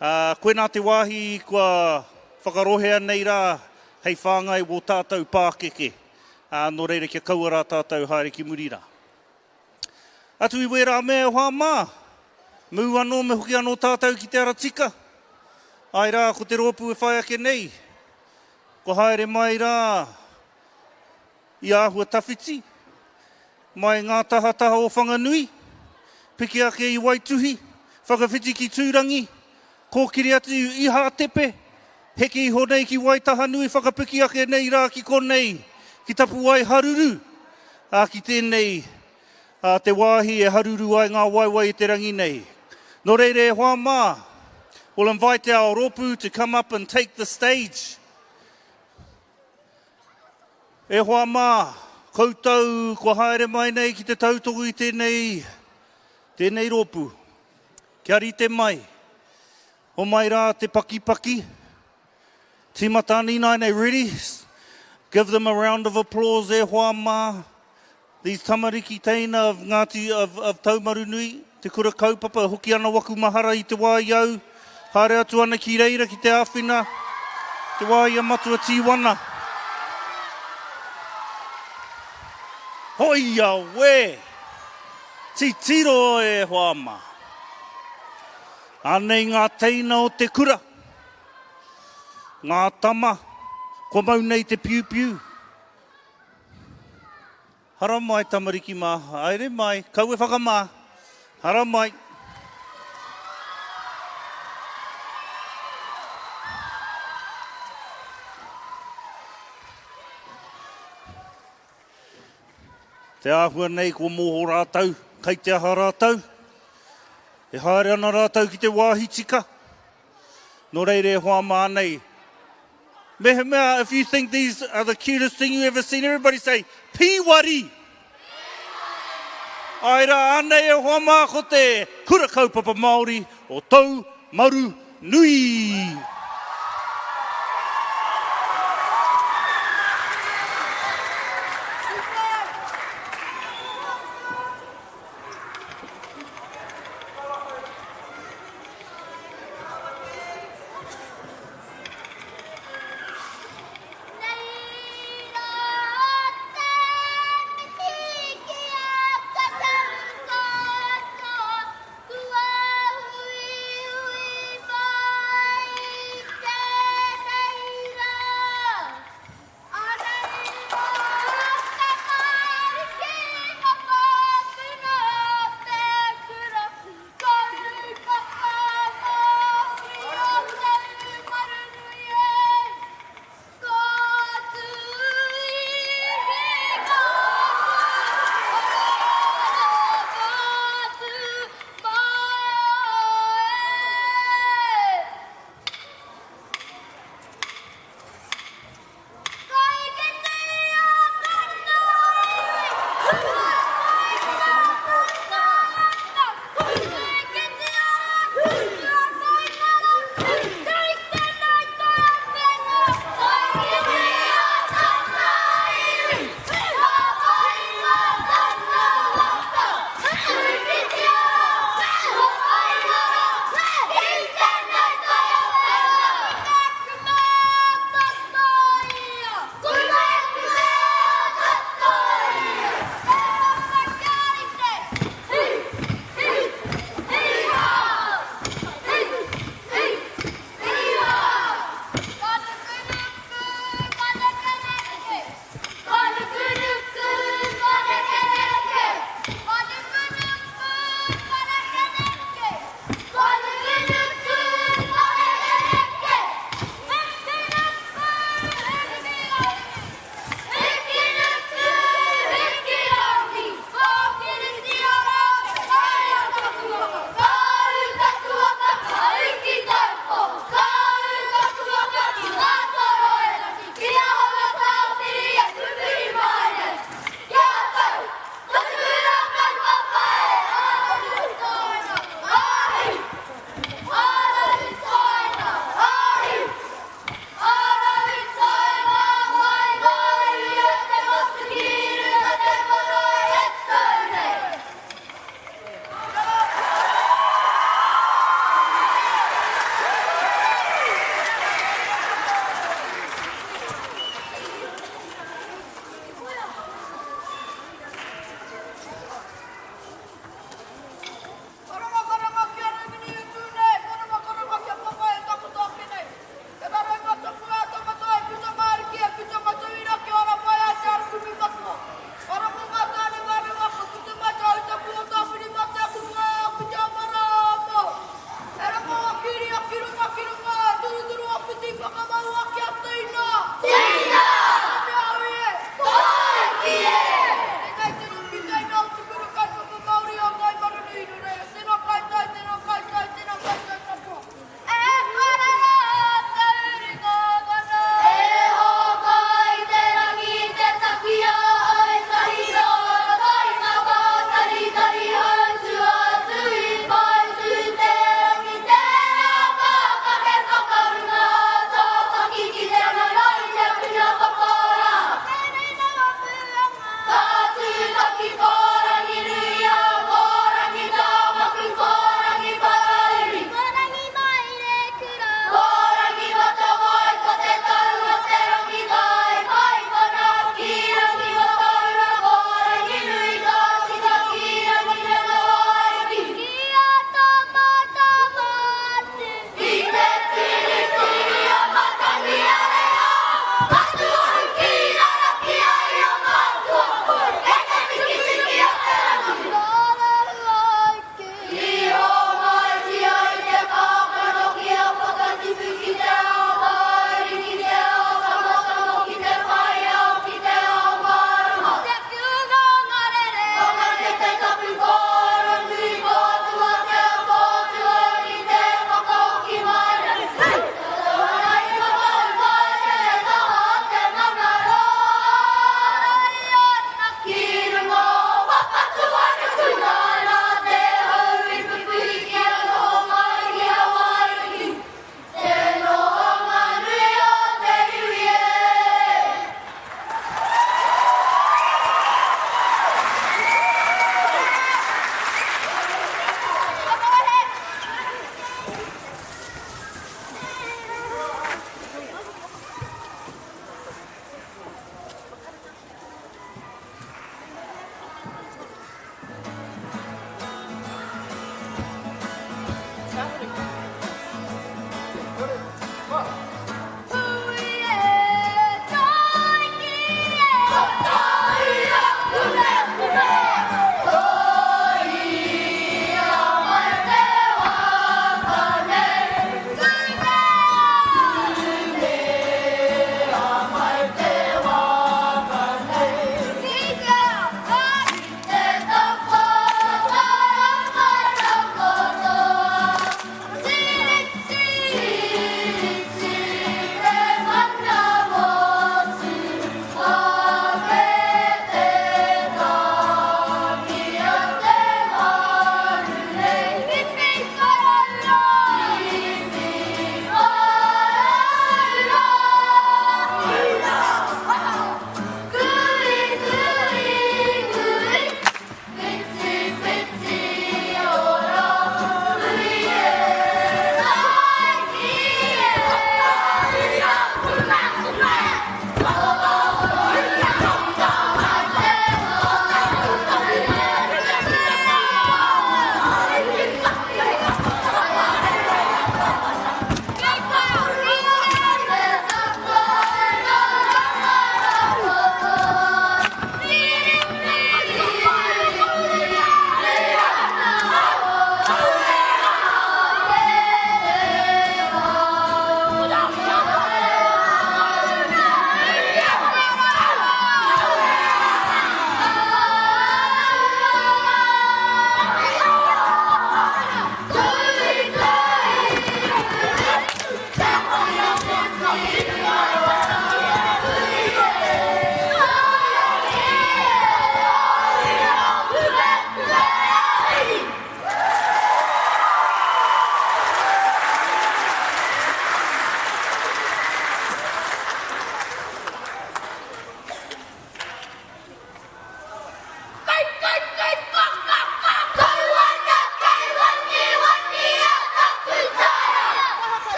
Uh, koinā te wāhi kua whakarohea nei rā hei whāngai wō tātou pākeke. Uh, nō reira kia kaua rā tātou haere ki muri rā. Atu i wērā mea e hoa mā, mū anō me hoki anō tātou ki te ara tika. Ai rā, ko te rōpū e whai ake nei, kua haere mai rā i āhua tawhiti, mai ngā tahataha o Whanganui, piki ake i Waituhi, whakawhiti ki Tūrangi, kōkiri atu i Hātepe, heke iho nei ki Waitahanui, whakapiki ake nei rā ki konei, ki Tapuwae Haruru, ā, ki tēnei, ā, te wāhi e haruru ai ngā waewae i te rangi nei. Nō reira e hoa mā, we'll invite our rōpū to come up and take the stage. E hoa mā, koutou kua haere mai nei ki te tautohu i tēnei, tēnei rōpū. Kia rite mai, homai rā te pakipaki, tīmata ana ināianei, ready? Give them a round of applause e hoa mā. These tamariki teina of Ngāti, of, of Taumarunui, te kura kaupapa, hoki ana waku mahara i te wā i au, haere atu ana ki reira ki te āwhina, te wā i a Matua Tīwana. Hoi awe! Titiro e hoa mā. Anei ngā teina o te kura. Ngā tama, kua mau nei te piupiu. Haramai tamariki mā, haere mai, kau e whakamā, haramai. Te āhua nei kua mōho rātou, kei te aha rātou? E haere ana rātou ki te wāhi tika. Nō reira e hoa mā nei. Mehemea, if you think these are the cutest thing you ever seen, everybody say, Pīwari! Ai rā, anei e hoa mā ko te Kura Kaupapa Māori o Tau Maru Nui!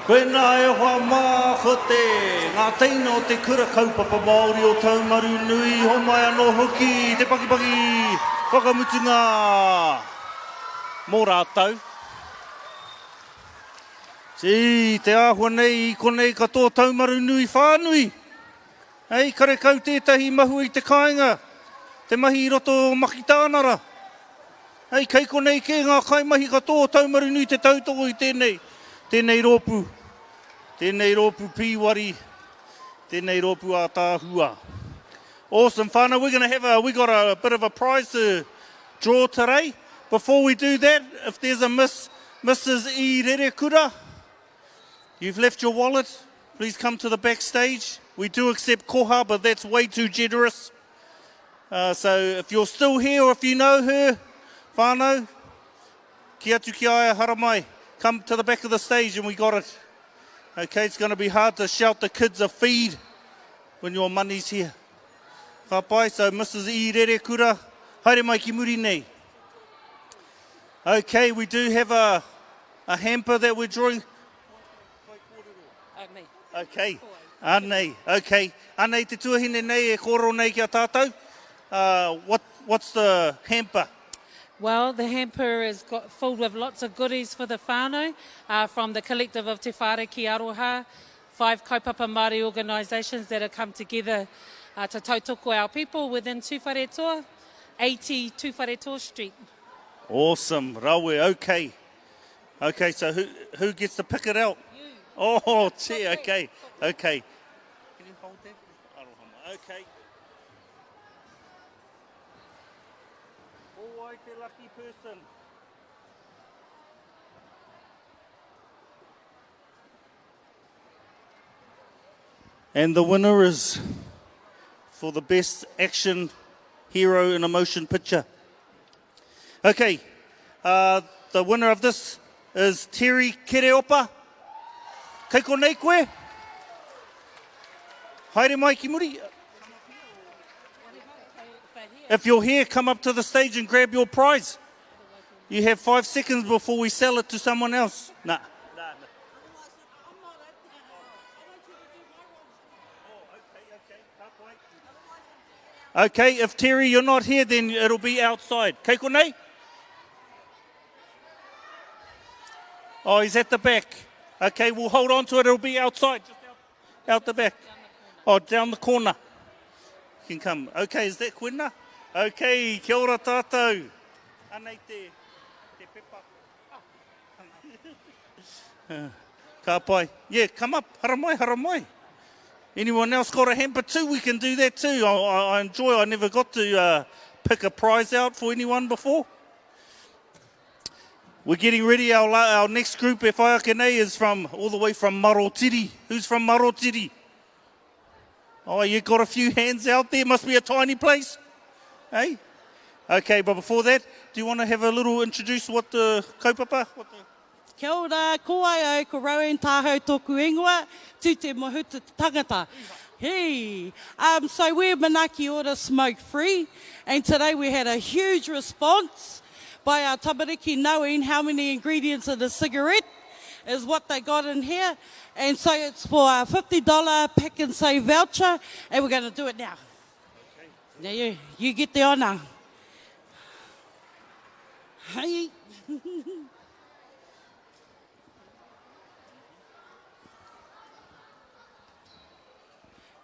Koinā e hoa mā ko te, ngā teina o te Kura Kaupapa Māori o Taumarunui, homai anō hoki te pakipaki whakamutunga mō rātou. Tī, te āhua nei i konei ka tō Taumarunui whānui. Hei, karekau tētahi mahue i te kāinga, te mahi i roto o Makitānara. Hei, kei konei kē ngā kaimahi katoa o Taumarunui te tautoko i tēnei, tēnei rōpū, tēnei rōpū pīwari, tēnei rōpū ātaahua. Awesome whānau, we're gonna have a, we got a bit of a prize to draw today. Before we do that, if there's a Miss, Mrs. E Rerekura, You've left your wallet, please come to the backstage. We do accept koha, but that's way too generous. Uh, so if you're still here or if you know her, whānau, ki atu ki aia haramai, come to the back of the stage and we got it. Okay, it's going to be hard to shout the kids a feed when your money's here. Ka pai, so Mrs. E Rerekura, haere mai ki muri nei. Okay, we do have a, a hamper that we're drawing. Okay. Anei, okay. Anei te tuahine nei e kōrero nei ki a tātou. Uh, what, what's the hamper? Well, the hamper is got filled with lots of goodies for the whānau uh, from the collective of Te Whāriki Aroha, five kaupapa Māori organisations that have come together uh, to tautoko our people within Tūwharetoa, 80 Tūwharetoa Street. Awesome, rawe, okay. Okay, so who, who gets to pick it out? You. Oh, gee, okay, okay. Can you hold that? Okay. Ko wai te lucky person? And the winner is for the best action hero in a motion picture. Okay, uh, the winner of this is Terry Kereopa. Kei konei koe? Haere mai ki muri. If you're here, come up to the stage and grab your prize. You have five seconds before we sell it to someone else. Nah. Okay, if Terry, you're not here, then it'll be outside. Kei konei? Oh, he's at the back. Okay, we'll hold on to it. It'll be outside, just out, out the back. Oh, down the corner. You can come. Okay, is that Quina? Okay, kia ora tātou. Anei te, te pepa. Ka pai. Yeah, come up. Haramai, haramai. Anyone else got a hamper too? We can do that too. I, I, I enjoy. I never got to uh, pick a prize out for anyone before. We're getting ready. Our, our next group, if I can, is from all the way from Marotiri. Who's from Marotiri? Oh, you got a few hands out there. Must be a tiny place. Hey? Okay, but before that, do you want to have a little introduce what the kaupapa? What the... Kia ora, ko ai au, ko Rowan Tāhau tōku ingoa, tū te mohuta te tangata. Hey! Um, so we're Manaaki Ora Smoke Free, and today we had a huge response by our tamariki knowing how many ingredients in a cigarette is what they got in here. And so it's for a $50 pack and save voucher, and we're going to do it now. Okay. Now you, you get the honour. Hey.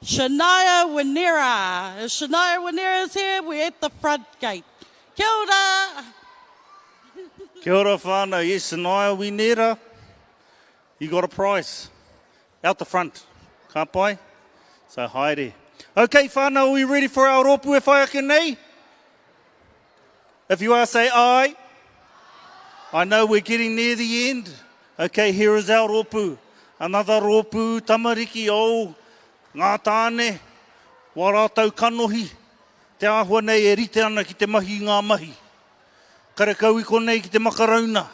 Shania Winera. If Shania Winera is here, we're at the front gate. Kia ora! Kia ora whānau. Yes, Shania Winera, you got a prize. Out the front. Ka pai? So haere. Okay whānau, are we ready for our rōpū e whai ake nei? If you are, say aye. I know we're getting near the end. Okay, here is our rōpū. Another rōpū tamariki o ngā tāne, wā rātou kanohi, te āhua nei e rite ana ki te mahi i ngā mahi. Karekau i konei ki te makarauna.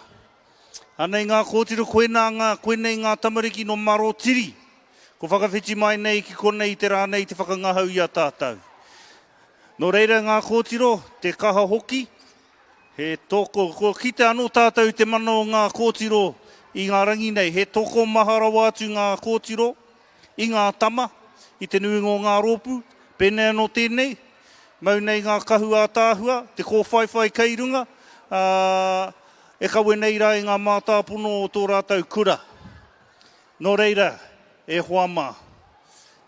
Anei ngā kōtiro, koinā ngā, koinei ngā tamariki nō Marotiri. Ko whakawhiti mai nei ki konei i te rā nei te whakangahau i a tātou. Nō reira ngā kōtiro, te kaha hoki, he toko, kua kite anō tātou i te mana o ngā kōtiro i ngā rangi nei. He tokomaha rawa atu ngā kōtiro i ngā tama, i te nuinga o ngā rōpū, pēnei anō tēnei, mau nei ngā kahu ātaahua, te kōwhaiwhai kei runga, ā, e kawe nei rā i ngā mātāpono o tō rātou kura. Nō reira, e hoa mā,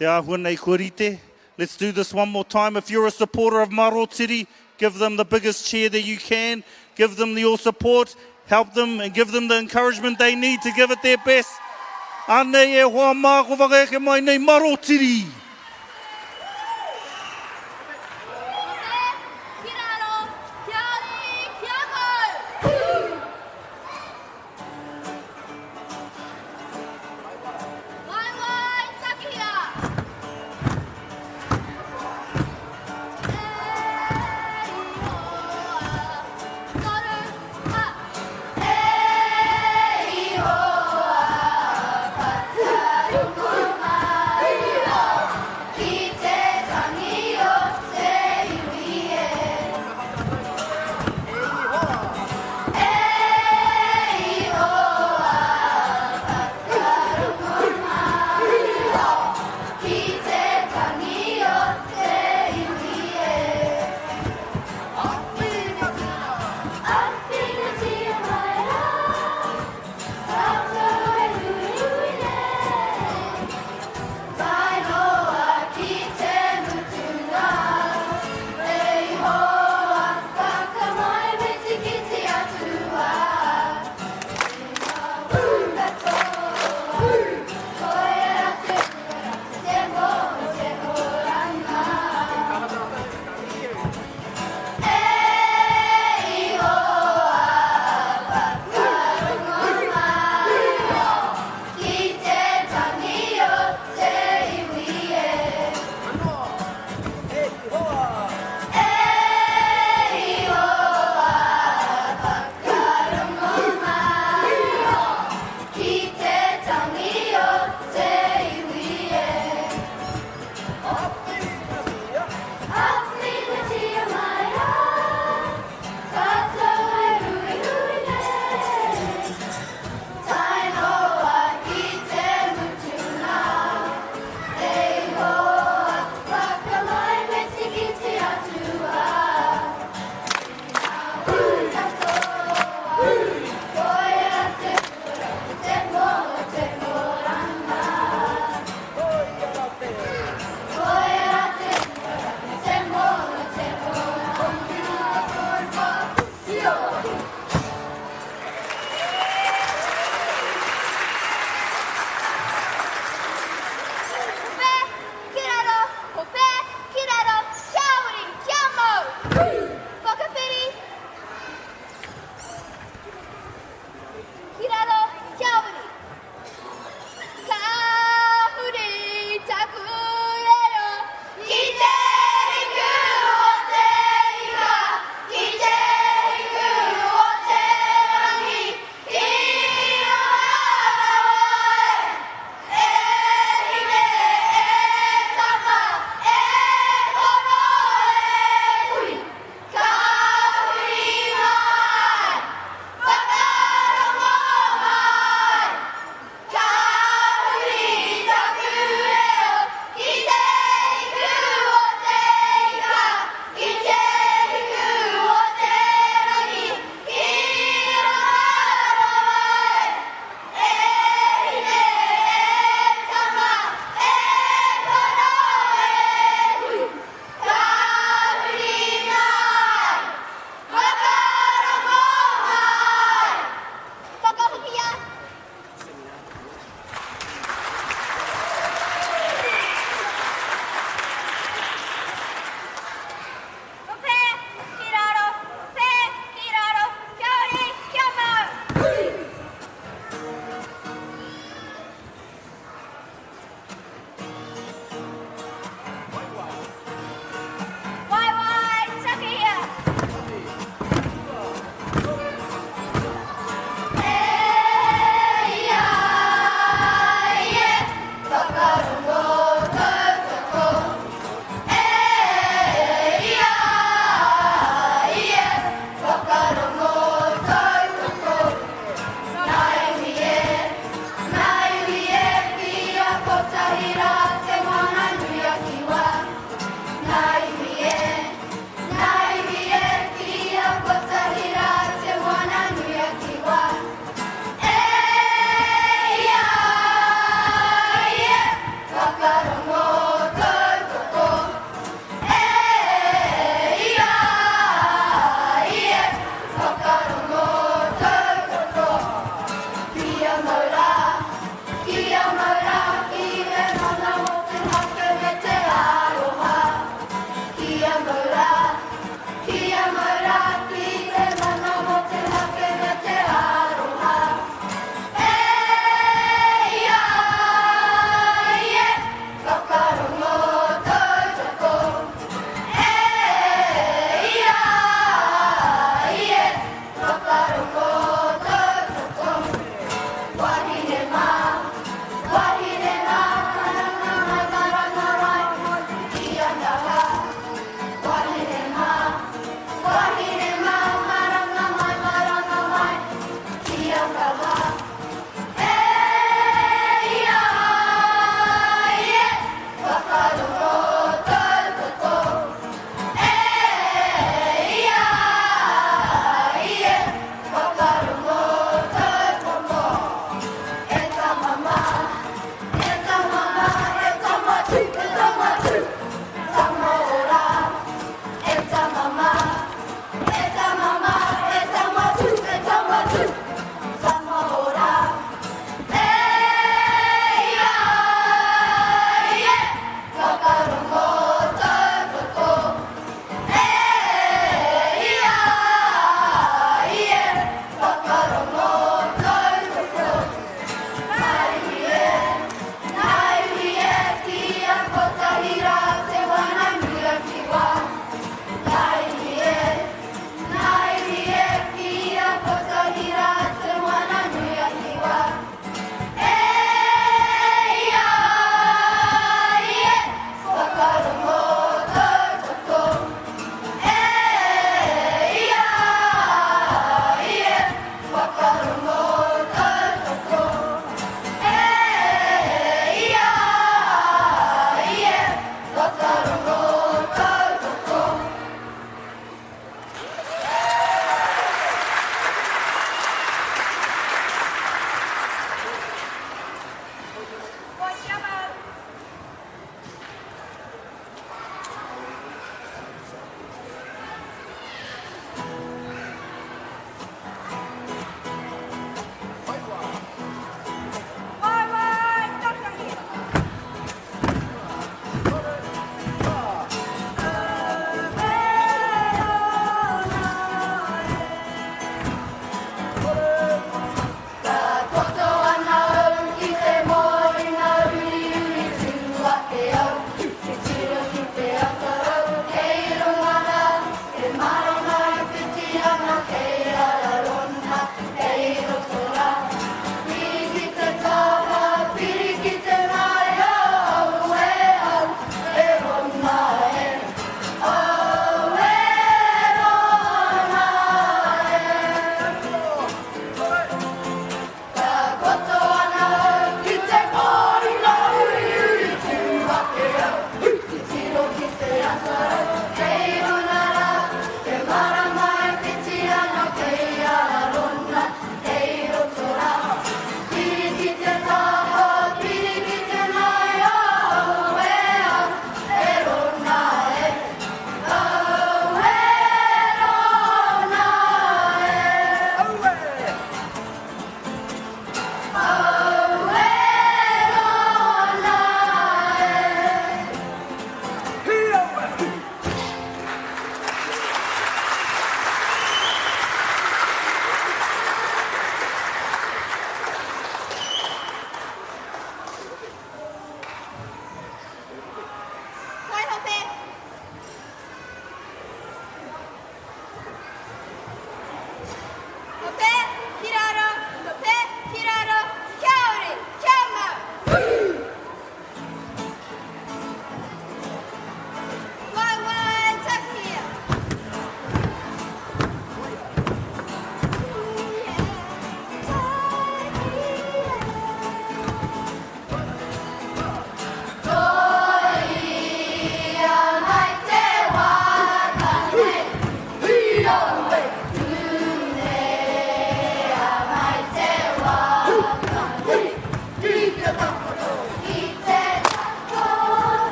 te āhua nei kua rite, let's do this one more time, if you're a supporter of Marotiri, give them the biggest cheer that you can, give them your support, help them and give them the encouragement they need to give it their best. Anei e hoa mā, ko whakaeke mai nei Marotiri!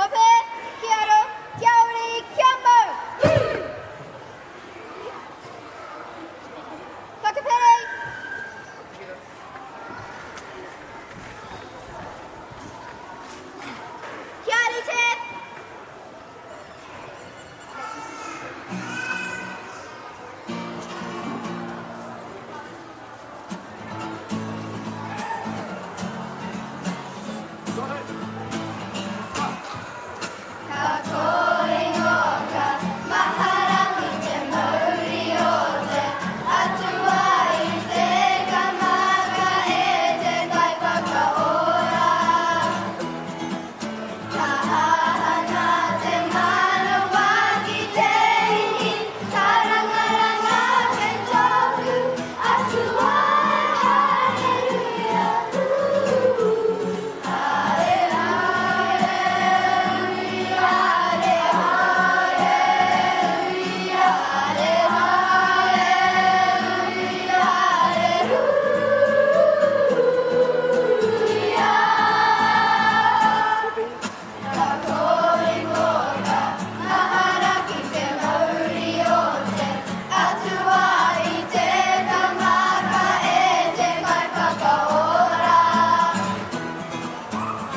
Hope, kia aro, kia ori, kia mau! Whakapere! Kia rite! Ka kōingo ka mahara ki te mauri o te Atua i te kamaka e te Kaiwhakaora. Ka hahana te manawa ki te ihi, ka rangaranga kei tōku Atua. Hallelujah, Ka kōingo ka mahara ki te mauri o te Atua i te kamaka e te Kaiwhakaora.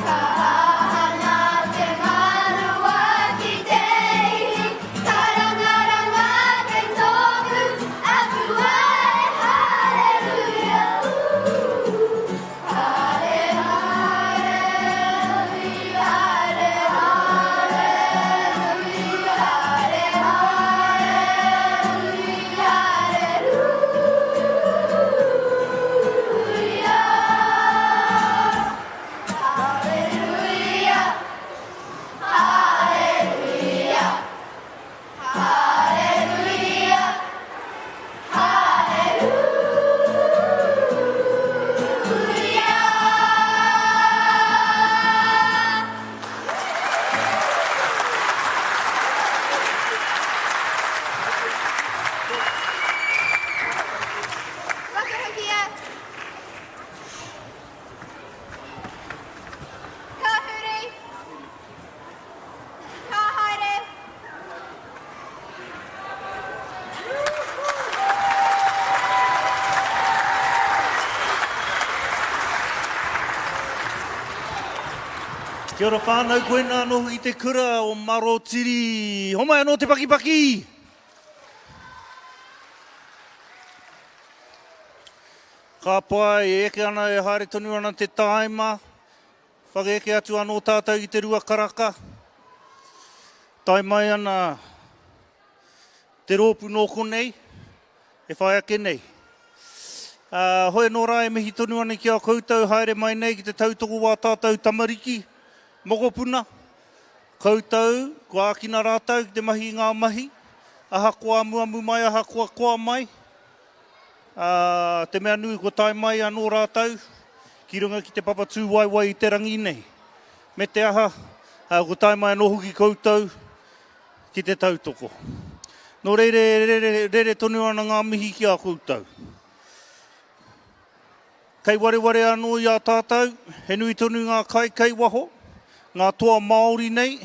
Ka hahana te manawa ki te ihi, ka rangaranga kei tōku Atua e Hallelujah, ooh. Hare hallelujah, hare hallelujah, hare hallelujah, hallelujah. Hallelujah, hallelujah, hallelujah, hallelujah. Whakahokia. Ka huri. Ka haere. Kia ora whānau, koinā anō hoki te kura o Marotiri. Homai anō te pakipaki! Ka pai, e eke ana, e haere tonu ana te tāima. Whakaeke atu anō tātou i te rua karaka. Tae mai ana te rōpū nō konei, e whai ake nei. Uh, hoi anō rā e mihi tonu ana ki a koutou haere mai nei ki te tautoko wā tātou tamariki, mokopuna, koutou, kua ākina rātou ki te mahi i ngā mahi, ahakoa amuamu mai, ahakoa koa mai, Ā, te mea nui kua tae mai anō rātou ki runga ki te papa tūwaewae i te rangi nei. Me te aha, ā, kua tae mai anō hoki koutou ki te tautoko. Nō reira e rere, rere tonu ana ngā mihi ki a koutou. Kei wareware anō i a tātou, he nui tonu ngā kai kei waho, ngā toa Māori nei,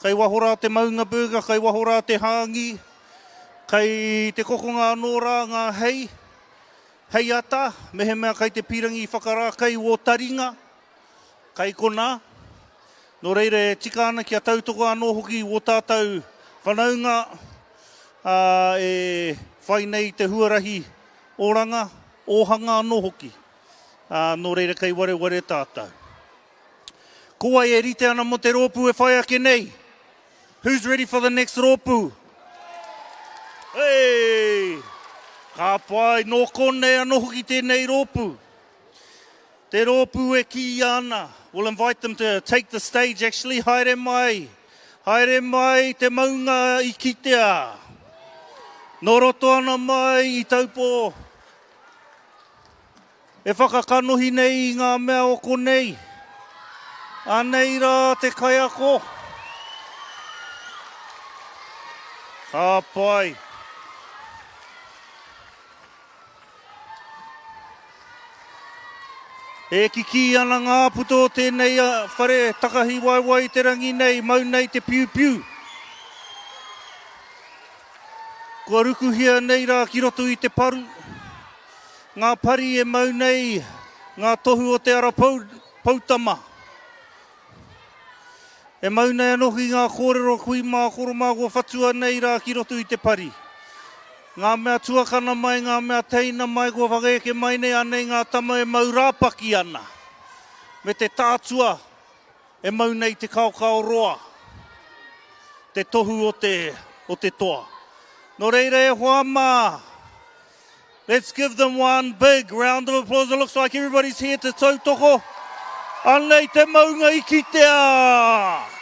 kei waho rā te maunga burger, kei waho rā te hāngi, kei te kokonga anō rā ngā hei, hei ata, mehemea kei te pīrangi whakarākei wō taringa, kei konā. Nō reira e tika ana kia tautoko anō hoki wō tātou whanaunga, ā, e whai nei i te huarahi oranga, ōhanga anō hoki, ā, nō reira kei wareware tātou. Ko wai e rite ana mō te rōpū e whai ake nei? Who's ready for the next rōpū? Hey! Ka pai, nō konei anō hoki tēnei rōpū. Te rōpū e kīia ana, we'll invite them to take the stage actually, haere mai, haere mai te maunga i kitea. Nō roto ana mai i Taupō, e whakakanohi nei i ngā mea o konei. Anei rā te kaiako. Ka pai. E kikī ana ngā puto o tēnei whare takahi waewae i te rangi nei, mau nei te piupiu. Kua rukuhia nei rā ki roto i te paru, ngā pari e mau nei ngā tohu o te ara pou, poutama. E mau nei anō hoki ngā kōrero kui mā koro mā kua whatua nei rā ki roto i te pari. Ngā mea tuakana mai, ngā mea teina mai kua whakaeke mai nei, anei ngā tama e mau rāpaki ana, me te tātua E mau nei te kaokao roa, te tohu o te, o te toa. Nō reira e hoa mā, let's give them one big round of applause. It looks like everybody's here to tautoko. Anei te maunga i kitea!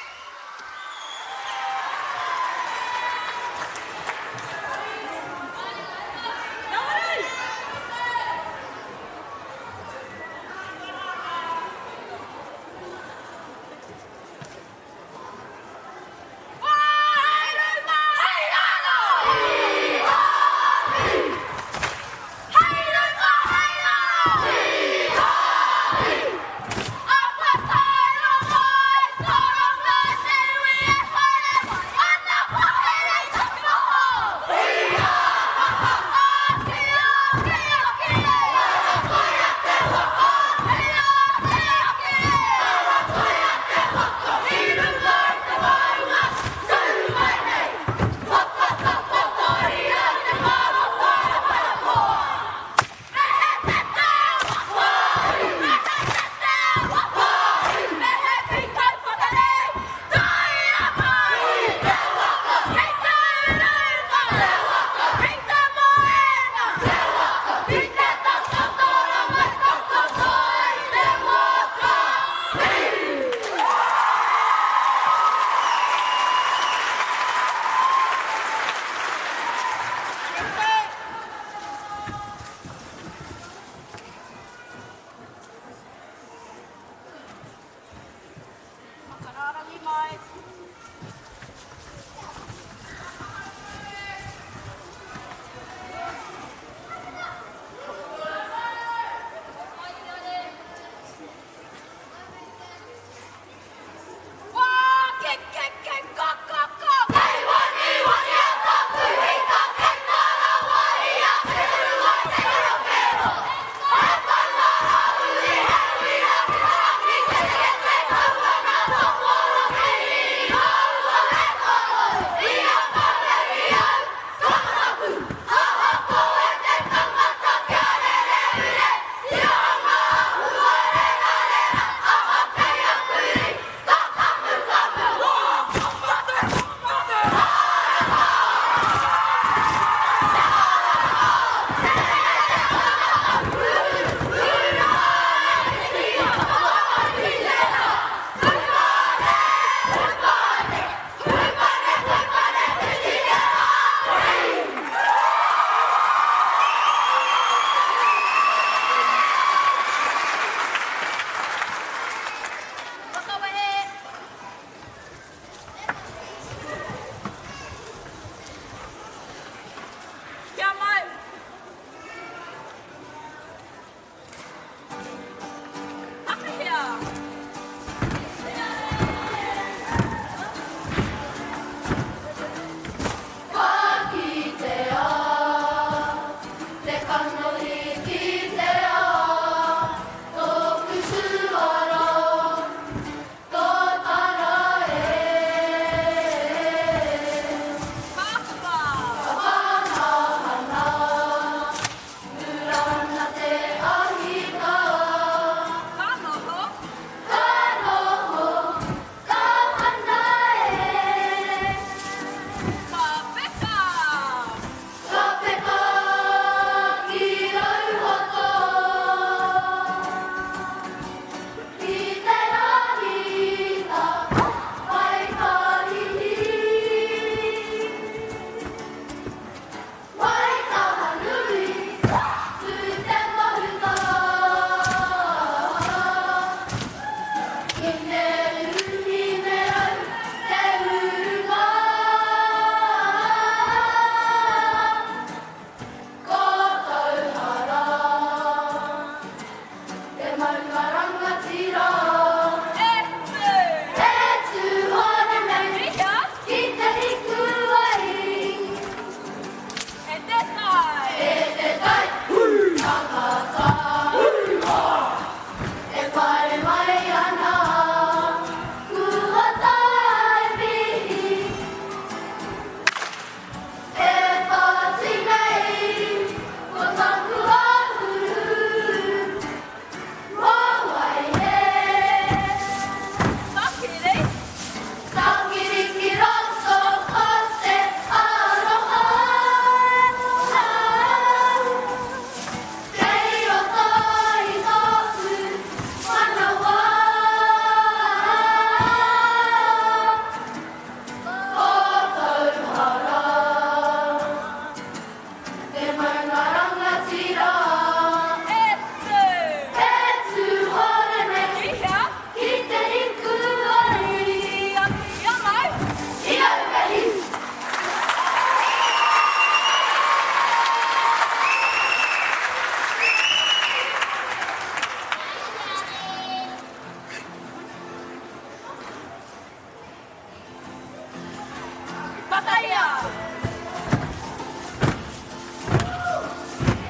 Tīmataia!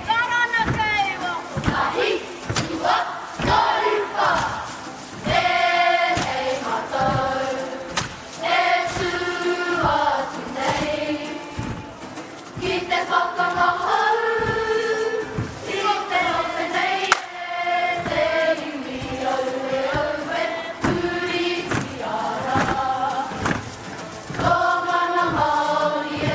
Karana kei waho! Tahi, rua, toru, whā. Tēnei mātou e tū atu nei ki te whakangahau i te rohe nei e te iwi aue aue puritia rā. Tō mana Māori e.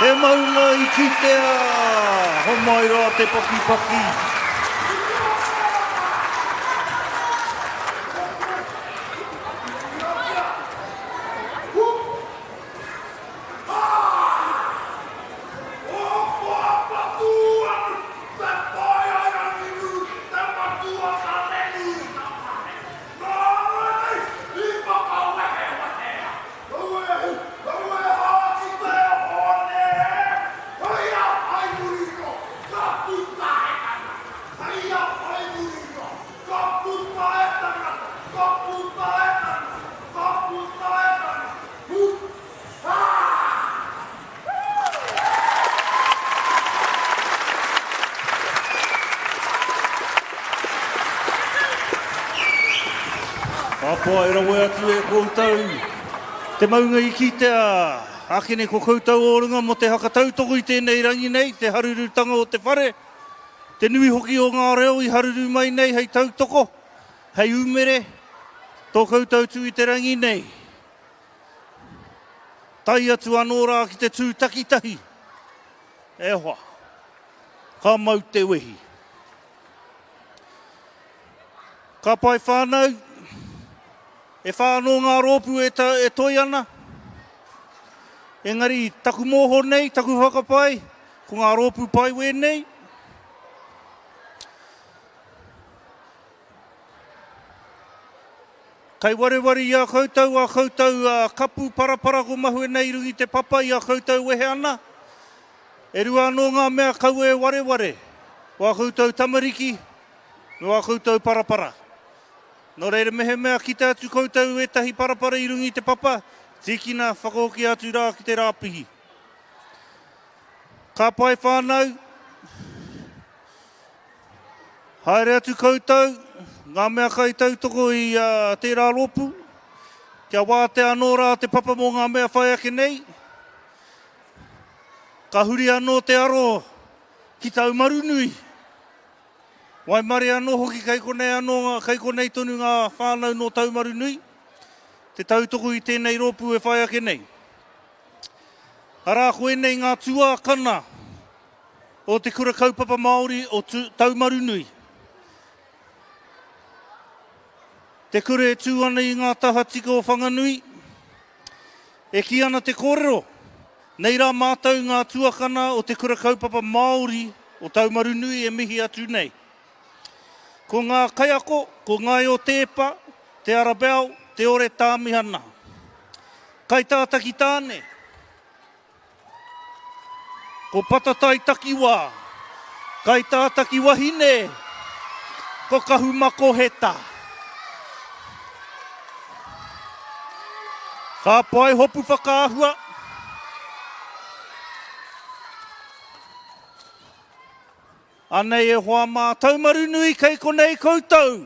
Te maunga i kitea! Homai rā te pakipaki! Ka pai rawe atu e koutou te maunga i kitea. Ākene ko koutou o runga mō te haka tautoko i tēnei rangi nei, te harurutanga o te whare, te nui hoki o ngā reo i haruru mai nei hei tautoko, hei umere tō koutou tū i te rangi nei. Tae atu anō rā ki te tū takitahi. E hoa, ka mau te wehi. Ka pai whānau, e whā anō ngā rōpū e, ta, e toi ana. Engari, taku mōho nei, taku whakapae, ko ngā rōpū pai wēnei. Kai wareware i a koutou a koutou kapu parapara ko mahue nei i runga i te papa i a koutou wehe ana. E rua anō ngā mea kaua e wareware, wā koutou tamariki me wā koutou parapara. Nō reira mehemea kite atu koutou ētahi parapara i runga i te papa, tīkina whakahokia atu rā ki te rāpihi. Ka pai whānau. Haere atu koutou, ngā mea kaitautoko i tērā rōpū, kia wātea anō rā te papa mō ngā mea whai ake nei. Ka huri anō te aro ki Taumarunui. Waimarie anō hoki kei konei anō, kei konei tonu ngā whānau nō Taumarunui, te tautoko i tēnei rōpū e whai ake nei. Arā, ko ēnei ngā tuākana o Te Kura Kaupapa Māori o Taumarunui. Te kura e tū ana i ngā tahatika o Whanganui, e kī ana te kōrero, nei rā mātou ngā tuakana o Te Kura Kaupapa Māori o Taumarunui e mihi atu nei. Ko ngā kaiako, ko Ngaio Teepa, Te Ara Bell, Te Ore Tāmihana. Kaitātaki tāne. Ko Patatai Takiwā, Kaitātaki wahine, ko Kahumakoheta. Ka pai hopu whakaahua. Anei e hoa mā, Taumarunui kei konei koutou!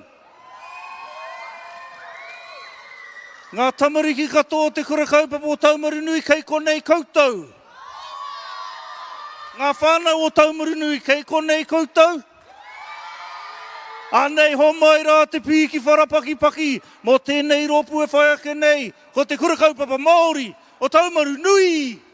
Ngā tamariki katoa o Te Kura Kaupapa o Taumarunui kei konei koutou! Ngā whānau o Taumarunui kei konei koutou! Anei homai rā te pīki wharapakipaki mō tēnei rōpū e whai ake nei, ko Te Kura Kaupapa Māori o Taumarunui!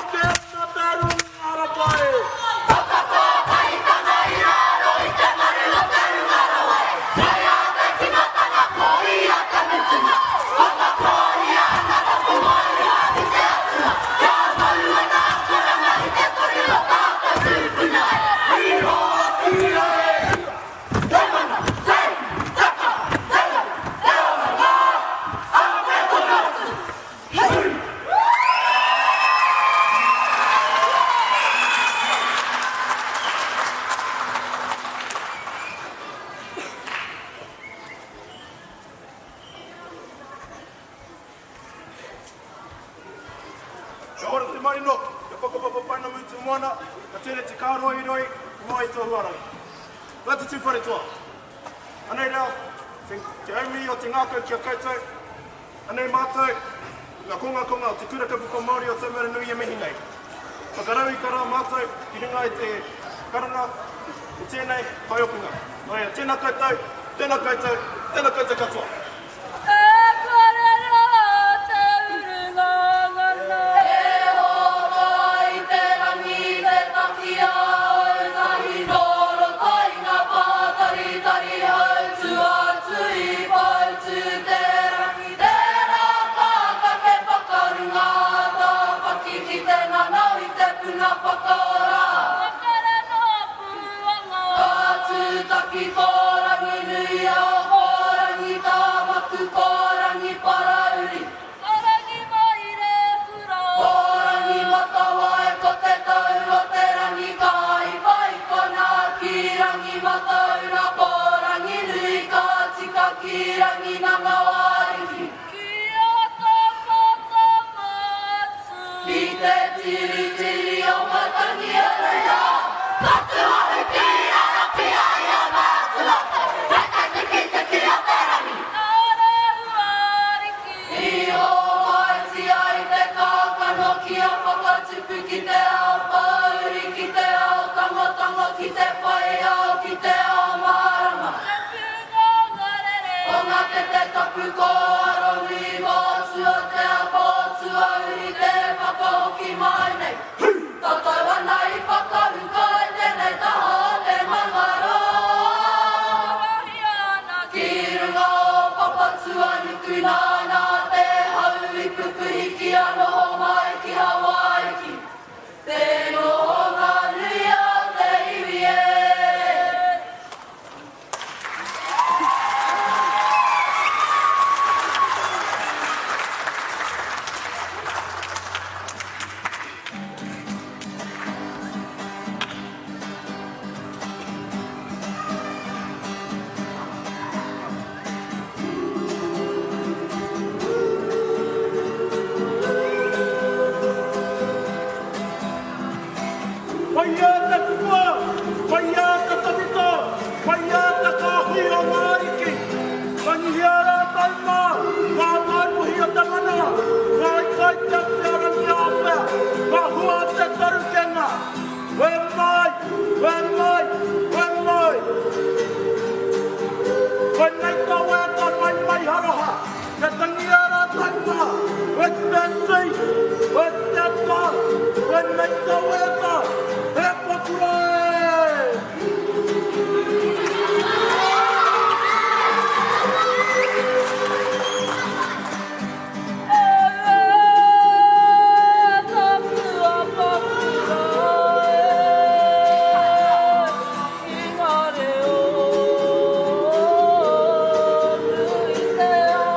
ake ana te runga rawa e. Whakakōtaitanga i raro i te maru o te runga rawa e. Koia te timatanga, koia te mutunga. Whakakoria ana taku wairua i te Atua. Kia mau ana akoranga i te toru o tātou tūpuna e. Whiro tia e hia, te mana, te taka, te rau, te ora rā, ake tonu atu. Hui! Kia ora te marino, kia whakapapa pounamu te moana, ka tere te kāroiroi, moe tō huarahi. Ngāti Tūwharetoa. Anei rā, te, te aumi o te ngākau ki a koutou. Anei mātou, ngā kongakonga o Te Kura Kaupapa Māori o Taumarunui e mihi nei. Whakarauika rā mātou ki runga i te karanga o tēnei taiopenga. Nō reira, tēnā koutou, tēnā koutou, tēnā koutou katoa. E kore rā te urunga ngana. E hono i te rangi te taki a Autahi nō roto i ngā pātaritari hautū atu i Poutū te rangi. Tērā ka kake whakarunga a Tāwhaki ki te nanao i te puna whakaora. Whakarena pūanga. Ka tūtaki ko Ranginui a ko Rangitāmaku ko Rangiparauri. Ko Rangimairekura. Ko Rangimatawae ko te tau o te rangi ka iwa i konā ki Rangimataura ko Ranginui ka tika ki Ranginanaoariki. Ki a Tāwhakamatū. Ki te tiritiri o Matangi Aroha. Ka tuahu ki raro ki a ia mātua. Kei te tikitiki o te rangi. Arehuariki. I hōmaitia i te kākano kia whakatupu ki te ao pōuri, ki te ao tangotango, ki te whai ao, ki te ao mārama. Te whiunga ngarere. Ko ngā kete tapu ko Aronui, ko Tuatea, ko Tuauri te whakahoki mai nei. Tatau ana i whakahuka i tēnei taha o te Mangaroa. Wahia ana Ki runga o Papatūānuku nāna te hau i pupuhi kia noho mai ki Hawaiki. Te nohonga nui a te iwi e. Whaia te tupua, whaia te tawhito, whaia te kāhui o ngā ariki. Tangihia rātou mā, ngā taipuhi o te mana, ngā ikaiti a Te Rangiātea, ngā hua o te tarukenga. Wē mai, wē mai, wē mai. Koinei tā waiata mai mai haroha, kia tangia rātou mā, wē te tī, wē te tā, koinei tā waiata, he pakura e! E taku apakura e, i ngā reo nui te ao.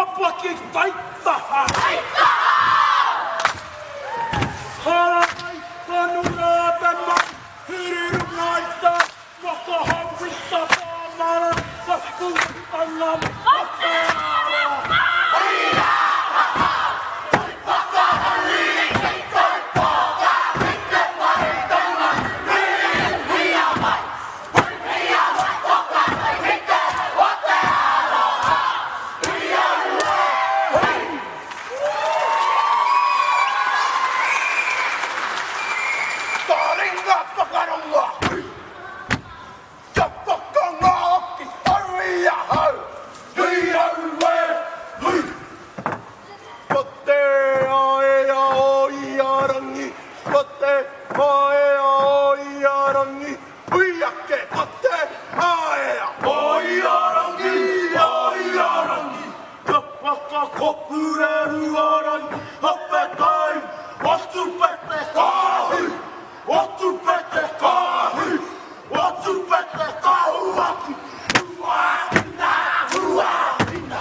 Papaki taitaha! Taitaha! Haramai tonu rā te mau, huri runga i te whakahau i te pāmara, ka puta ngā mataara. Ka ringa whakarongo! Kia whakangā ki au i ahau! Hui au e, hui! Ko te aea o ia rangi, ko te aea o ia rangi, hui ake ko te aea o ia rangi, o ia rangi. Ka whakakopurerua rangi, hope tai, o tupete ka hui, o tupete ka hui, o tupete ka huaki, huakina, huakina.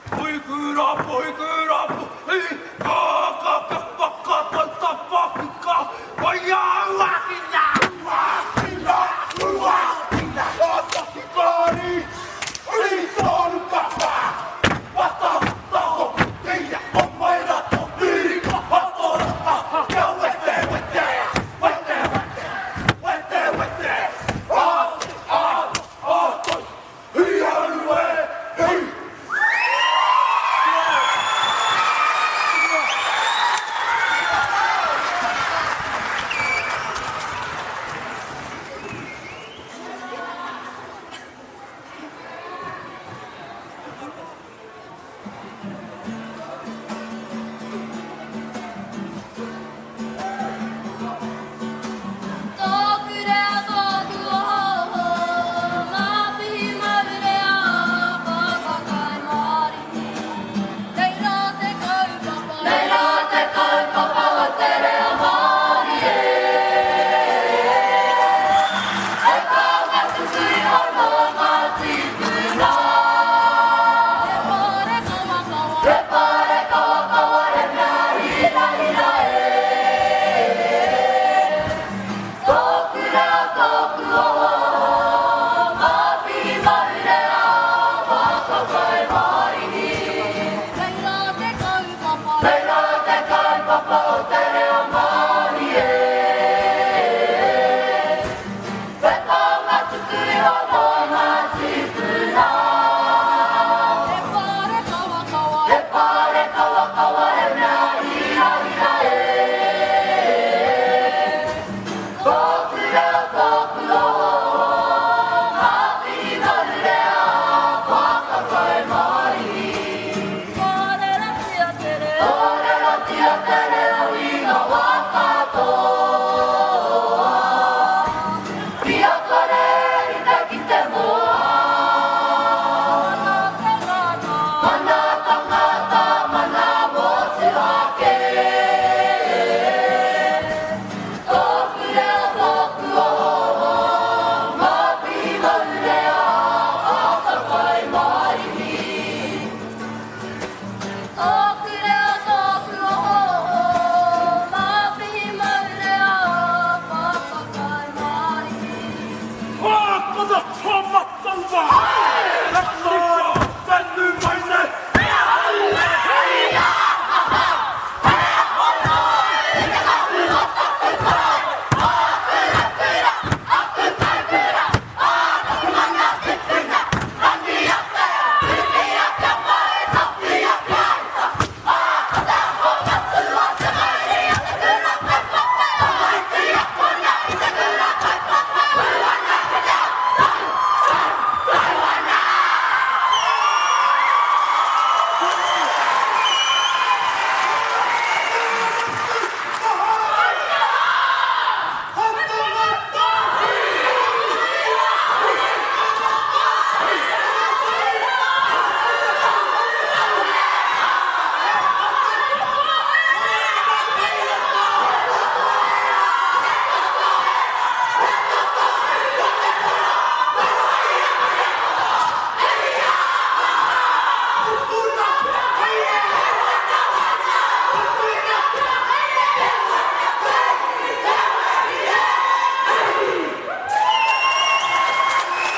Poikura, poikura, poi, ka, ka, ka, whakatautapaki ka, waia, huakina, huakina, huakina. Kātahi ka ri, ri tonu ka whā, wata taho teia, o mai rā tō piri, hatora taha, kia wete, wete, wete, wete, wete, wete, a, a, a, toi, hui au e, hui. Tōku reo, tōku oho, ngā pihi maurea, whakakai marihi. Nei rā te kaupapa, nei rā te kaupapa o te reo Māori e. He taonga tuku iho nō ngā tīpuna. He pare kawakawa, he pare kawakawa, he mea hirahira e. Tōku reo, tōku oho, ngā pihi maurea, whakakai marihi. Nei rā te kaupapa, nei rā te kaupapa o te reo Māori e. He taonga tuku iho nō ngā tīpuna. He pare kawakawa, he pare kawakawa, he mea hirahira e. Tōku reo, tōku oho, ngā pihi maurea, whakakai marihi. Kōrerotia te reo, kōrerotia te reo i ngā wā katoa. Kia kore rite ki te moa. Mana tangata, mana motuhake. Tōku reo, tōku oho, ngā pihi maurea, whakakai marihi. Tōku reo, tōku oho, ngā pihi maurea, whakakai marihi. Ko te tō mataua! Ka tō whenu mai nei!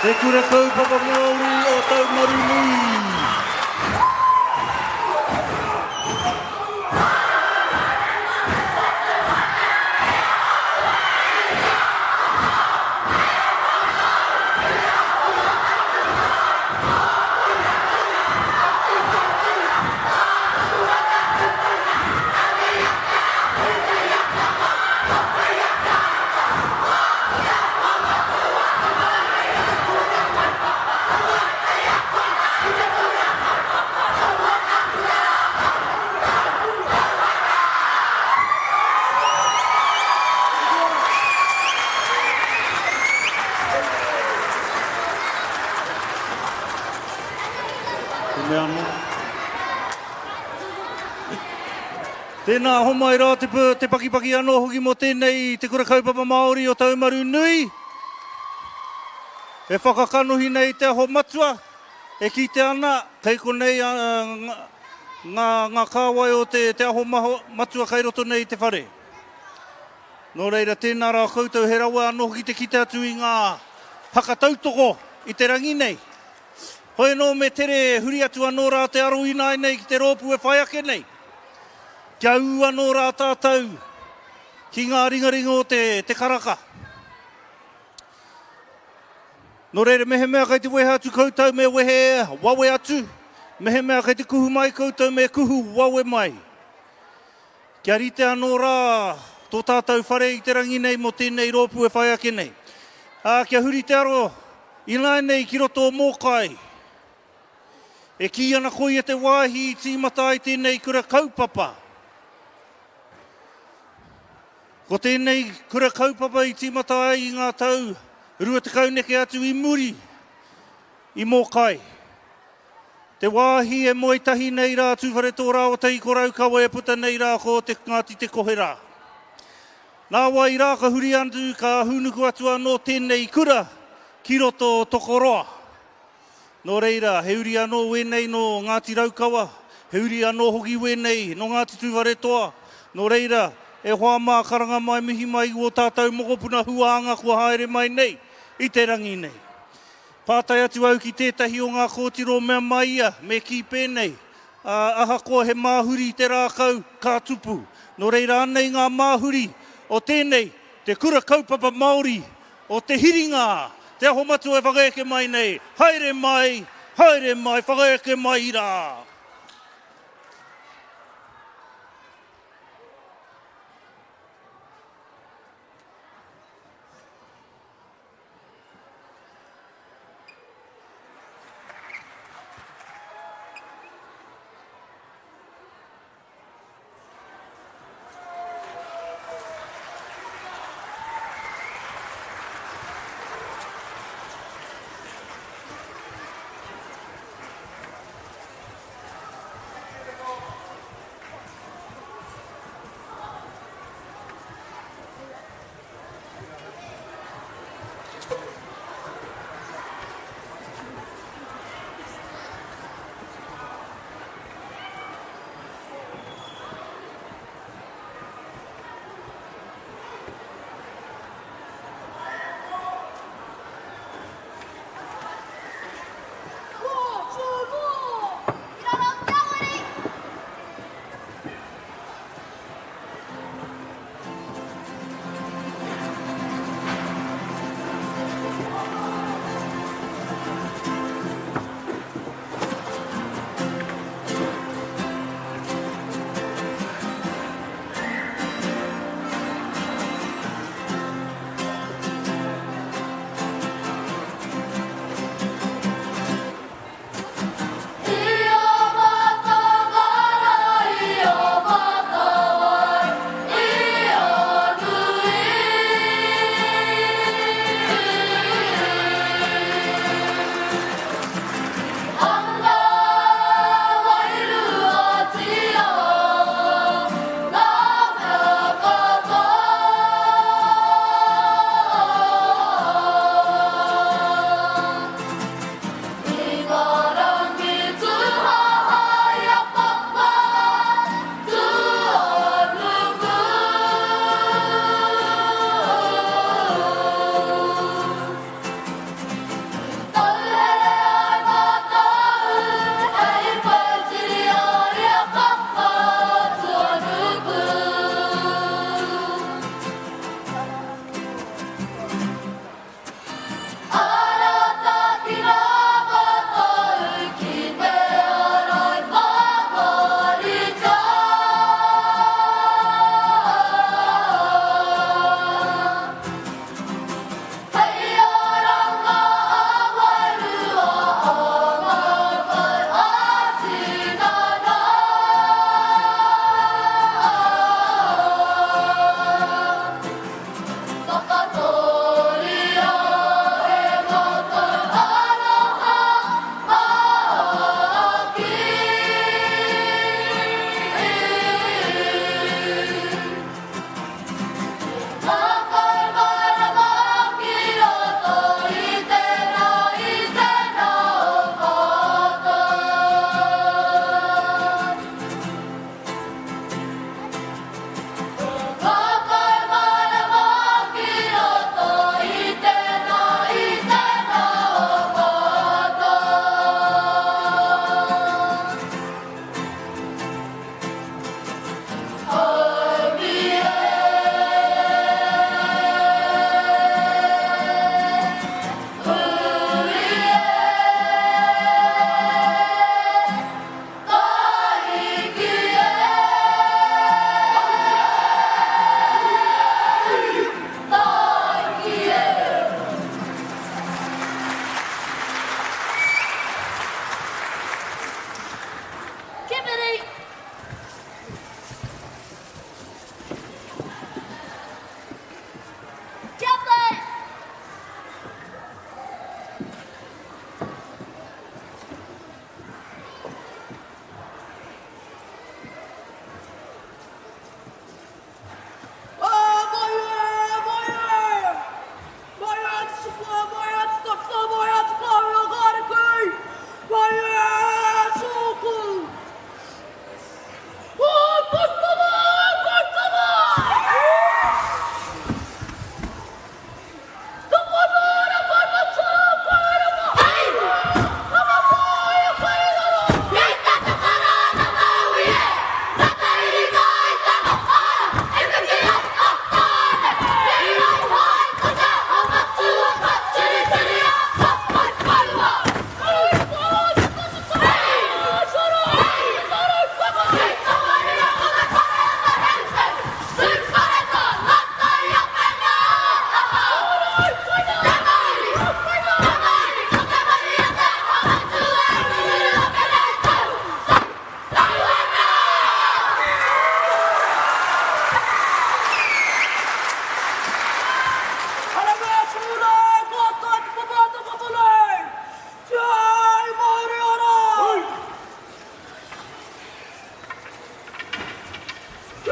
Te Kura Kaupapa Māori o Taumarunui. Te mea anō. Tēnā, homai rā te, te pakipaki anō hoki mō tēnei Te Kura Kaupapa Māori o Taumarunui. E whakakanohi nei te aho matua, e kite ana, kei konei ngā, ngā kāwai o te, te aho maho, matua kei roto nei i te whare. Nō reira, tēnā rā koutou, he rawe anō hoki te kite atu i ngā haka tautoko i te rangi nei. Hoi anō me tere huri atu anō rā te aro ināianei ki te rōpū e whai ake nei. Kia ū anō rā tātou ki ngā ringaringa o te, te karaka. Nō reira, mehemea kei te wehe atu koutou me wehe wawe atu, mehemea kei te kuhu mai koutou me kuhu wawe mai. Kia rite anō rā tō tātou whare i te rangi nei mō tēnei rōpū e whai ake nei. Ā, kia huri te aro ināianei ki roto o Mōkai. E kī ana koia te wāhi i tīmata ai tēnei kura kaupapa. Ko tēnei kura kaupapa i tīmata ai i ngā tau 20 neke atu i muri i Mōkai. Te wāhi e moe tahi nei rā Tūwharetoa rāua tahi ko Raukawa e puta nei rā ko te Ngāti Te Kohe rā. Nāwai rā ka huri atu ka hūnuku atu anō tēnei kura ki roto o Tokoroa. Nō reira, he uri anō wēnei nō Ngāti Raukawa, he uri anō hoki wēnei nō Ngāti Tūwharetoa. Nō reira, e hoa mā karanga mai mihi mai i wō tātou mokopuna huānga kua haere mai nei i te rangi nei. Pātai atu au ki tētahi o ngā kōtiro mea mai ia, me kī pēnei, ā, ahakoa he māhuri te rākau, ka tupu. Nō reira anei ngā māhuri o tēnei, te kura kaupapa Māori o Te Hiringa, Te Aho Matua e whakaeke mai nei, haere mai, haere mai, whakaeke mai rā!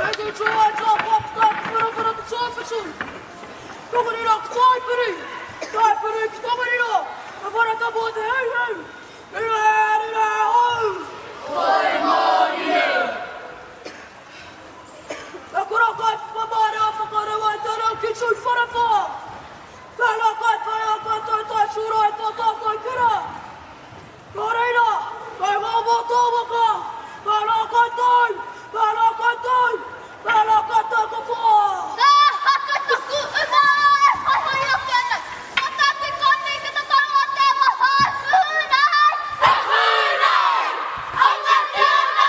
Kei te tū ai tā pāputā ki Whirawhira te tuawhitu. Tongariro ki Taipiri, Taipiri ki Tongariro, te whare tapu o Te Heuheu, Rire, rire, hou! Waimarie! E kura kai whakamārea whakarewa i te reo ki Tūwharetoa. Tēnā kai whai a koutou tai tūrā i tō tātou kura. Nō reira, kei ngā mō tō waka, tēnā koutou, tēnā koutou, tēnā koutou katoa. Ka haka taku uma e whawhai ake ana, Ko tā te koni ki te tau o te waha, e hūnei, e hūnei, o ngā te ana.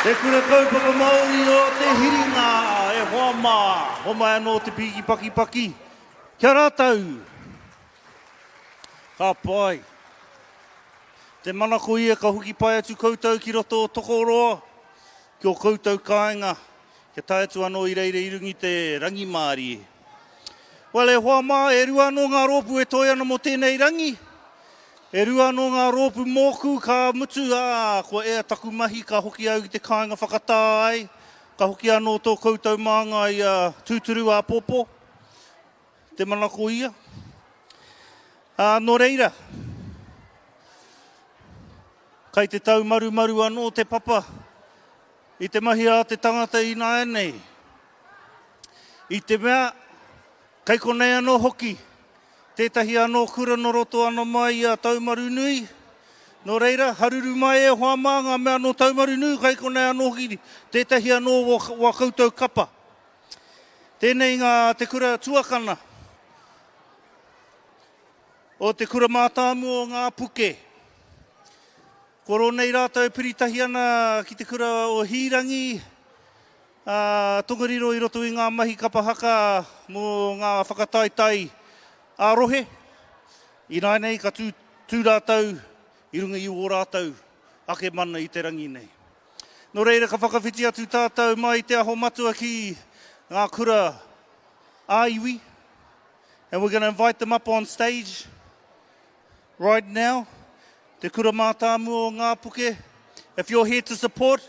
Te Kura Kaupapa Māori o Te Hiringa, e hoa mā, homai anō te pīki pakipaki ki a rātou. Ka pai. Te manako ia ka hoki pai atu koutou ki roto o Tokoroa, ki o koutou kāinga, kia tae atu anō i reira i runga i te rangimārie. Well, e hoa mā, e rua anō ngā rōpū e toe ana mō tēnei rangi. E rua anō ngā rōpū mōku, ka mutu, ā, kua ea taku mahi, ka hoki au ki te kāinga whakatā ai, ka hoki anō tō koutou māngai a tūturu āpōpō, te manako ia. Ā, nō reira, kai te taumarumaru anō te papa i te mahi a te tangata ināianei. I te mea, kei konei anō hoki tētahi anō kura nō roto anō mai i a Taumarunui, Nō reira, haruru mai e hoa mā ngā mea nō Taumarunui, kai konei anō hoki tētahi anō o wā koutou kapa. Tēnei ngā te kura tuakana o te kura mātāmua o Ngā Puke. Ko rōnei rātou e piritahi ana ki te kura o Hīrangi, ā, Tongariro i roto i ngā mahi kapa haka mō ngā whakataetae ā-rohe. Ināianei ka tū, tū rātou i runga i ō rātou ake mana i te rangi nei. Nō reira ka whakawhiti atu tātou mai i Te Aho Matua ki ngā kura ā-iwi. And we're going to invite them up on stage right now. Te Kura Mātāmua o Ngāpuke. If you're here to support,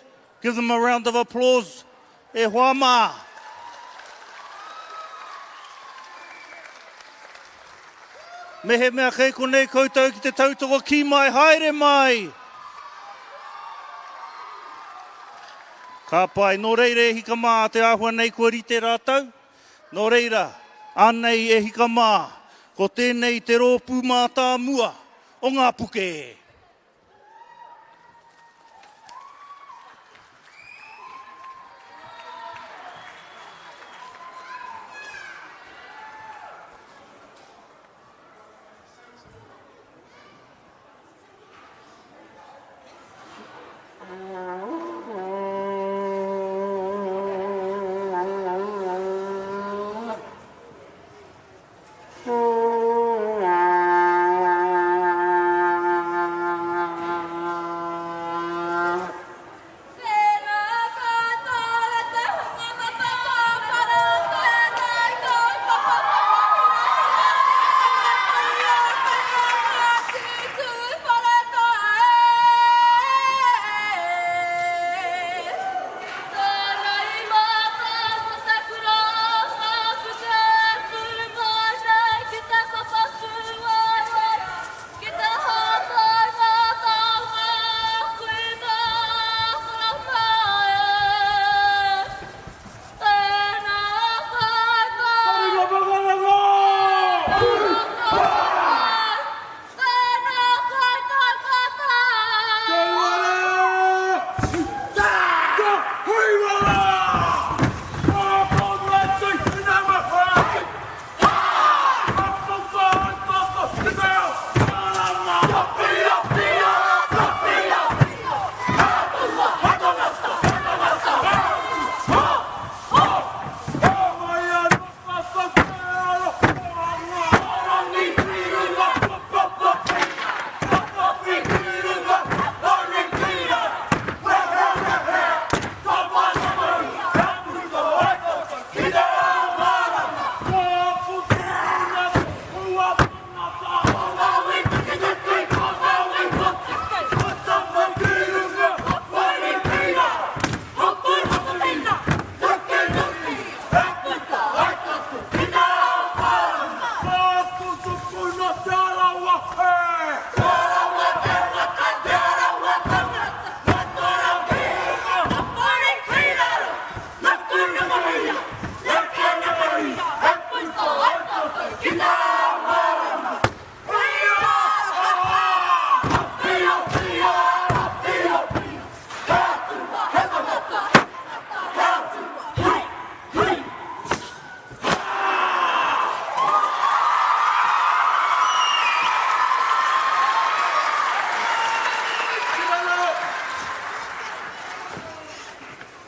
give them a round of applause. E hoa mā! Mehemea kei konei koutou ki te tautoko kī mai, haere mai! Ka pai, nō reira e hika mā, te āhua nei kua rite rātou. Nō reira, anei e hika mā, ko tēnei te rōpū mātāmua o Ngā Puke.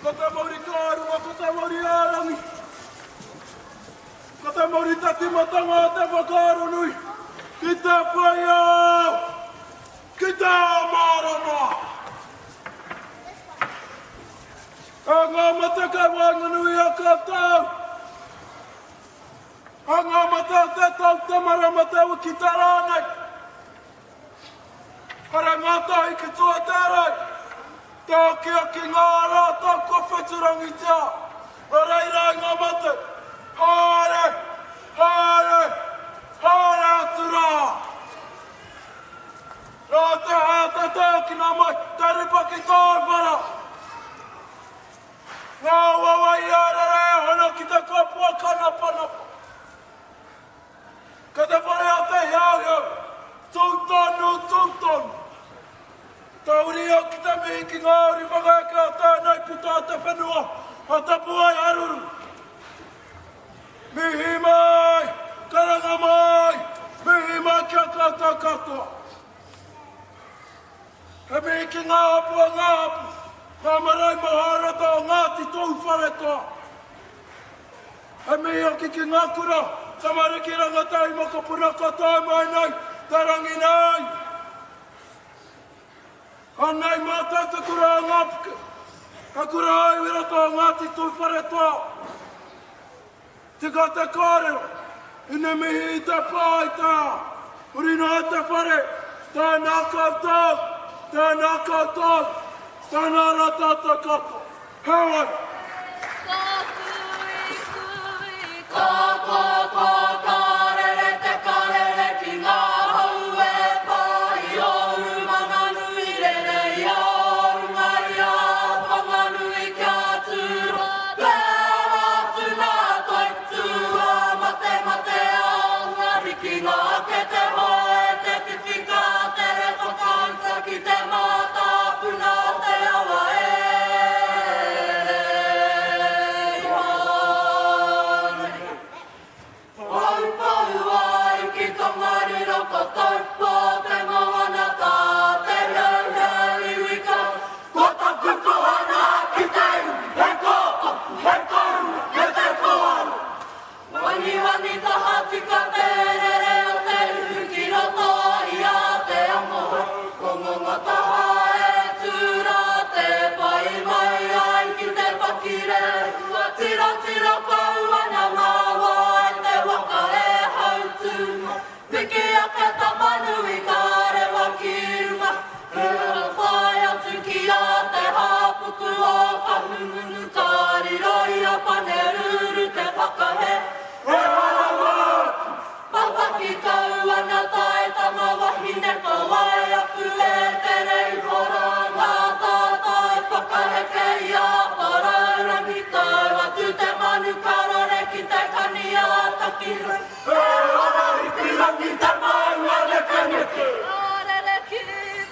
Ko te mauri kārua, ko te mauri ārangi. Ko te mauri te timatanga o te whakaaro nui. Ki te whai ao, ki te ao mārama. E ngā mate kei waenganui a koutou. E ngā mate o te tau, te marama, te wiki, te rā nei. Haere ngātahi ki tua te rau, te akiaki ngā rātau kua wheturangitia, nā reira i ngā mate, haere, haere, haere atu rā. Nā te hātete ākina mai te ripa ki tōu whara. Ngā uaua i a rere e hono ki te kapua kanapanapa. Ko te whare o te hiahia, tū tonu, tū tonu. Wāhi au ki te mihi ki ngā uri whakaeke o tēnei puta o te whenua o Tapuae Haruru. Mihi mai, karanga mai, mihi mai ki a koutou katoa. He mihi ki ngā hapu o ngā hapu, ngā marae maha o roto o Ngāti Tūwharetoa. He mihi hoki ki ngā kura, tamariki rangatahi mokopuna kua tae mai nei te rangi nei. Anei mātou te kura o Ngāpuke, he kura au i roto o Ngāti Tūwharetoa. Tika te kōrero, ine mihi i te pā i te ao, huri noa te whare, tēnā koutou, tēnā koutou, tēnā rā tātou katoa. Heoi! Ka kui kui ka ka ka ka rere te karere ki ngā hau e pā i Ōrumanganui rere i a runga i a Whanganui kia tū Te ara atu nā Toitū a matemate a ngā hikinga ake te hoe te whiwhi ka tere whakauta ki te mātāpuna o te awa e rere iho nei. Poupou ai ki Tongariro ko Taupo te moana tā te heuheu iwi ka Ko taku kohana ki te iwi he kōkō, he kōrua me te kōaro. Waniwani taha tika te rere o te ihu ki roto i a Te Amohai. Ko Ngongotaha e tū rā te pai mai ai ki te pakirehua. Tirotiro kau ana ngā wai te waka e hautū mai. Piki ake Tapanui ka rewa ki runga. He ora whai atu ki a Te Hāpuku o Kahungunu ka riro i a Paneruru te whakahē. He hara māku! Papaki kau ana tae tama wahine ka wai aku e tere iho rā ngā tātai whakaheke i a Paraurangi tau atu te manu karore ki te kani a Takirua. He hara ipirangi te maunga nekeneke. Ka rere ki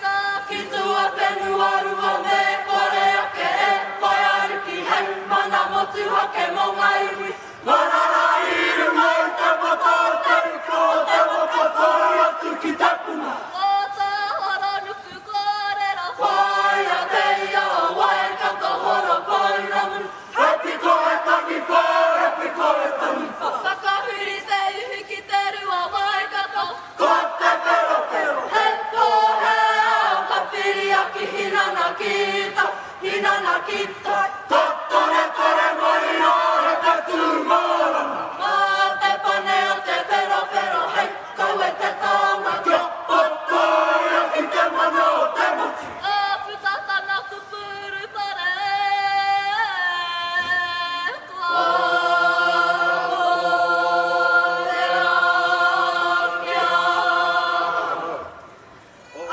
tā ki tuawhenua rua me kore ake e whai ariki hei mana motuhake mō ngā iwi. Marara i runga i te mata o te ika o te waka toi atu ki te puna. Ko tā Horonuku kōrero. Whāia te ia o Waikato horo pounamu. He piko he taniwha, he piko he taniwha. Whakahuri te ihu ki te rua Waikato. Ko te wherowhero. He pō he ao ka whiria ki Hinana ki ta, Hinana ki tai. Ka toretore mai rā he whetū mārama. Mā te pane o te wherowhero hei kawe te taonga. Kia pataia ki te mana o te motu. Ka puta tana kupu urupare kua kore ake ahau.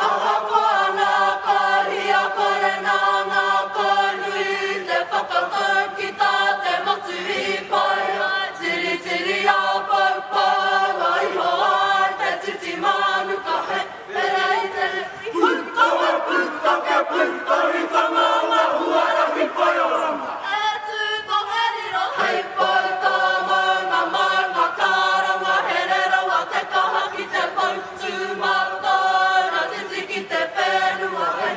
Ahakoa nā ka hia kore nā ngā kaunui te whakatau ki tā te motu i pai ai, tiritiri a poupoua iho ai te titi mānuka hei pere i te Pūtawe, pūtake, pūtahitanga ngā huarahi whai oranga. E tū Tongariro hei pou tā maunga maunga karanga here rawa te kaha ki te pou tū mataura titi ki te whenua hei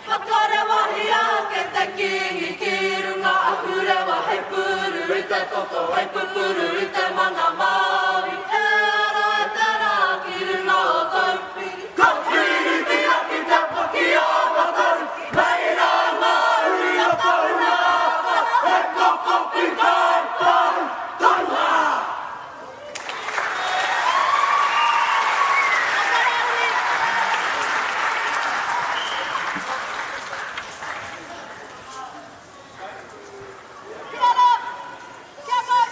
whakarewahia ake te Kīngi ki runga ahurewa hei puru i te toto hei pupuru i te mana Māori e ara e te rā ki runga o Taupiri. Ka piritia ki te paki o Matariki, mei rā ngā uri o Tahuna he koko ki tai tai tauhā. Kia ora! Kia mau!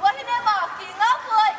Wahine mā, ki ngā poi!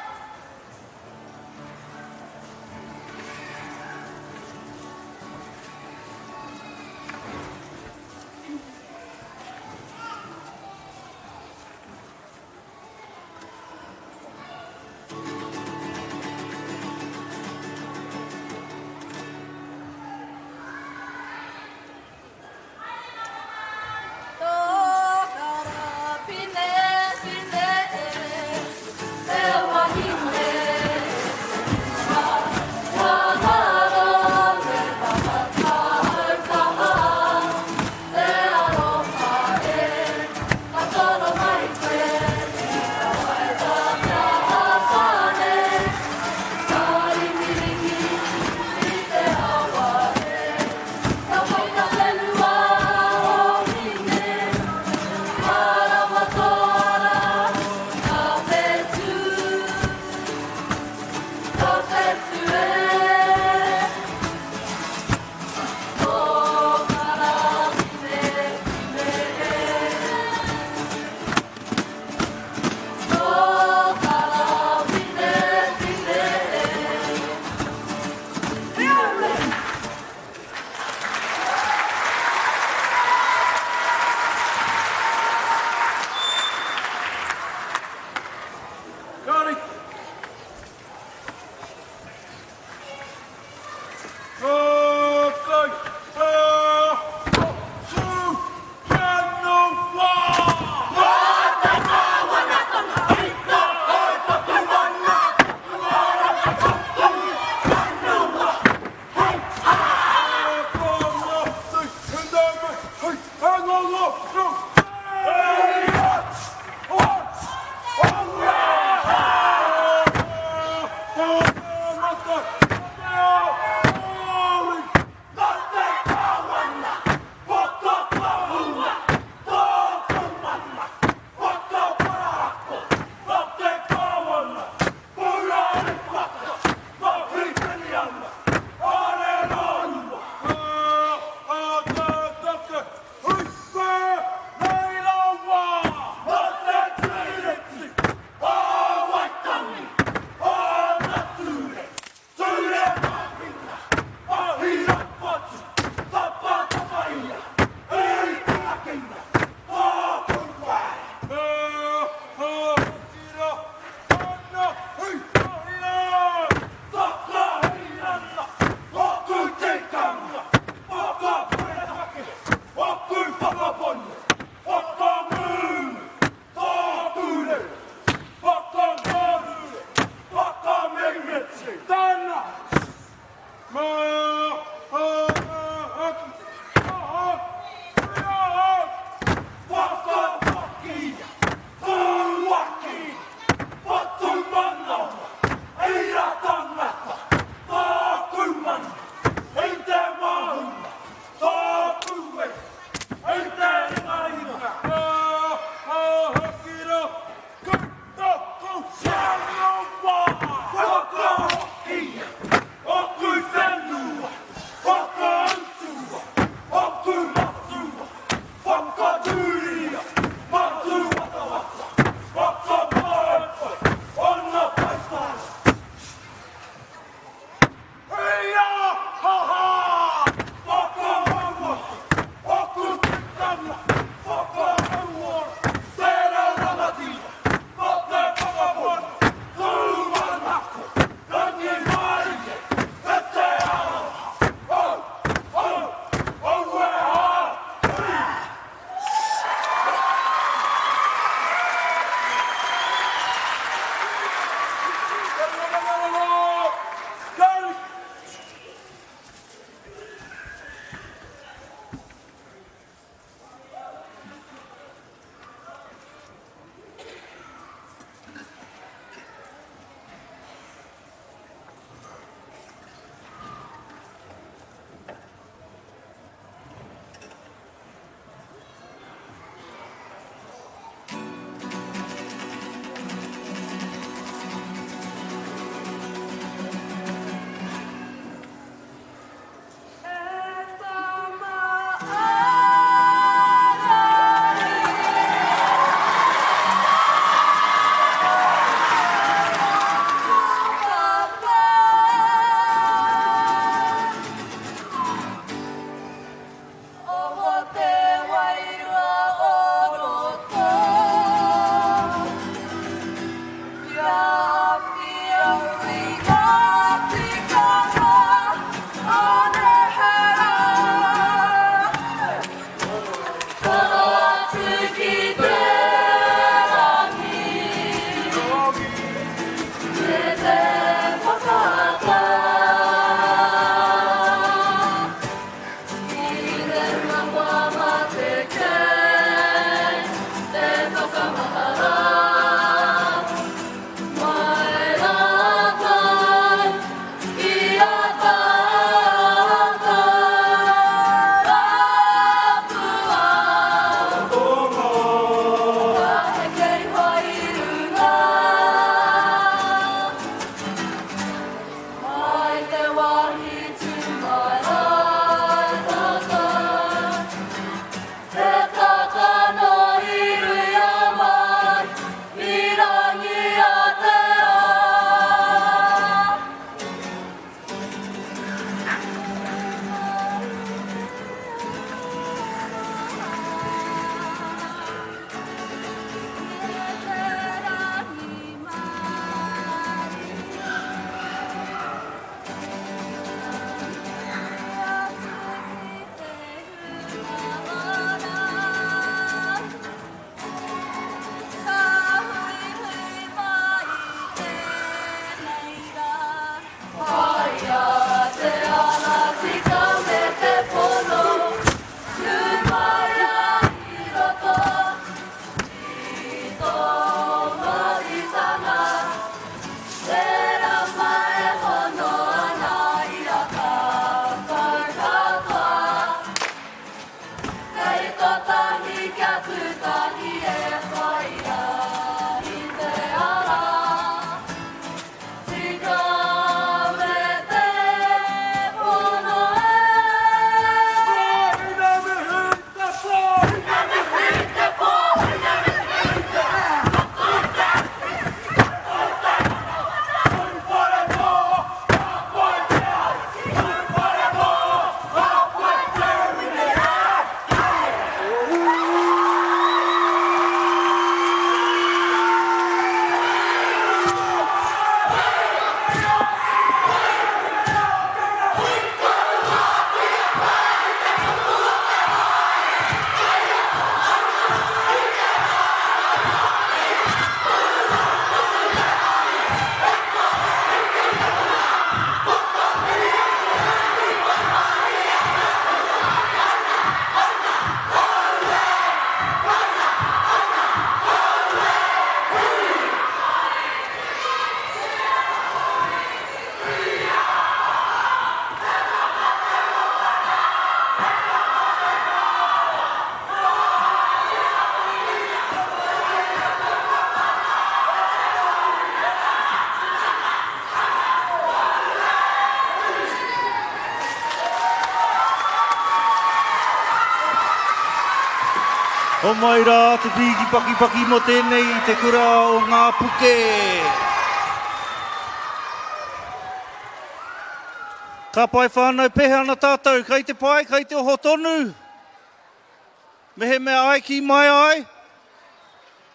Homai rā te pīki pakipaki mō tēnei i te kura o Ngā Puke. Ka pai whānau, pēhea ana tātou? Kai te pai, kai te oho tonu? Mehemea ai kī mai ai?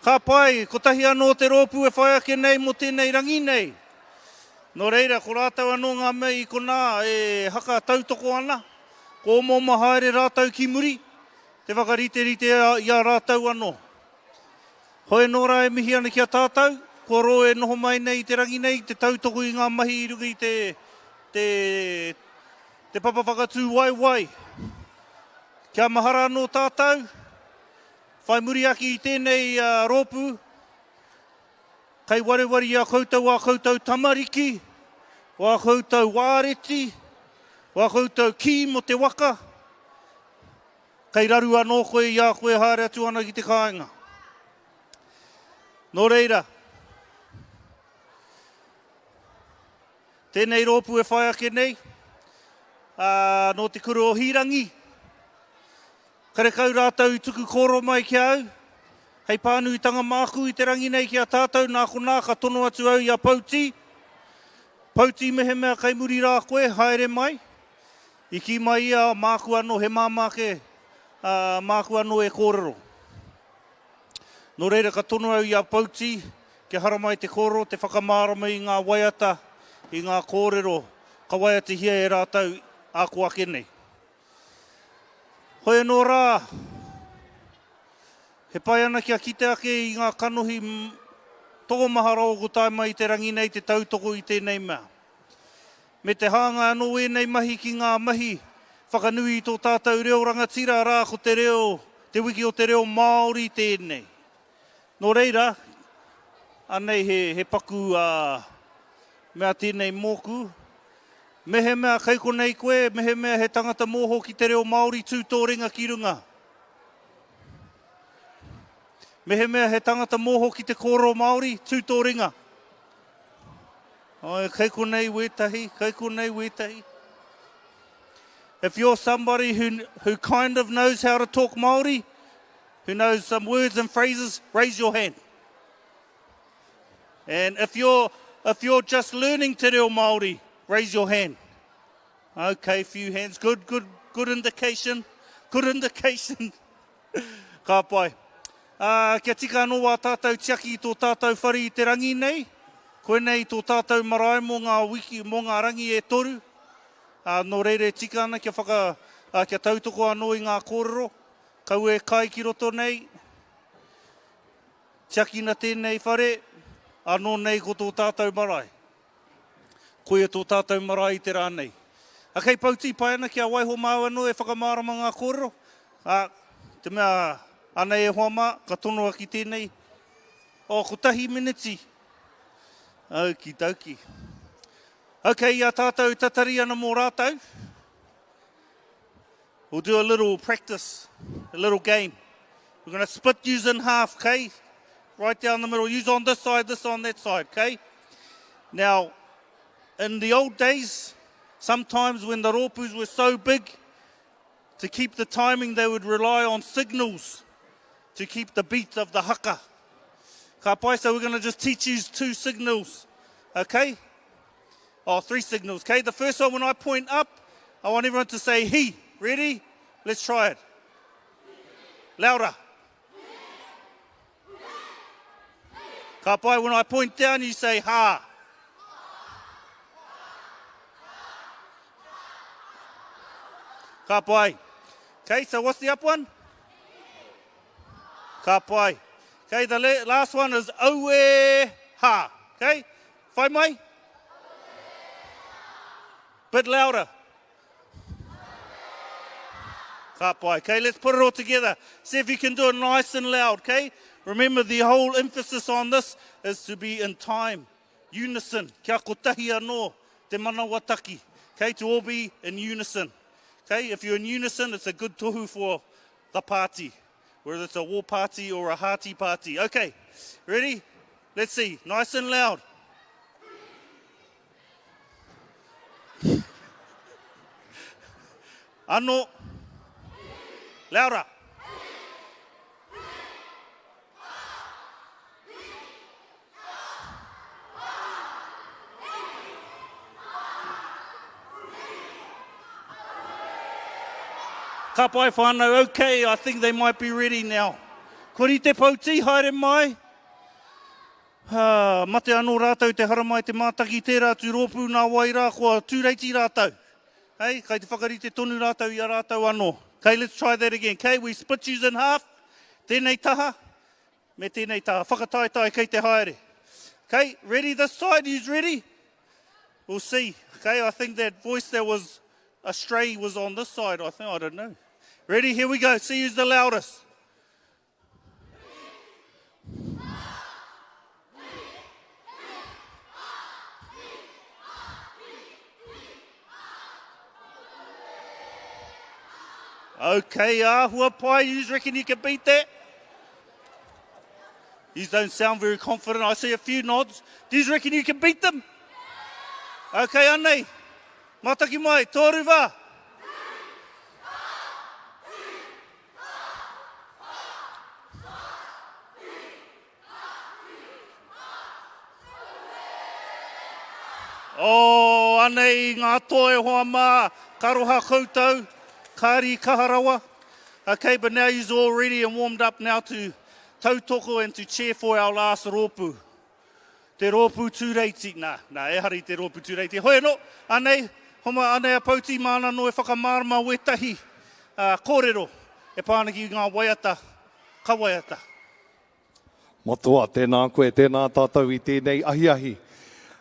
Ka pai, kotahi anō te rōpū e whai ake nei mō tēnei rangi nei. Nō reira, ko rātou anō ngā mea i konā e haka tautoko ana, ko omaoma haere rātou ki muri, te whakariterite i a rātou anō. Hoi anō rā e mihi ana ki a tātou, kua roa e noho mai nei i te rangi nei, te tautoko i ngā mahi i runga i te, te, te papa whakatū waewae. Kia mahara anō tātou, whai muri ake i tēnei rōpū, kei wareware i a koutou ā koutou tamariki, wā koutou wāreti, wā koutou kī mō te waka, kei raru anō koe i a koe haere atu ana ki te kāinga. Nō reira, Tēnei rōpū e whai ake nei, ā, nō te kura o Hīrangi. Karekau rātou i tuku kōro mai ki a au, hei pānuitanga māku i te rangi nei ki a tātou, nā konā ka tono atu au i a Poutī. Poutī mehemea kei muri rā koe, haere mai. I kī mai ia, māku anō, he māmā kē, ā, māku anō e kōrero. Nō reira ka tono au i a Poutī kia haramai te kōrero, te whakamārama i ngā waiata, i ngā kōrero ka waiatahia e rātou ā ko ake nei. Hoi anō rā, he pai ana kia kite ake i ngā kanohi tokomaha rawa kua tae mai i te rangi nei te tautoko i tēnei mea. Me te hāngai anō ēnei mahi ki ngā mahi whakanui i tō tātou reo rangatira, arā, ko te reo, Te Wiki o te Reo Māori tēnei. Nō reira, anei he, he paku mea tēnei mōku. Mehemea kei konei koe, mehemea he tangata mōho ki te reo Māori, tū tō ringa ki runga. Mehemea he tangata mōho ki te kōrero Māori, tū tō ringa. Oi, kei konei wētahi, kei konei wētahi. If you're somebody who, who kind of knows how to talk Māori, who knows some words and phrases, raise your hand. And if you're, if you're just learning te reo Māori, raise your hand. Okay, few hands. Good, good, good indication. Good indication. Ka pai. Ā, kia tika anō wā tātou tiaki i tō tātou whare i te rangi nei. Koinei tō tātou marae mō ngā wiki, mō ngā rangi e toru. Ā, nō reira e tika ana kia whaka, ā, kia tautoko anō i ngā kōrero. Kaua e kai ki roto nei. Tiakina tēnei whare, anō nei ko tō tātou marae. Koia tō tātou marae i te rā nei. A kei Poutī pai ana kia waiho māu anō e whakamārama ngā kōrero. Ā, te mea, anei e hoa mā, ka tonoa ki tēnei, oh, kotahi miniti. Oki doki. Ok, i a tātou tatari ana mō rātou, we'll do a little practice, a little game. We're going to split yous in half, okay? Right down the middle. Yous on this side, this on that side, okay? Now, in the old days, sometimes when the rōpūs were so big, to keep the timing, they would rely on signals to keep the beat of the haka. Ka pai, so we're going to just teach you two signals, okay? Oh, three signals, okay? The first one, when I point up, I want everyone to say he. Ready? Let's try it. Louder. Ka pai, when I point down, you say ha. Ka pai. Okay, so what's the up one? Ka pai. Okay, the last one is aue ha. Okay, whai mai. Bit louder. Ka pai. Okay, let's put it all together. See if you can do it nice and loud, okay? Remember, the whole emphasis on this is to be in time, unison. Kia kotahi anō te manawataki. Okay, to all be in unison. Okay, if you're in unison, it's a good tohu for the party, whether it's a war party or a hearty party. Okay, ready? Let's see. Nice and loud. Ano. Laura. Ka pai whānau, okay, I think they might be ready now. Kua rite Poutī, haere mai. Ā, mate anō rātou te haramai te mātaki i tērā atu rōpū nā wai rā kua tūreiti rātou. Hei, kai te whakarite tonu rātou i a rātou anō. Okay, let's try that again. Okay, we split yous in half. Tēnei taha, me tēnei taha. Whakataetae kei te haere. Okay, ready this side? Yous ready? We'll see. Okay, I think that voice that was astray was on this side, I think. I don't know. Ready? Here we go. See who's the loudest. Okay, āhua pai, you reckon you can beat that? You don't sound very confident. I see a few nods. Do you reckon you can beat them? Okay, anei. Mataki mai, tōru wā. Oh, anei ngā toa e hoa mā, ka roha koutou, kāri kaha rawa. Okay, but now you're all ready and warmed up now to tautoko and to cheer for our last rōpū. Te rōpū tūreiti, nā, nā, ehara i te rōpū tūreiti. Hoi anō, anei, homa, anei a Pouti māna anō e whakamārama wētahi uh, kōrero e pā ana ki ngā waiata, ka waiata. Matua, tēnā koe, tēnā tātou i tēnei ahiahi.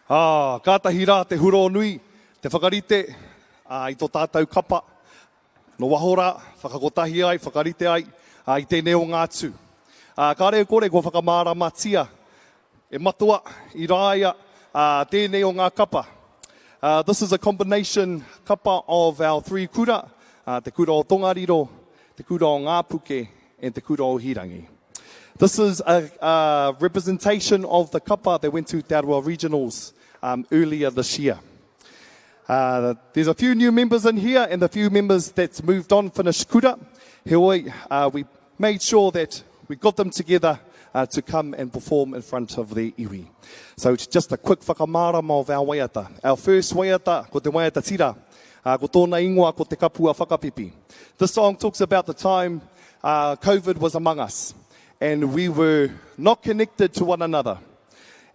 Ā, kātahi rā te hurō nui, te whakarite ā, i tō tātou kapa. Nō waho rā, whakakotahi ai, whakarite ai i tēnei o ngā tū. Ā, kāre e kore kua whakamāramatia e Matua i Rāia tēnei o ngā kapa. This is a combination kapa of our three kura, te kura o Tongariro, te kura o Ngāpuke and te kura o Hirangi. This is a, a representation of the kapa that went to Te Arawa Regionals um, earlier this year. Uh, there's a few new members in here and the few members that's moved on finished kura. Heoi, uh, we made sure that we got them together uh, to come and perform in front of the iwi. So it's just a quick whakamārama of our waiata. Our first waiata, ko te waiata tira, uh, ko tōna ingoa ko te kapua whakapipi. This song talks about the time uh, COVID was among us and we were not connected to one another.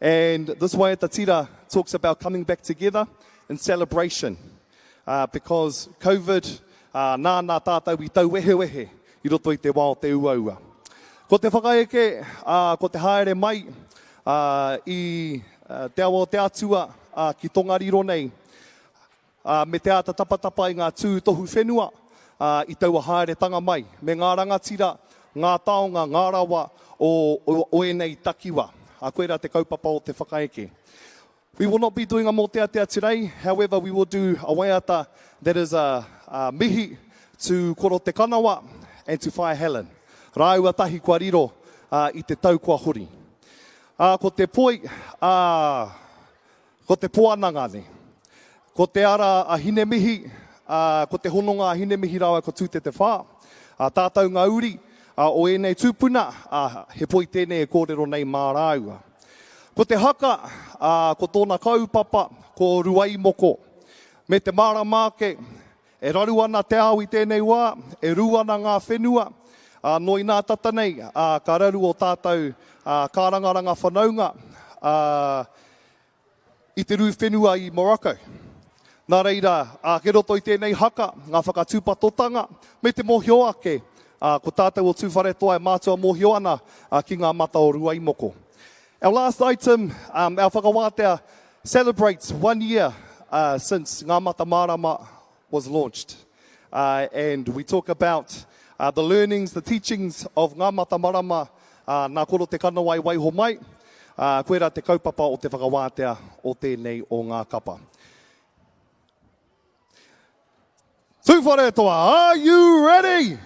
And this waiata tira talks about coming back together in celebration uh, because COVID, uh, nāna tātou i tauwehewehe i roto i te wā o te uaua. Ko te whakaeke, uh, ko te haere mai uh, i uh, te awa o te atua uh, ki Tongariro nei, ā, me te āta tapatapa i ngā tūtohu whenua, ā, i taua haeretanga mai, me ngā rangatira, ngā taonga, ngā rawa o, o, o ēnei takiwā. Ā, koirā te kaupapa o te whakaeke. We will not be doing a mōteatea today, however, we will do a waiata that is a, a mihi to Koro Te Kanawa and to Whaea Helen. Rāua tahi kua riro ā, i te tau kua hori. Ā, ko te poi, ā, Ko te poananga nei. Ko te ara a Hinemihi, ā, ko te hononga a Hinemihi rāua ko Tūtetewhā. Ā, tātou ngā uri, ā, o ēnei tūpuna, ā, he poi tēnei e kōrero nei mā rāua. Ko te haka, ā, ko tōna kaupapa, ko Ruaimoko. Me te mārama ake, e raru ana te ao i tēnei wā, e rū ana ngā whenua, ā, nō inā tata nei, ā, ka raru ō tātou, ā, kārangaranga whanaunga, ā, i te rū whenua i Morocco. Nā reira, ā, kei roto i tēnei haka, ngā whakatūpatotanga, me te mōhio ake, ā, ko tātou o Tūwharetoa e mātua mōhio ana ki ngā mata o Ruaimoko. Our last item, um, our whakawātea celebrates one year uh, since Ngā Mata Mārama was launched. Uh, and we talk about uh, the learnings, the teachings of Ngā Mata Marama uh, nā Koro Te Kanawa i waiho mai. Uh, koirā te kaupapa o te whakawātea o tēnei o ngā kapa. Tūwharetoa, are you ready?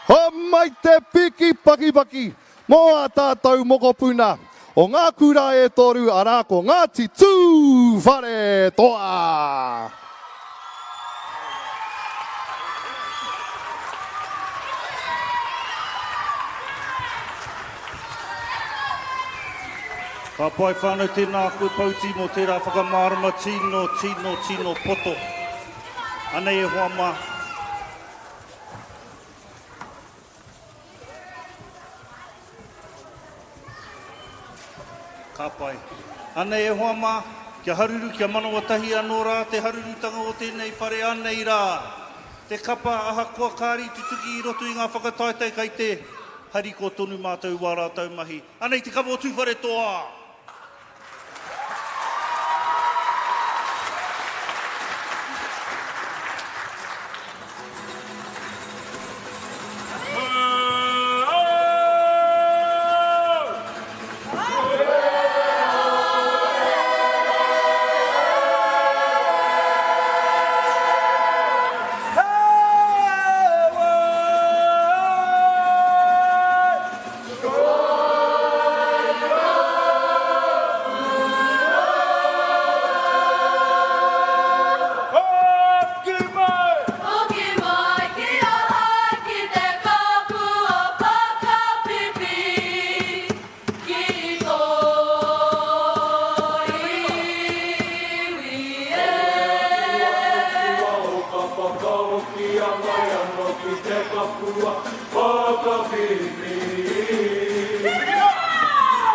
Homai te piki pakipaki mō ā tātou mokopuna o ngā kura e toru arā ko Ngāti Tūwharetoa! Ka pai whānau tēnā koe Pouti mō tērā whakamārama tino, tino, tino poto. Anei e hoa mā. Ka pai. Anei e hoa mā, kia haruru, kia manawa tahi anō rā te harurutanga o tēnei whare anei rā. Te kapa, ahakoa kāre i tutuki i roto i ngā whakataetae kai te harikoa tonu mātou wā rātou mahi. Anei te kapa o Tūwharetoa! Hoki mai ki ahau ki te kapua whakapipi ki tō iwi e. Ka whakahokia mai ano ki te kapua whakapipi.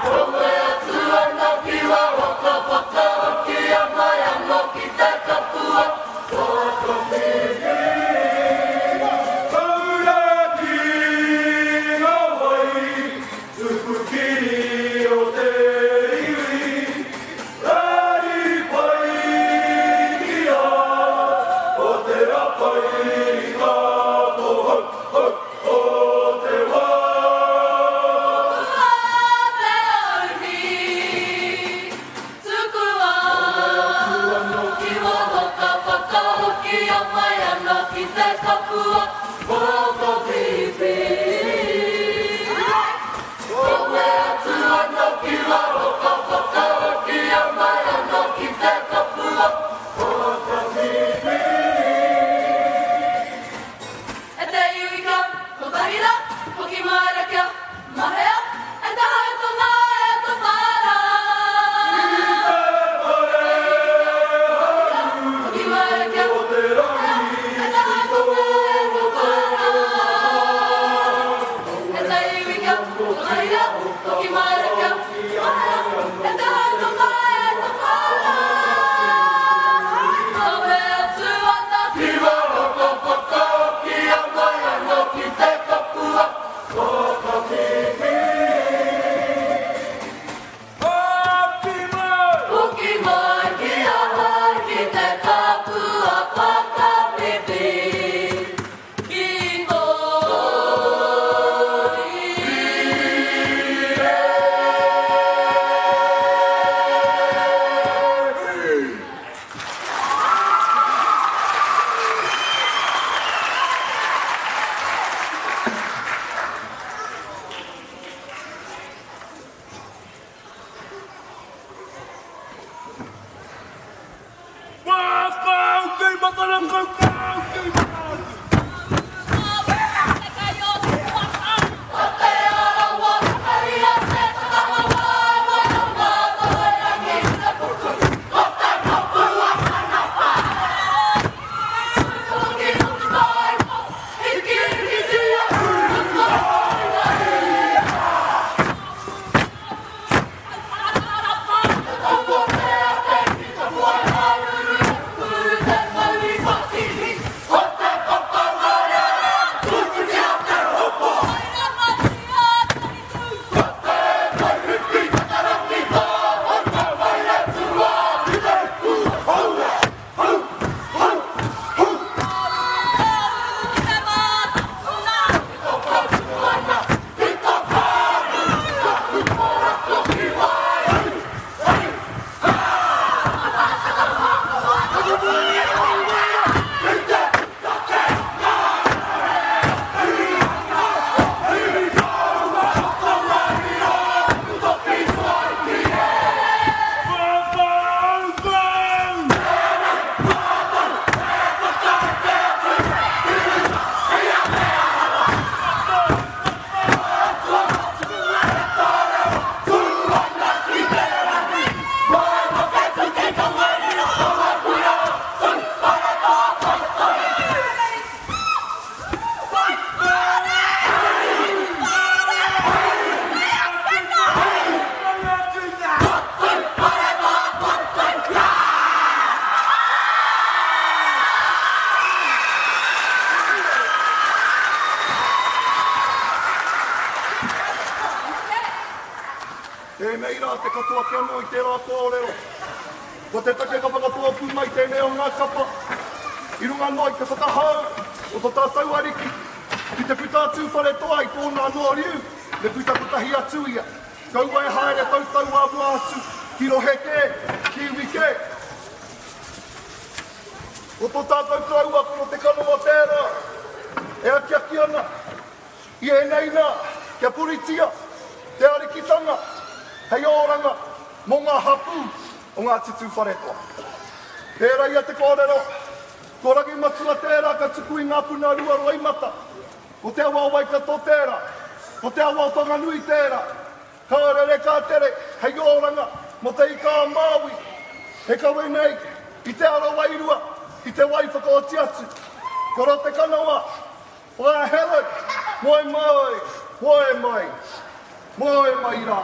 Rongo atu ana ki waho ka whakahokia mai ano ki te kapua whakapipi. Tauraki ngā wai, tuku kiri o te iwi, rari pai ki a, o te rapai ka pohau, hau, o te wā. Ua te auhi. Tēnei rā te katoa ake anō i tērā kōrero. Ko te take ka whakatōpū mai tēnei o ngā kapa i runga anō i te whakahau o to tātou Ariki ki te puta a Tūwharetoa i tōna anō riu, me puta kotahi atu ia. Kaua e haere tautau ā-mua atu ki rohe kē, ki iwi kē. Ko tō tātou koroua ko Te Kanawa tērā e akiaki ana i ēnei rā kia puritia te arikitanga hei oranga mō ngā hapū o Ngāti Tūwharetoa. Pērā i a te kōrero, ko Rangimatua tērā ka tuku i ngā puna rua roimata, ko Te Awa o Waikato tērā, ko Te Awa o Whanganui tērā, Ka rere ka tere hei oranga mo te ika a Maui, he kawe nei i te ara wairua, i te wai whakaoti atu. Koro te kanawa, whaea Helen, moe mai, moe mai, moe mai rā.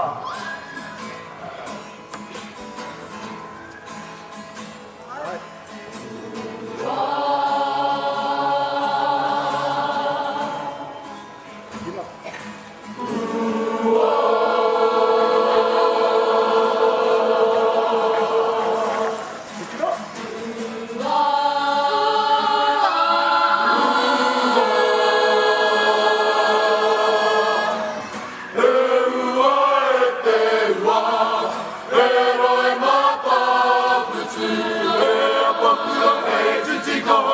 E roe mātāputu, e apakura hei titi kaha.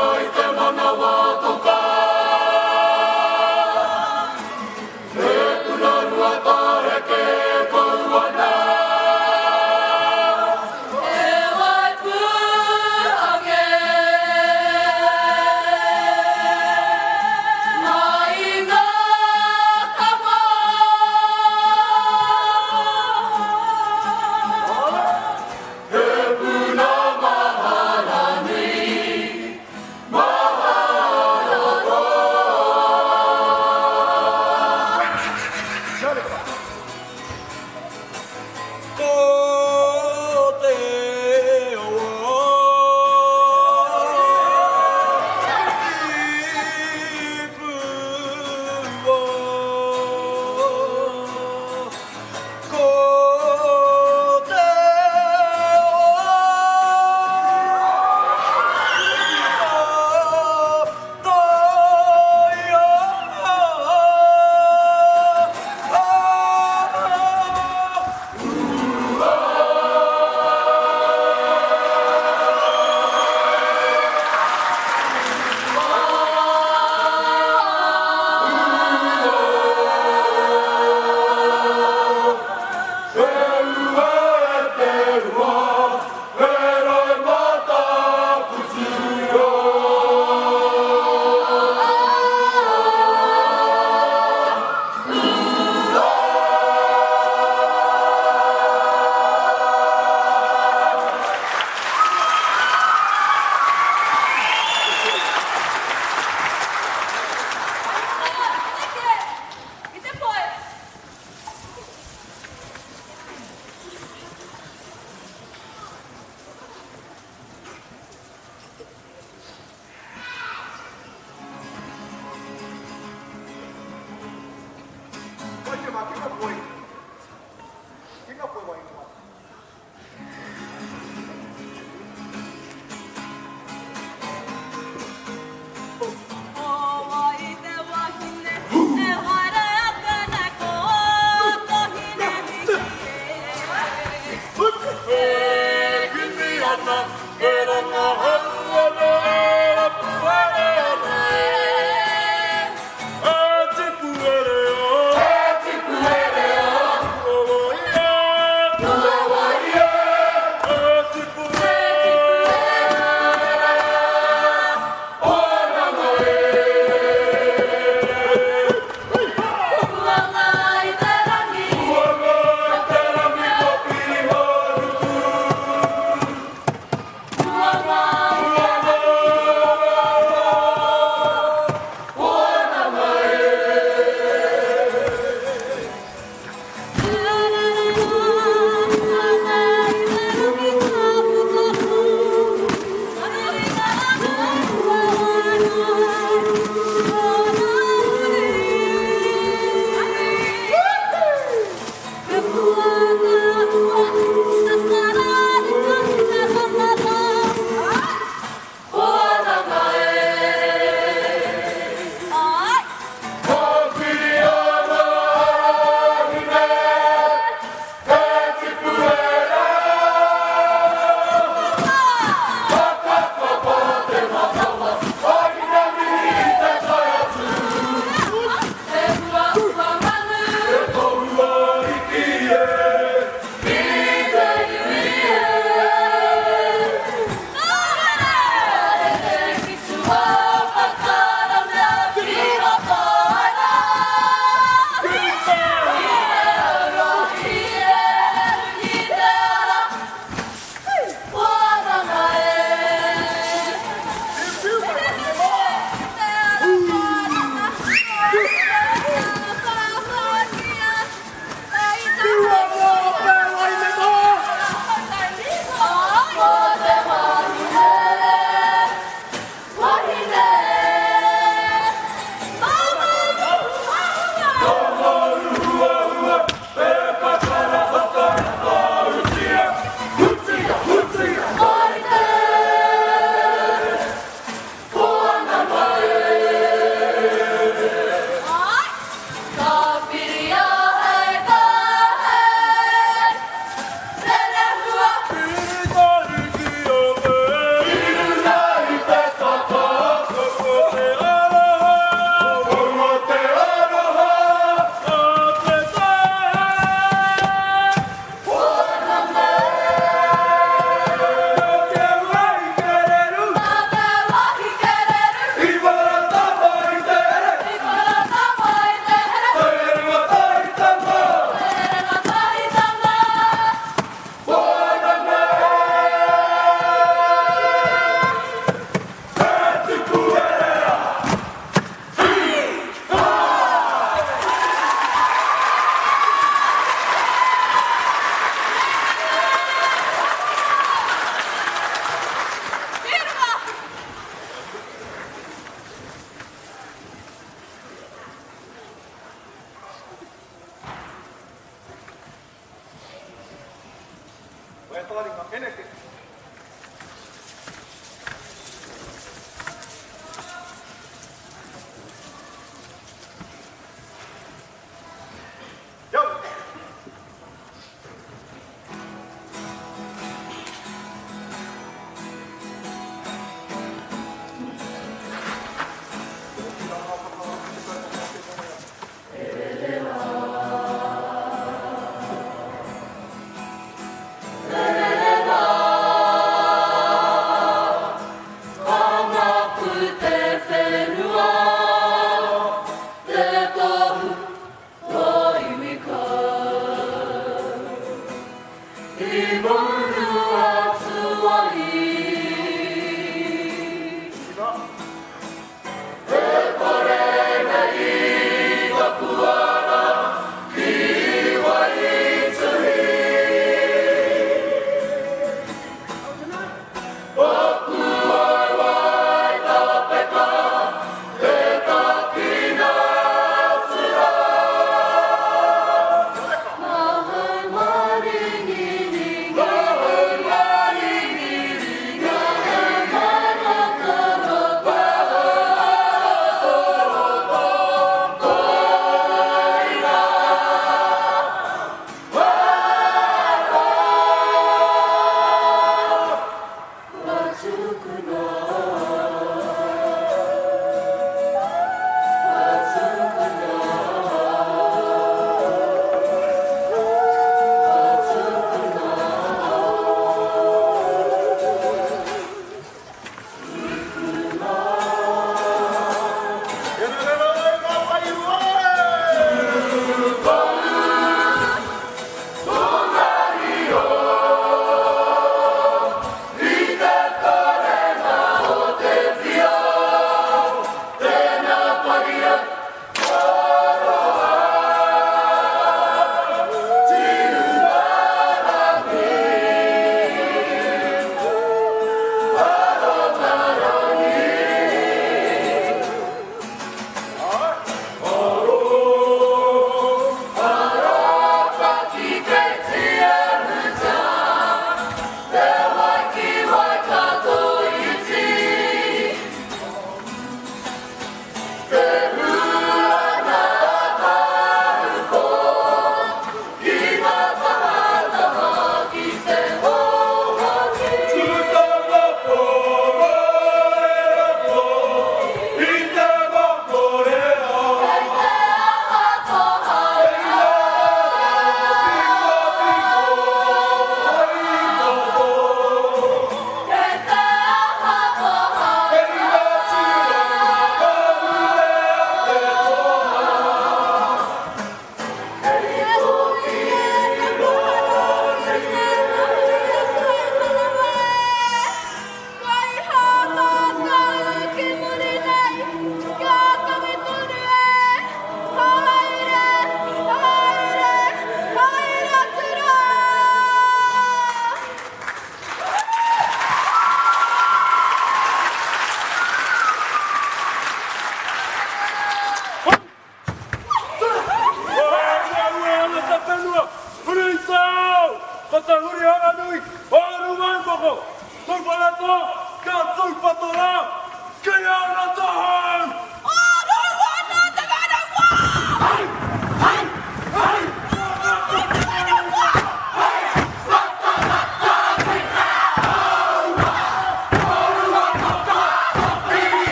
ringa. E neke.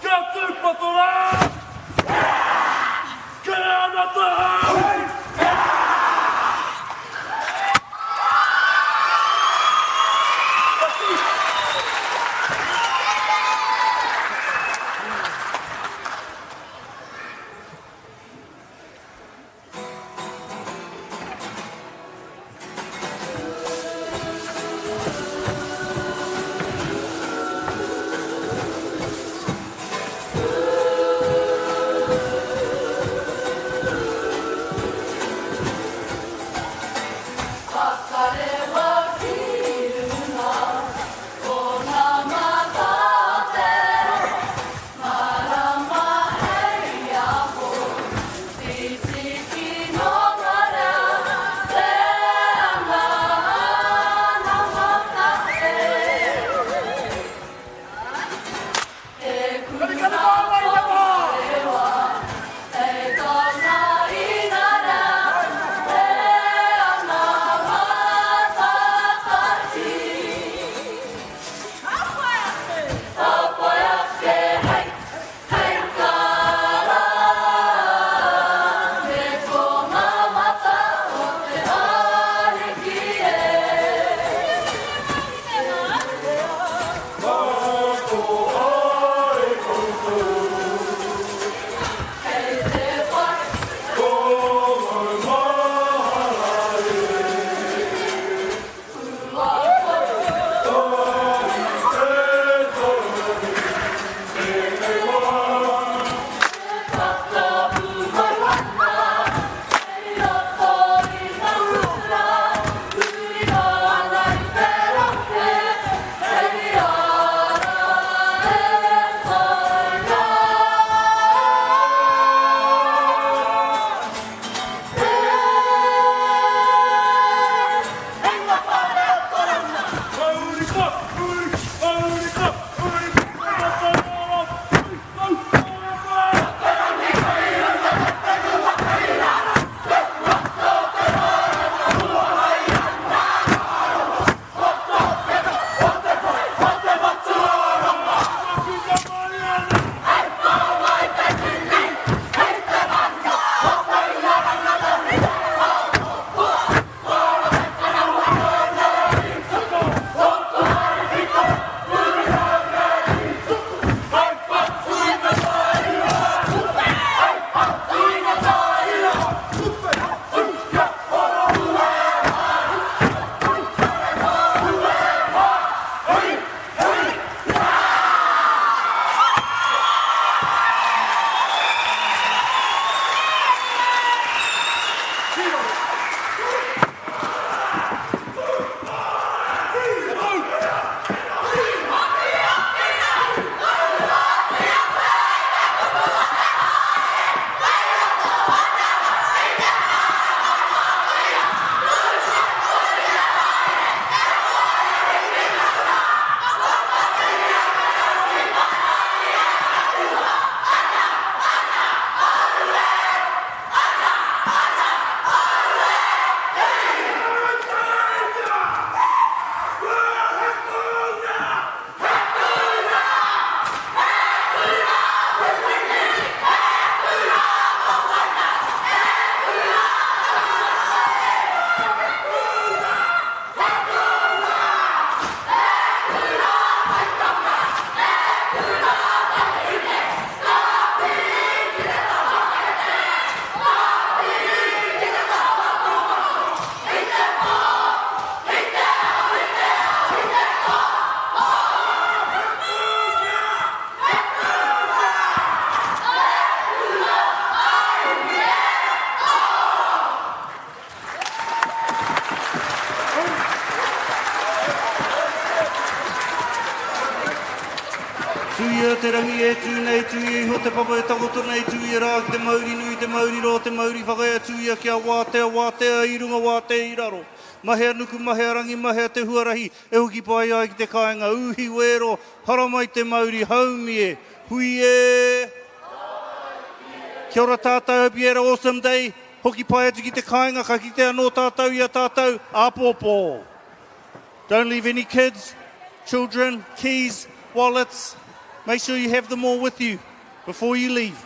Kia tūpato rā! Kia ana te hau! Whakarewa ki runga, ko ngā matate, marama hei aho, whitiki nō ngā reo, te anga ana matate. Te kura whakarewa, hei tōna inara, te anga matatati. Tapae ake hei, hei kara, me ko ngā mata o te ariki e. Kei te whai. Tuia te rangi e tū nei, tuia iho te papa e takoto nei, tuia rā ki te mauri nui, te mauri roa, te mauri whakaea, tuia kia wātea, wātea i runga, wātea i raro. Mahea nuku, mahea rangi, mahea te huarahi e hoki pai ai ki te kāinga. Uhi wēro, haramai te mauri, haumi e, hui e! Kia ora tātou, hope you had a awesome day. Hoki pai atu ki te kāinga, ka kite anō tātou i a tātou āpōpō. Don't leave any kids, children, keys, wallets. Make sure you have them all with you before you leave.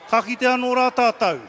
Ka kite anō rā tātou.